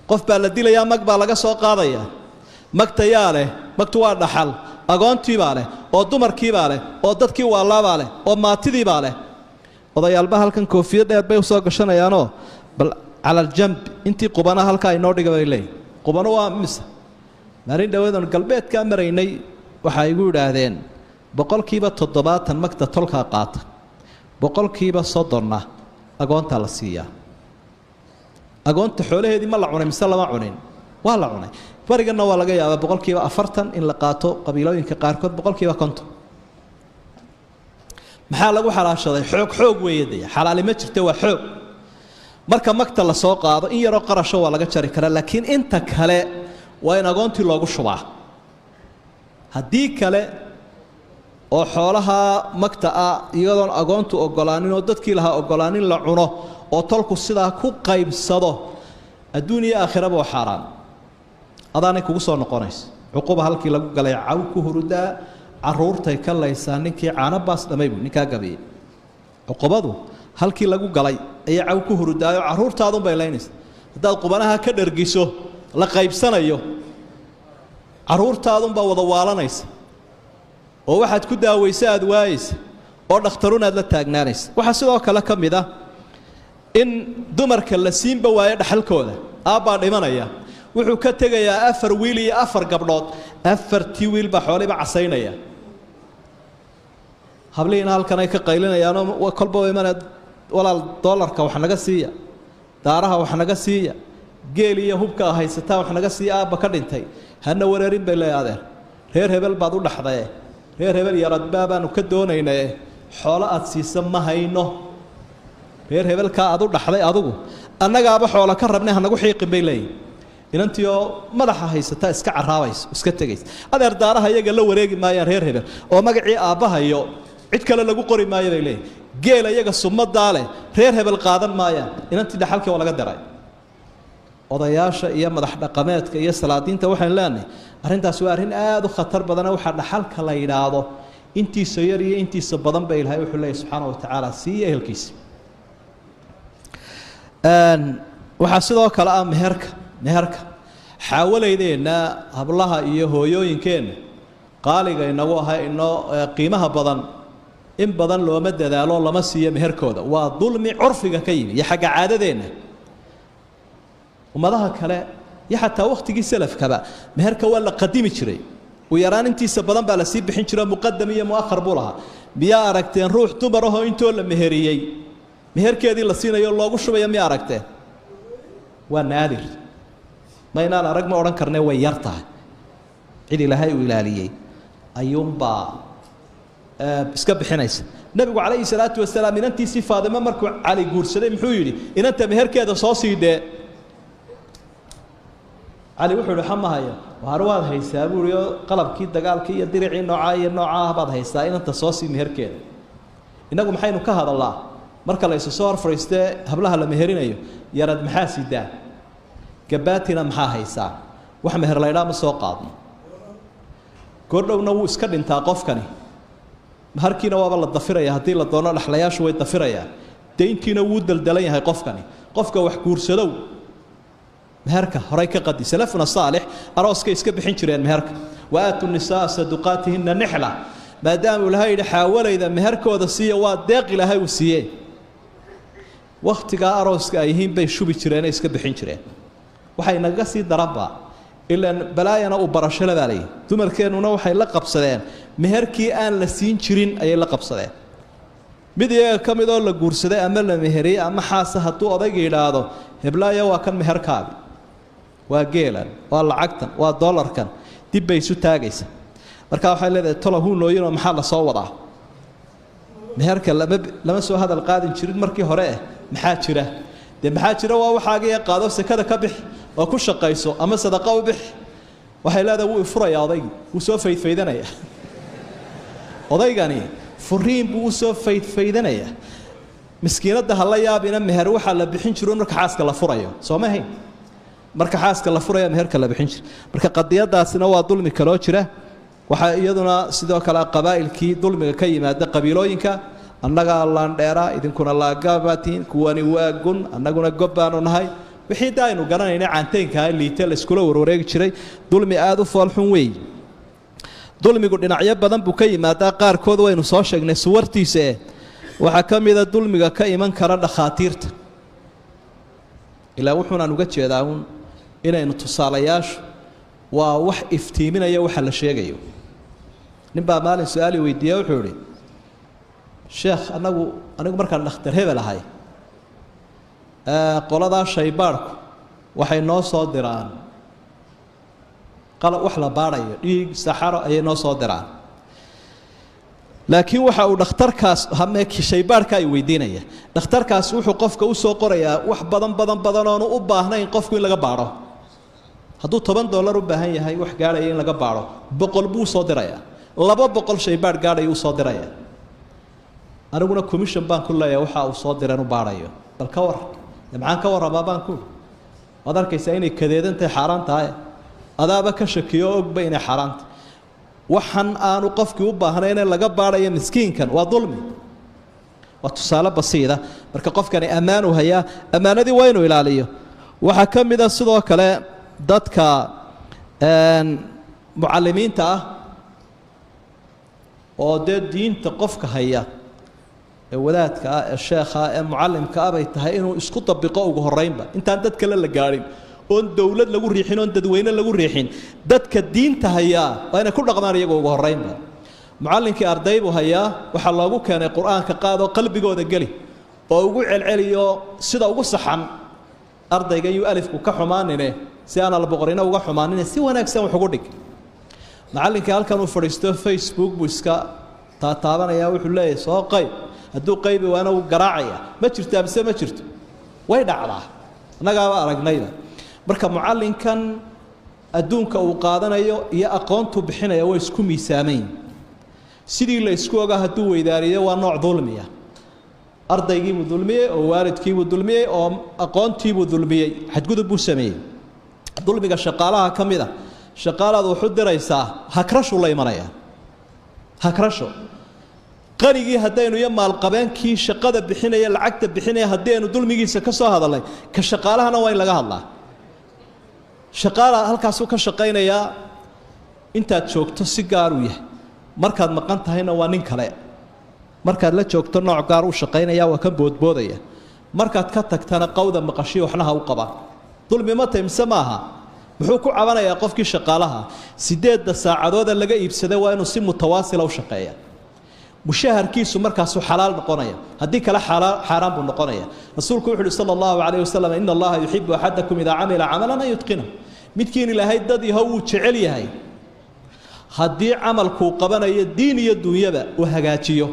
Qof baa la dilayaa, mag baa laga soo qaadayaa, magtayaa leh, magtu waa dhaxal, agoontiibaa leh oo dumarkiibaa leh oo dadkii waalaabaa leh oo maatidiibaa leh. Odayaalba halkan koofiyad dheer bay usoo gashanayaanoo bal cala aljamb intii qubana halkaa inoo dhiga bay leeyihin. Qubano waa mise maalin dhaweedan galbeedkaa maraynay waxay igu yidhaahdeen 70% magta tolkaa qaata, 30%na agoontaa la siiyaa. Agoonta xoolaheedii ma la cunay mise lama cunin? Waa la cunay. Bariganna waa laga yaabaa 40% in la qaato, qabiilooyinka qaarkood 50%. Maxaa lagu xalaashaday? Xoog xoog weeye dee, xalaali ma jirta, waa xoog. Marka magta la soo qaado in yaroo qarasho waa laga jari karaa, laakiin inta kale waa in agoontii loogu shubaa. Haddii kale oo xoolaha magta ah iyadoon agoontu ogolaanin oo dadkii lahaa ogolaanin la cuno oo tolku sidaa ku qaybsado, adduun iyo aakhiraba waa xaaraan, adaanay kugu soo noqonaysa. Cuquba halkii lagu galay caw ku hurudaa, caruurtay ka laysaa ninkii caano baas dhamay buu ninkaa gabiyey. Cuqubadu halkii lagu galay ayay caw ku hurudaayo, caruurtaadun bay laynaysa. Haddaad qubanaha ka dhargiso la qaybsanayo, caruurtaadunbaa wada waalanaysa oo waxaad ku daawaysa aada waayeysa oo dhakhtarun aad la taagnaanaysa. Waxaa sidoo kale ka mid ah in dumarka la siinba waayo dhaxalkooda. Aabbaa dhimanaya, wuxuu ka tegayaa 4 wiil iyo 4 gabdhood, 4tii wiil baa xooliba casaynaya. Hablihiina halkan ay ka qaylinayaanoo kolba imana walaal doolarka wax naga siiya, daaraha wax naga siiya, geel iyo hubka haysataa wax naga siiya, aabba ka dhintay hana wareerin bay leeyahay. Adeer reer hebel baad u dhaxdaye, reer hebel yaradbaa baanu ka doonaynaye, xoolo aad siisa ma hayno, reer hebelkaa aad u dhaxday adigu annagaaba xoolo ka rabnay hanagu xiiqin bay leeyihin. Inantii oo madaxa haysataa iska caraabayso, iska tegaysa. Adeer daaraha iyaga la wareegi maayaan reer hebel oo magacii aabbahayo cid kale lagu qori maayo bay leeyihin. Geel iyaga sumadaa leh reer hebel qaadan maayaan. Inantii dhaxalkii waa laga diray. Odayaasha iyo madax dhaqameedka iyo salaadiinta waxaynu leenahay arrintaasi waa arrin aada u khatar badana. Waxaa dhaxalka la yidhaahdo intiisa yar iyo intiisa badan ba Ilaahay wuxuu leeyahy subxaana wa tacaala siiya ehelkiisa. Waxaa sidoo kale ah meherka. Meherka xaawalaydeenna hablaha iyo hooyooyinkeenna qaaliga inagu ahay inoo qiimaha badan, in badan looma dadaalo, lama siiyo meherkooda. Waa dulmi curfiga ka yimi iyo xagga caadadeenna. Ummadaha kale iyo xataa wakhtigii salafkaba meherka waa la qadimi jiray, u yaraan intiisa badan baa lasii bixin jiro, muqadam iyo mu'akhar buu lahaa. Miyaa aragteen ruux dumar ahoo intoo la meheriyey meherkeedii la siinayo loogu shubayo? Miyaa aragteen? Waa naadir, ma inaan arag ma odhan karne, way yar tahay. Cid Ilaahay uu ilaaliyey ayuunbaa iska bixinaysa. Nabigu calayhi salaatu wasalaam inantiisii Faadimo markuu Cali guursaday muxuu yidhi? Inanta meherkeeda soo siidhee. Cali wuxuu yihi xamahaya waar waad haysaa buuri, oo qalabkii dagaalkii iyo diricii noocaa iyo noocaa ah baad haysaa, inanta soo sii meherkeeda. Innagu maxaynu ka hadalnaa marka la isu soo hor fadhiistee hablaha la meherinayo? Yarad maxaa sidaa, gabaatina maxaa haysaa, wax meher laydhaa ma soo qaadno. Goordhowna wuu iska dhintaa qofkani, harkiina waaba la dafiraya haddii la doono, dhexlayaashu way dafirayaan, dayntiina wuu daldalan yahay qofkani. Qofka wax guursadow meherka horay ka qadi. Salafuna saalix arooskay iska bixin jireen meherka. Wa aatu nisaa saduqaatihinna nixla, maadaama Ilaahay yidhi xaawalayda meherkooda siiya, waa deeq Ilaahay uu siiyey. Wakhtigaa arooska ay yihiin bay shubi jireen, iska bixin jireen. Waxay nagaga sii daranba ilaan balaayana uu barashada baa leeyahay. Dumarkeennuna waxay la qabsadeen meherkii aan la siin jirin ayay la qabsadeen. Mid iyaga ka mid oo la guursaday ama la meheriyey ama xaasa hadduu odayga yidhaahdo heblaayo waa kan meherkaagi, waa geelan, waa lacagtan, waa doolarkan, dib bay isu taagaysa. Marka waxay leedahay tola huunooyinoo maxaa la soo wadaa? Meherka lama soo hadal qaadin jirin markii hore eh, maxaa jira? Dee maxaa jira? Waa waxaaga qaado, sekada ka bix oo ku shaqayso ama sadaqa u bix. Waxay leedahay wuu ifurayaa odaygii, wuu soo faydfaydanaya odaygani, Furiin buu usoo faydfaydanayaa. Miskiinadda ha la yaabina, meher waxaa la bixin jiro marka xaaska la furayo, soo ma hayn? Marka xaaska la furaya meherka la bixin jira. Marka qadiyadaasina waa dulmi kaloo jira. Waxaa iyaduna sidoo kale qabaa'ilkii dulmiga ka yimaada qabiilooyinka. Annagaa laandheera, idinkuna laagabaatiin, kuwani waa gun, annaguna gob baanu nahay. Wixii da aynu garanayna caanteynkaa liite la iskula warwareegi jiray, dulmi aada u foolxun weey. Dulmigu dhinacyo badan buu ka yimaadaa, qaarkood waynu soo sheegnay suwartiisa. Eh, waxaa ka mida dulmiga ka iman kara dhakhaatiirta. Ilaa wuxuunaan uga jeedaa uun inaynu tusaalayaashu waa wax iftiiminaya waxa la sheegayo. Nin baa maalin su-aali weydiiya, wuxuu idhi: sheekh, anagu anigu markaan dhakhtar hebel ahay, qoladaa shaybaadhku waxay noo soo diraan qalab wax la baadhayo, dhiig, saxaro ayay noo soo diraan, laakiin waxa uu dhakhtarkaas hame shaybaadhka ay weydiinaya, dhakhtarkaas wuxuu qofka usoo qorayaa wax badan badan badan oonu u baahnayn qofku in laga baadho. Hadduu $10 u baahan yahay wax gaadhaya in laga baadho, 100 buu usoo dirayaa, 200 shaybaadh gaadhaya usoo diraya. Aniguna commission baan ku leeyahay waxa uu soo direen u baadhayo. Bal ka war, maxaan ka warramaa baan ku? Waad arkaysaa inay kadeedan tahay, xaaraan tahay, adaaba ka shakiyo ogba inay xaaraan tahay. Waxan aanu qofkii u baahnayn ee laga baadhayo miskiinkan waa dulmi, waa tusaale basiida. Marka qofkani ammaan uu hayaa, ammaanadii waa inuu ilaaliyo. Waxaa ka mid a sidoo kale dadka mucallimiinta ah oo dee diinta qofka haya ee wadaadka ah ee sheekha ah ee mucallimka ah bay tahay inuu isku dabiqo ugu horreynba, intaan dad kale la gaadhin, oon dowlad lagu riixin, oon dadweyne lagu riixin. Dadka diinta hayaa waa inay ku dhaqmaan iyaga ugu horreynba. Mucallinkii arday buu hayaa, waxaa loogu keenay qur-aanka qaadoo qalbigooda geli oo ugu celceliyo sida ugu saxan. Ardayga yuu alifku ka xumaanine, si aan alboqorina uga xumaanine, si wanaagsan wax ugu dhig. Macallinkii halkan uu fadhiisto Facebook buu iska taataabanaya, wuxuu leeyahay soo qayb, hadduu qaybi waana wuu garaacaya. Ma jirtaa mise ma jirto? Way dhacdaa, annagaaba aragnayba. Marka mucallinkan adduunka uu qaadanayo iyo aqoontuu bixinaya way isku miisaamayn. Sidii la isku ogaa hadduu weydaariyo waa nooc dulmiya. Ardaygiibuu dulmiyey oo waalidkiibuu dulmiyey oo aqoontiibuu dulmiyey, xadgudub buu sameeyey. Dulmiga shaqaalaha ka mid a, shaqaalaad waxu diraysaa hakrashu la imanaya, hakrasho. Qanigii haddaynu iyo maalqabeenkii shaqada bixinaya, lacagta bixinaya, haddii aynu dulmigiisa ka soo hadalnay, ka shaqaalahana waa in laga hadlaa. Shaqaala halkaasuu ka shaqaynayaa, intaad joogto si gaar uu yahay, markaad maqan tahayna waa nin kale. Markaad la joogto nooc gaar u shaqaynaya, waa ka boodboodaya, markaad ka tagtana qawda maqashiyo waxna ha u qabaan. Dulmi ma tahay mise maaha? Muxuu ku cabanayaa qofkii shaqaalaha? 8da saacadooda laga iibsaday waa inuu si mutawaasila u shaqeeya, mushaharkiisu markaasuu xalaal noqonaya, haddii kale xaaraan buu noqonaya. Rasuulku wuxu uhi sala allahu calayhi wasalam: ina allaha yuxibu axadakum idaa camila camalan an yutqinahu. Midkiin ilaahay dad yaho wuu jecel yahay haddii camalkuu qabanayo diin iyo dunyaba uu hagaajiyo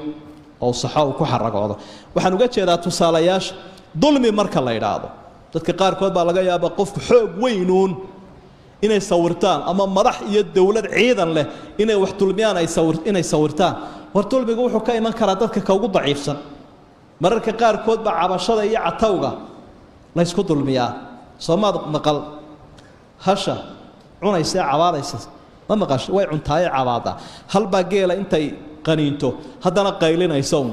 oo saxo uu ku xaragoodo. Waxaan uga jeedaa tusaalayaasha dulmi marka la idhaahdo, dadka qaarkood baa laga yaabaa qofku xoog weynuun inay sawirtaan, ama madax iyo dowlad ciidan leh inay wax dulmiyaan ay sawir inay sawirtaan. War dulmigu wuxuu ka iman karaa dadka ka ugu daciifsan. Mararka qaarkood baa cabashada iyo catawga la ysku dulmiyaa. Soomaad maqal hasha cunaysa ee cabaadaysa? Ma maqasho? Way cuntaaye cabaadaa. Halbaa geela intay qaniinto haddana qaylinaysa uun.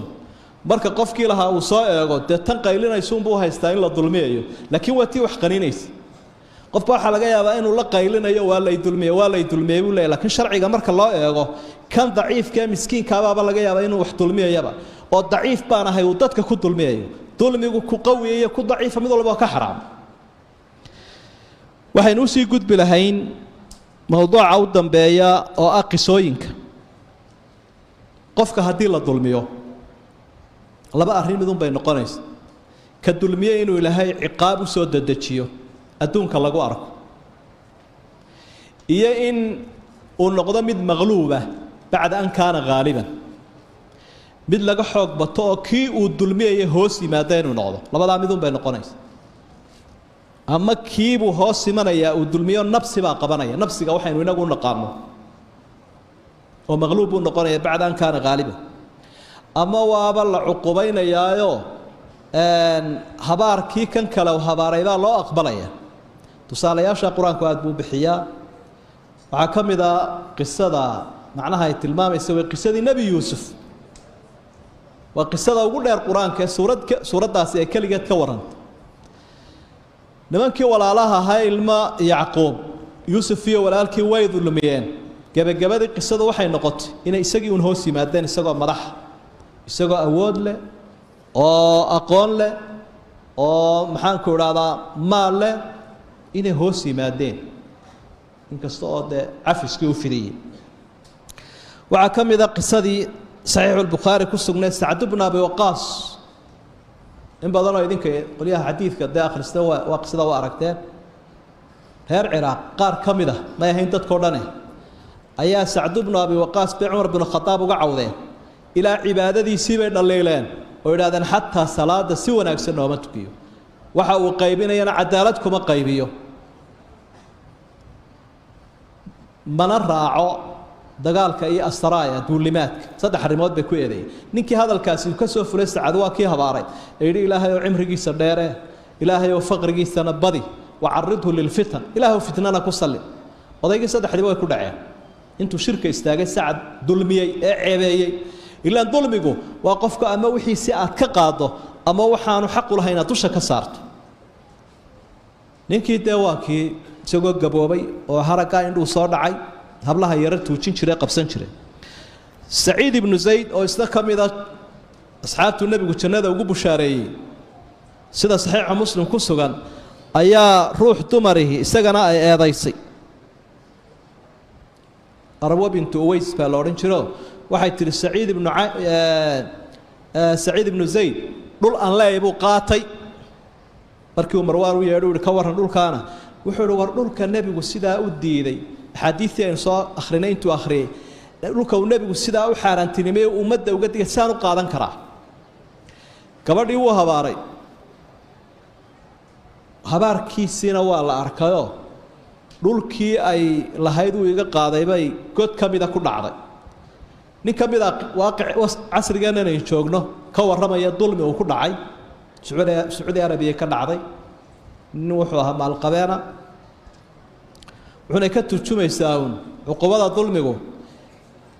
Marka qofkii lahaa uu soo eego, dee tan qaylinaysuunbuu haystaa in la dulmiyayo, laakiin waa tii wax qaniinaysa. Qofka waxaa laga yaabaa inuu la qaylinayo, waa lay dulmiyey, waa lay dulmiyey buu leeyahy, laakiin sharciga marka loo eego kan daciifka ee miskiinkaabaaba laga yaabaa inuu wax dulmiyayaba, oo daciif baan ahay uu dadka ku dulmiyayo. Dulmigu ku qawiya iyo ku daciifa mid walba waa ka xaraam. Waxaynu usii gudbi lahayn mowduuca u dambeeya oo ah qisooyinka. Qofka haddii la dulmiyo, laba arrin midun bay noqonaysa: ka dulmiye inuu ilaahay ciqaab u soo dedejiyo adduunka lagu arko, iyo in uu noqdo mid maqluuba bacda an kaana haaliban, mid laga xoog bato oo kii uu dulmiyaya hoos yimaada inuu noqdo. Labadaa midun bay noqonaysa. Ama kiibuu hoos imanayaa uu dulmiyo, nabsi baa qabanaya, nabsiga waxaynu inagu u naqaano, oo maqluub buu noqonaya bacda an kaana haaliban. Ama waaba la cuqubaynayaayo habaarkii kan kale u habaaray baa loo aqbalaya. Tusaalayaasha qur-aanku aad buu bixiyaa. Waxaa ka mid a qisada macnaha ay tilmaamaysa way qisadii Nebi Yuusuf. Waa qisada ugu dheer qur-aanka ee suuraddaasi ay keligeed ka warrantay. Nimankii walaalaha ahaa ilma Yacquub, Yuusuf iyo walaalkii, way dulmiyeen. Gebagabadii qisadu waxay noqotay inay isagii uun hoos yimaadeen, isagoo madaxa, isagoo awood leh oo aqoon leh oo maxaanku idhahdaa maal leh, inay hoos yimaadeen, inkasta oo dee cafiskii u fidiyey. Waxaa ka mid a qisadii Saxiixulbukhaari ku sugnayd Sacd bnu Abi Waqaas. In badanoo idinka qolyaha xadiidka dee akhrista waa qisada waa aragteen. Reer Ciraaq qaar ka mid ah, may ahayn dadkao dhane, ayaa Sacd bnu Abi Waqaas bay Cumar binu Khadaab uga cawdeen. Ilaa cibaadadiisii bay dhaliileen oo yidhahdeen xataa salaada si wanaagsan nooma tukiyo, waxa uu qaybinayana cadaalad kuma qaybiyo, mana raaco dagaalka iyo asraaya duulimaadka. Saddex arrimood bay ku eedeeyeen. Ninkii hadalkaasi ka soo fulay Sacad waa kii habaaray ee yidhi Ilaahay oo cimrigiisa dheere, Ilaahay oo faqrigiisana badi, wacaridhu lilfitan, Ilaahay oo fitnana ku salli. Odaygii saddexdiiba way ku dhaceen intuu shirka istaagay Sacad dulmiyey ee ceebeeyey. Ilaan dulmigu waa qofka ama wixii si aad ka qaado ama waxaanu xaq u lahayn inaad dusha ka saarto. Ninkii dee waa kii isagoo gaboobay oo haraggaa indhuu soo dhacay hablaha yara tuujin jiray, qabsan jiray. Saciid ibnu Zayd oo isna ka mid a asxaabtuu nebigu jannada ugu bushaareeyey, sida Saxiixa Muslim ku sugan, ayaa ruux dumarihi isagana ay eedaysay. Arwa bintu Uways baa la odhan jiro. Waxay tihi Saciid ibnu Zayd dhul aan leeyahay buu qaatay. Markii uu Marwaan u yeedho uhi ka warran dhulkaana, wuxuu ihi war dhulka nebigu sidaa u diiday, axaadiistii aynu soo akhrinay intuu akhriyey, dhulka uu nebigu sidaa u xaaraantinimay ummadda uga digay, sidaan u qaadan karaa? Gabadhii wuu habaaray, habaarkiisiina waa la arkayoo dhulkii ay lahayd uu iga qaaday bay god ka mida ku dhacday. Nin ka mid a waaqic casrigeennan aynu joogno ka warramaya dulmi uu ku dhacay Sacuudi Arabiya ka dhacday. Nin wuxuu ahaa maalqabeena, wuxuuna ka turjumaysaa uun cuqubada dulmigu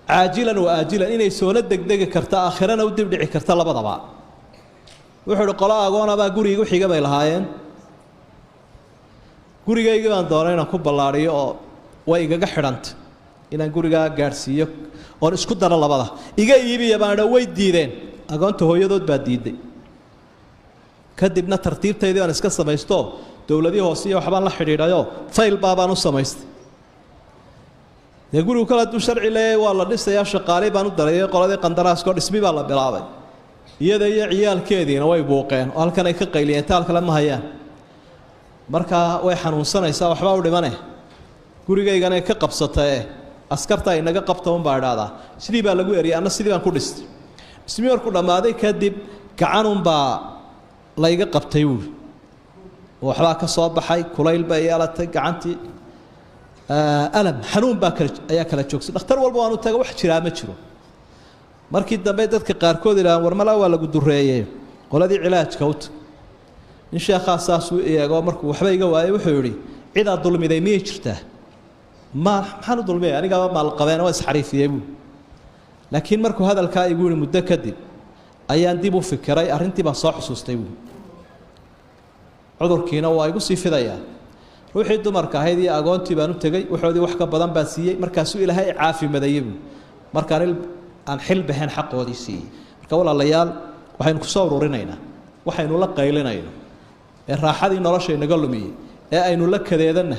caajilan wa aajilan inay soona degdegi karta, aakhirana u dibdhici karta labadaba. Wuxuu uhi qolo agoonabaa guriga xiga bay lahaayeen, gurigaygii baan doonay inaan ku ballaadhiyo oo way igaga xidhantay inaan gurigaa gaadhsiiyo oon isku daro labada, iga iibiya baan idha, way diideen. Agoonta hooyadood baa diiday. Kadibna tartiibtaydii baan iska samaysto, dowladii hoose iyo waxbaan la xidhiidhayoo fayl baabaan u samaystay. Dee gurigu kale hadduu sharci leeyahay waa la dhisayaa, shaqaaley baan u dareeyay qoladii qandaraaskoo dhismi baa la bilaabay. Iyada iyo ciyaalkeediina way buuqeen oo halkan ay ka qayliyeen, taal kale ma hayaan. Markaa way xanuunsanaysaa, waxbaa u dhimane, gurigaygana ka qabsatae askarta inaga qabta unbaa idhaahdaa. Sidii baa lagu eriyay, anna sidii baan ku dhistay. Dhismii markuu dhammaaday kadib gacanunbaa layga qabtay buuri, waxbaa ka soo baxay, kulayl bay yeelatay gacantii, alam xanuun baa kala ayaa kala joogsay. Dhakhtar walba waan u taga, wax jiraa ma jiro. Markii dambe dadka qaarkood idhahaan war malaa waa lagu dureeyey, qoladii cilaajka u tag. Nin sheekhaa saasuu eego, markuu waxba iga waayey wuxuu yidhi cidaad dulmiday miyay jirtaa? Ma maxaan u dulmiyay, anigaaba maalqabeena waa isxariifiyey buui. Laakiin markuu hadalkaa igu yihi muddo kadib ayaan dib u fikiray, arrintii baan soo xusuustay buui. Cudurkiina waa igu sii fidayaa. Ruuxii dumarka ahayd iyo agoontii baan u tegey, waxoodii wax ka badan baan siiyey, markaasuu Ilaahay caafimadeeyey buui, markaan aan xil baxeen xaqoodii siiyey. Marka walaalayaal, waxaynu kusoo ururinaynaa waxaynu la qaylinayno ee raaxadii nolosha inaga lumiyey ee aynu la kadeedanna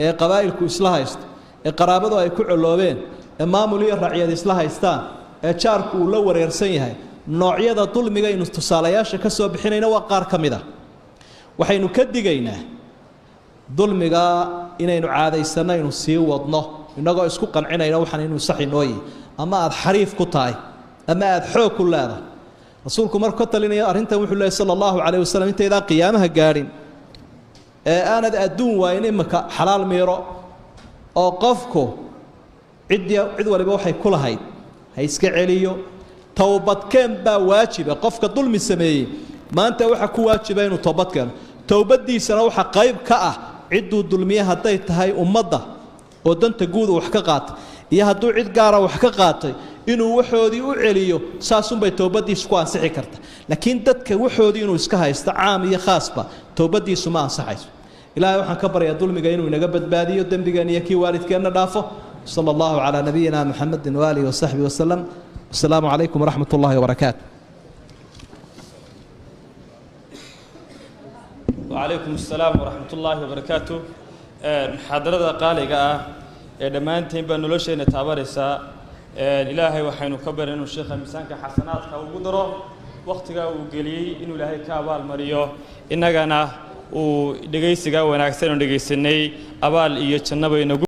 ee qabaa'ilku isla haysto ee qaraabadu ay ku coloobeen ee maamul iyo racyad isla haystaan ee jaarku uu la wareersan yahay. Noocyada dulmiga aynu tusaalayaasha ka soo bixinayna waa qaar ka mid a. Waxaynu ka digaynaa dulmiga inaynu caadaysanno, aynu sii wadno innagoo isku qancinayno waxaan inuu sax inoo yihi, ama aada xariif ku tahay ama aada xoog ku leedahay. Rasuulku markuu ka talinayo arrintan wuxuu leeyay sala allahu calayh wasalam, intaydaan qiyaamaha gaadhin ee aanad adduun waayin iminka xalaal miiro, oo qofku ciddii cid waliba waxay ku lahayd ha iska celiyo, Towbadkeen baa waajiba. Qofka dulmi sameeyey maanta waxa ku waajiba inuu toobad keeno. Towbadiisana waxa qayb ka ah cidduu dulmiye hadday tahay ummadda oo danta guud uu wax ka qaatay iyo hadduu cid gaara wax ka qaatay inuu waxoodii u celiyo, saasunbay towbadiisu ku ansixi karta. Laakiin dadka waxoodii inuu iska haysto caam iyo khaasba towbadiisu ma ansaxayso. Ilaahay waxaan ka baryaa dulmiga inuu inaga badbaadiyo, dembigan iyo kii waalidkeenna dhaafo. Sala allahu calaa nabiyina muxamedin waaalihi wasaxbihi wasalam. Wasalaamu calaykum waraxmat ullahi wabarakaatu. وعليكم السلام ورحمة الله وبركاته. محاضرة قالقة ee dhammaantiin baa nolosheena taabanaysaa. Ilaahay waxaynu ka barin inuu sheekha miisaanka xasanaadka ugu daro, wakhtigaa uu geliyey inuu ilaahay ka abaalmariyo, innagana uu dhegaysigaa wanaagsan oo dhegaysanay abaal iyo jannaba inagu